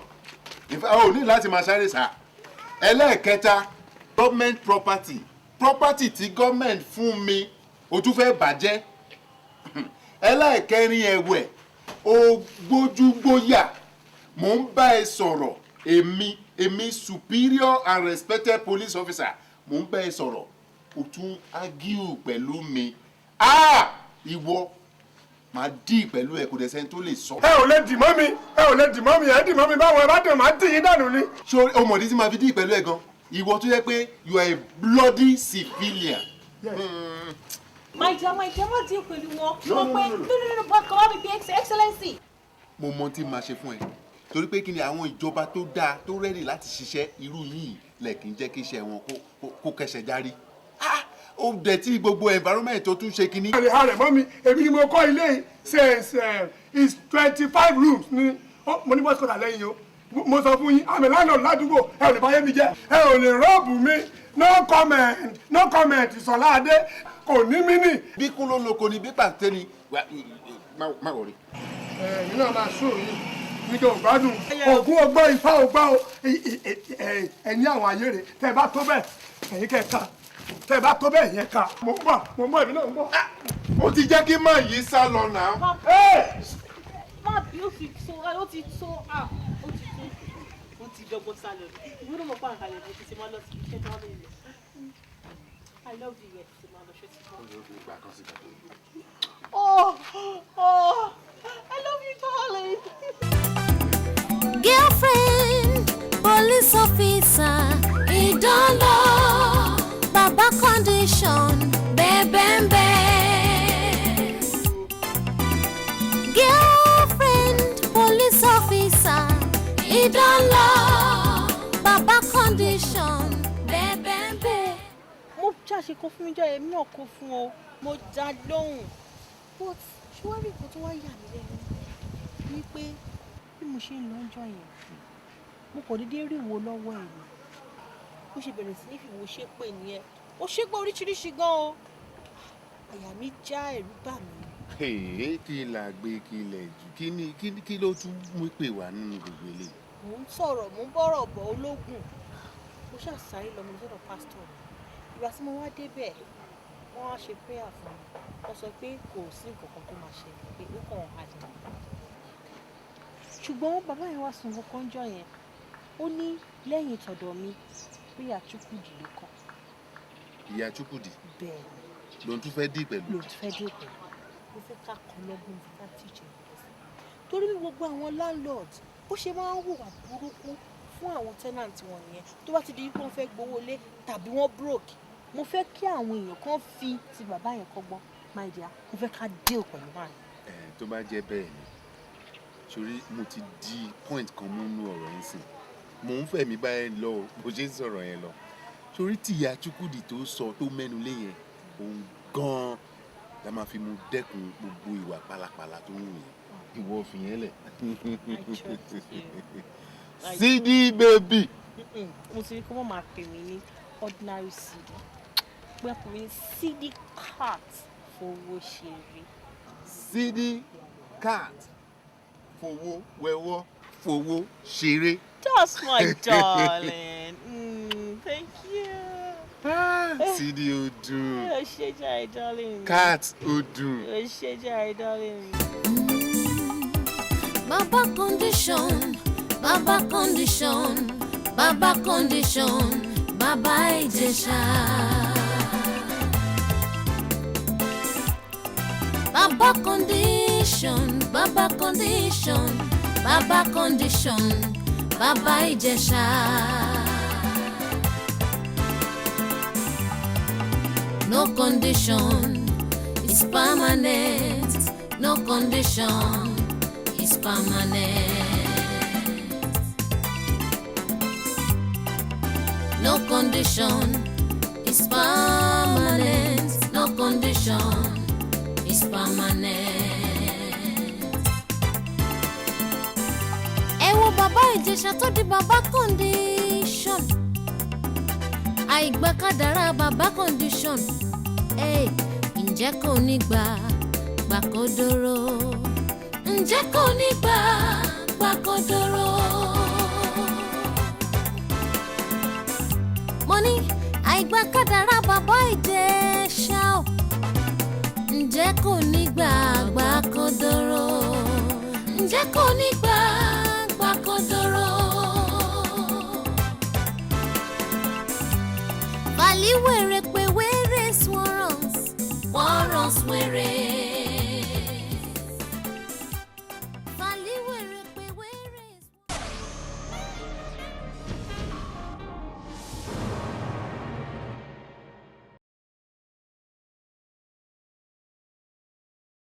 O ní láti máa sáré sá. Ẹlẹ́ẹ̀kẹta, government property, property tí government fún mi, o tún fẹ́ bàjẹ́. Ẹlẹ́ẹ̀kẹrin ẹ̀wẹ̀, Ó gbójúgbóyà, mò ń bá ẹ sọ̀rọ̀, èmi superior and respected police officer, mò ń bá ẹ sọ̀rọ̀, o tún argue pẹ̀lú mi. Ah, ìwọ máa dì pẹ̀lú ẹ, kò dẹ̀ sẹ́ni tó lè sọ.
Ẹ ò lè dì mọ́ mi, ẹ ò lè dì mọ́ mi, ẹ dì mọ́ mi báwo, ẹ bá dùn máa dì yín dànù ni.
Ṣé o mọ̀ ní tí màá fi dì pẹ̀lú ẹ gan? Ìwọ tó yẹ pé you are a bloody civilian.
My dear, my dear, má dín pẹ̀lú wọn.
No,
Mo
no,
pé
no, no.
no, no, no, but kọ́ wá mi pé excellency.
Mo mọ tí màá ṣe fún ẹ, torí pé kí ni àwọn ìjọba tó dáa tó ready láti ṣiṣẹ́ irú yìí lẹ̀ kí n jẹ́ kí iṣẹ́ wọn kó kẹsẹ̀ járí. Ah, ó dẹ̀ tí gbogbo environment tó tún ṣe kínní.
Ẹ lè mọ́ mi, èmi ni mo kọ́ ilé yìí since is 25 rooms ni. Mo ní bọ́sì kọ́tà lẹ́yìn o. Mo sọ fún yín, àmì lánàá ládùúgbò, ẹ ò lè báyé mi jẹ́, ẹ ò lè rọ́ọ̀bù mi. No comment, no comment, Ìsọ̀lá Adé kò ní mí nì.
Bí kún ló lóko ni bí pàǹtẹ́ ni, má wọrí.
Ẹ̀yin náà máa sùn yín níjọ ògbádùn ògún ọgbọ́n ifá ògbá o. Ẹ̀yin àwọn ayé rẹ̀, tẹ́ ẹ bá tó bẹ́ẹ̀ ẹ̀yin kẹ́ ẹ ká, tẹ́ ẹ bá tó bẹ́ẹ̀ yẹn ká. Mo ń bọ̀, mo ń bọ̀, èmi náà ń bọ̀.
Ó ti jẹ́ kí máa yí sá lọ náà.
Má bí ó ti tó, ó ti tó, ah, ó ti tó, ó ti dọ́gbọ́n sá lọ. Ìwé ló mọ̀ pé àǹkàlẹ̀ mo ti ṣe máa lọ sí iṣẹ́ tó wà lóye. I love you, ẹ̀ ti máa lọ ṣe ti bọ́. Oh, oh, I love you, darling.
Girlfriend, police officer, ìdánlọ, bàbá condition, bẹ́ẹ̀bẹ́ẹ̀bẹ́. Girlfriend, police officer, ìdánlọ, bàbá condition, bẹ́ẹ̀bẹ́ẹ̀bẹ́.
Mo ṣàṣe kó fún mi jọ, èmi náà kó fún ọ, mo dá lóhùn. But ṣé wàá rí nǹkan tó wá yà mí lẹ́nu ni pé bí mo ṣe ń lọ ọjọ́ yẹn, mo kò déédéé rí ìwo lọ́wọ́ ẹ̀ ni. Bó ṣe bẹ̀rẹ̀ sí ní fìwò ṣépè nìyẹn. Ó ṣépè oríṣiríṣi gan o. Àyà mi já, ẹ̀rù bà mí.
Èé, kí la gbé kí lẹ̀ jù, kí ni kí ló tún mú pè wá nínú gbogbo eléyìí?
Mò ń sọ̀rọ̀, mò ń bọ̀rọ̀ bọ̀ ológun. Mo ṣàṣàyè lọ, mo lọ sọ́dọ̀ pásítọ̀ mi. Ìgbà tí mo wá débẹ̀, wọ́n á ṣe prayer fún mi. Wọ́n sọ pé kò sí nǹkan kan tó máa ṣẹlẹ̀, pé ó kàn halẹ̀. Ṣùgbọ́n bàbá yẹn wá sun nǹkan jọ yẹn. Ó ní lẹ́yìn tọ̀dọ̀ mi pé ìyá Chukwudi ló kàn.
Ìyá Chukwudi?
Bẹ́ẹ̀ ni.
Lòun tún fẹ́ dì pẹ̀lú?
Lòun tún fẹ́ dì pẹ̀lú. Mo fẹ́ ká kọ́ lọ́gbọ́n, mo fẹ́ ká teach ẹ̀ lọ́sẹ̀. Torí bí gbogbo àwọn landlord bó ṣe máa ń hùwà burúkú fún àwọn tenant wọn nìyẹn. Tó bá ti di wípé wọ́n fẹ́ gbowó lé tàbí wọ́n broke. Mo fẹ́ kí àwọn èèyàn kan fi ti bàbá yẹn kọ́gbọ́n. My dear, mo fẹ́ ká deal pẹ̀lú man.
Ẹ tó bá jẹ́ bẹ́ẹ̀ ni, torí mo ti di point kan mú nínú ọ̀rọ̀ yẹn sìn. Mò ń fẹ̀mí bá ẹ lọ o, bó ṣe ń sọ̀rọ̀ yẹn lọ. Torí tìyá Chukwudi tó sọ tó mẹ́nu lé yẹn, òun gan-an la máa fi mú dẹ́kun gbogbo ìwà pálapàla tó ń wù yẹn. Ìwọ fi yẹn lẹ̀. CD baby.
Mo ti rí kó wọ́n máa pè mí ní ordinary CD. Pé wọ́n pè mí ní CD cat fowó ṣeré.
CD cat fowó wẹwọ́ fowó ṣeré.
That's my darling. Thank you.
CD ó dùn.
Ó ṣé jàre darling.
Cat ó dùn.
Ó ṣé jàre darling.
Baba condition, Baba condition, Baba condition, Baba Ìjẹ̀ṣà. Baba condition, Baba condition, Baba condition, Baba Ìjẹ̀ṣà. No condition is permanent, no condition is permanent. No condition is permanent, no condition is permanent. Ẹ wo bàbá Ìjẹ̀ṣà tó di bàbá condition. Àìgbà kádàrá bàbá condition. Ǹjẹ́ kò ní gbà gbàkódóró? Ǹjẹ́ kò ní gbà gbàkódóró? Mo ní àìgbà kádàrá bàbá Ìjẹ̀ṣà o. Ǹjẹ́ kò ní gbà gbàkódóró? Ǹjẹ́ kò ní gbà gbà kan dọ̀rọ̀? Fàlíwèrè pé wéré swọ̀rọ̀ns, wọ̀rọ̀ns wéré.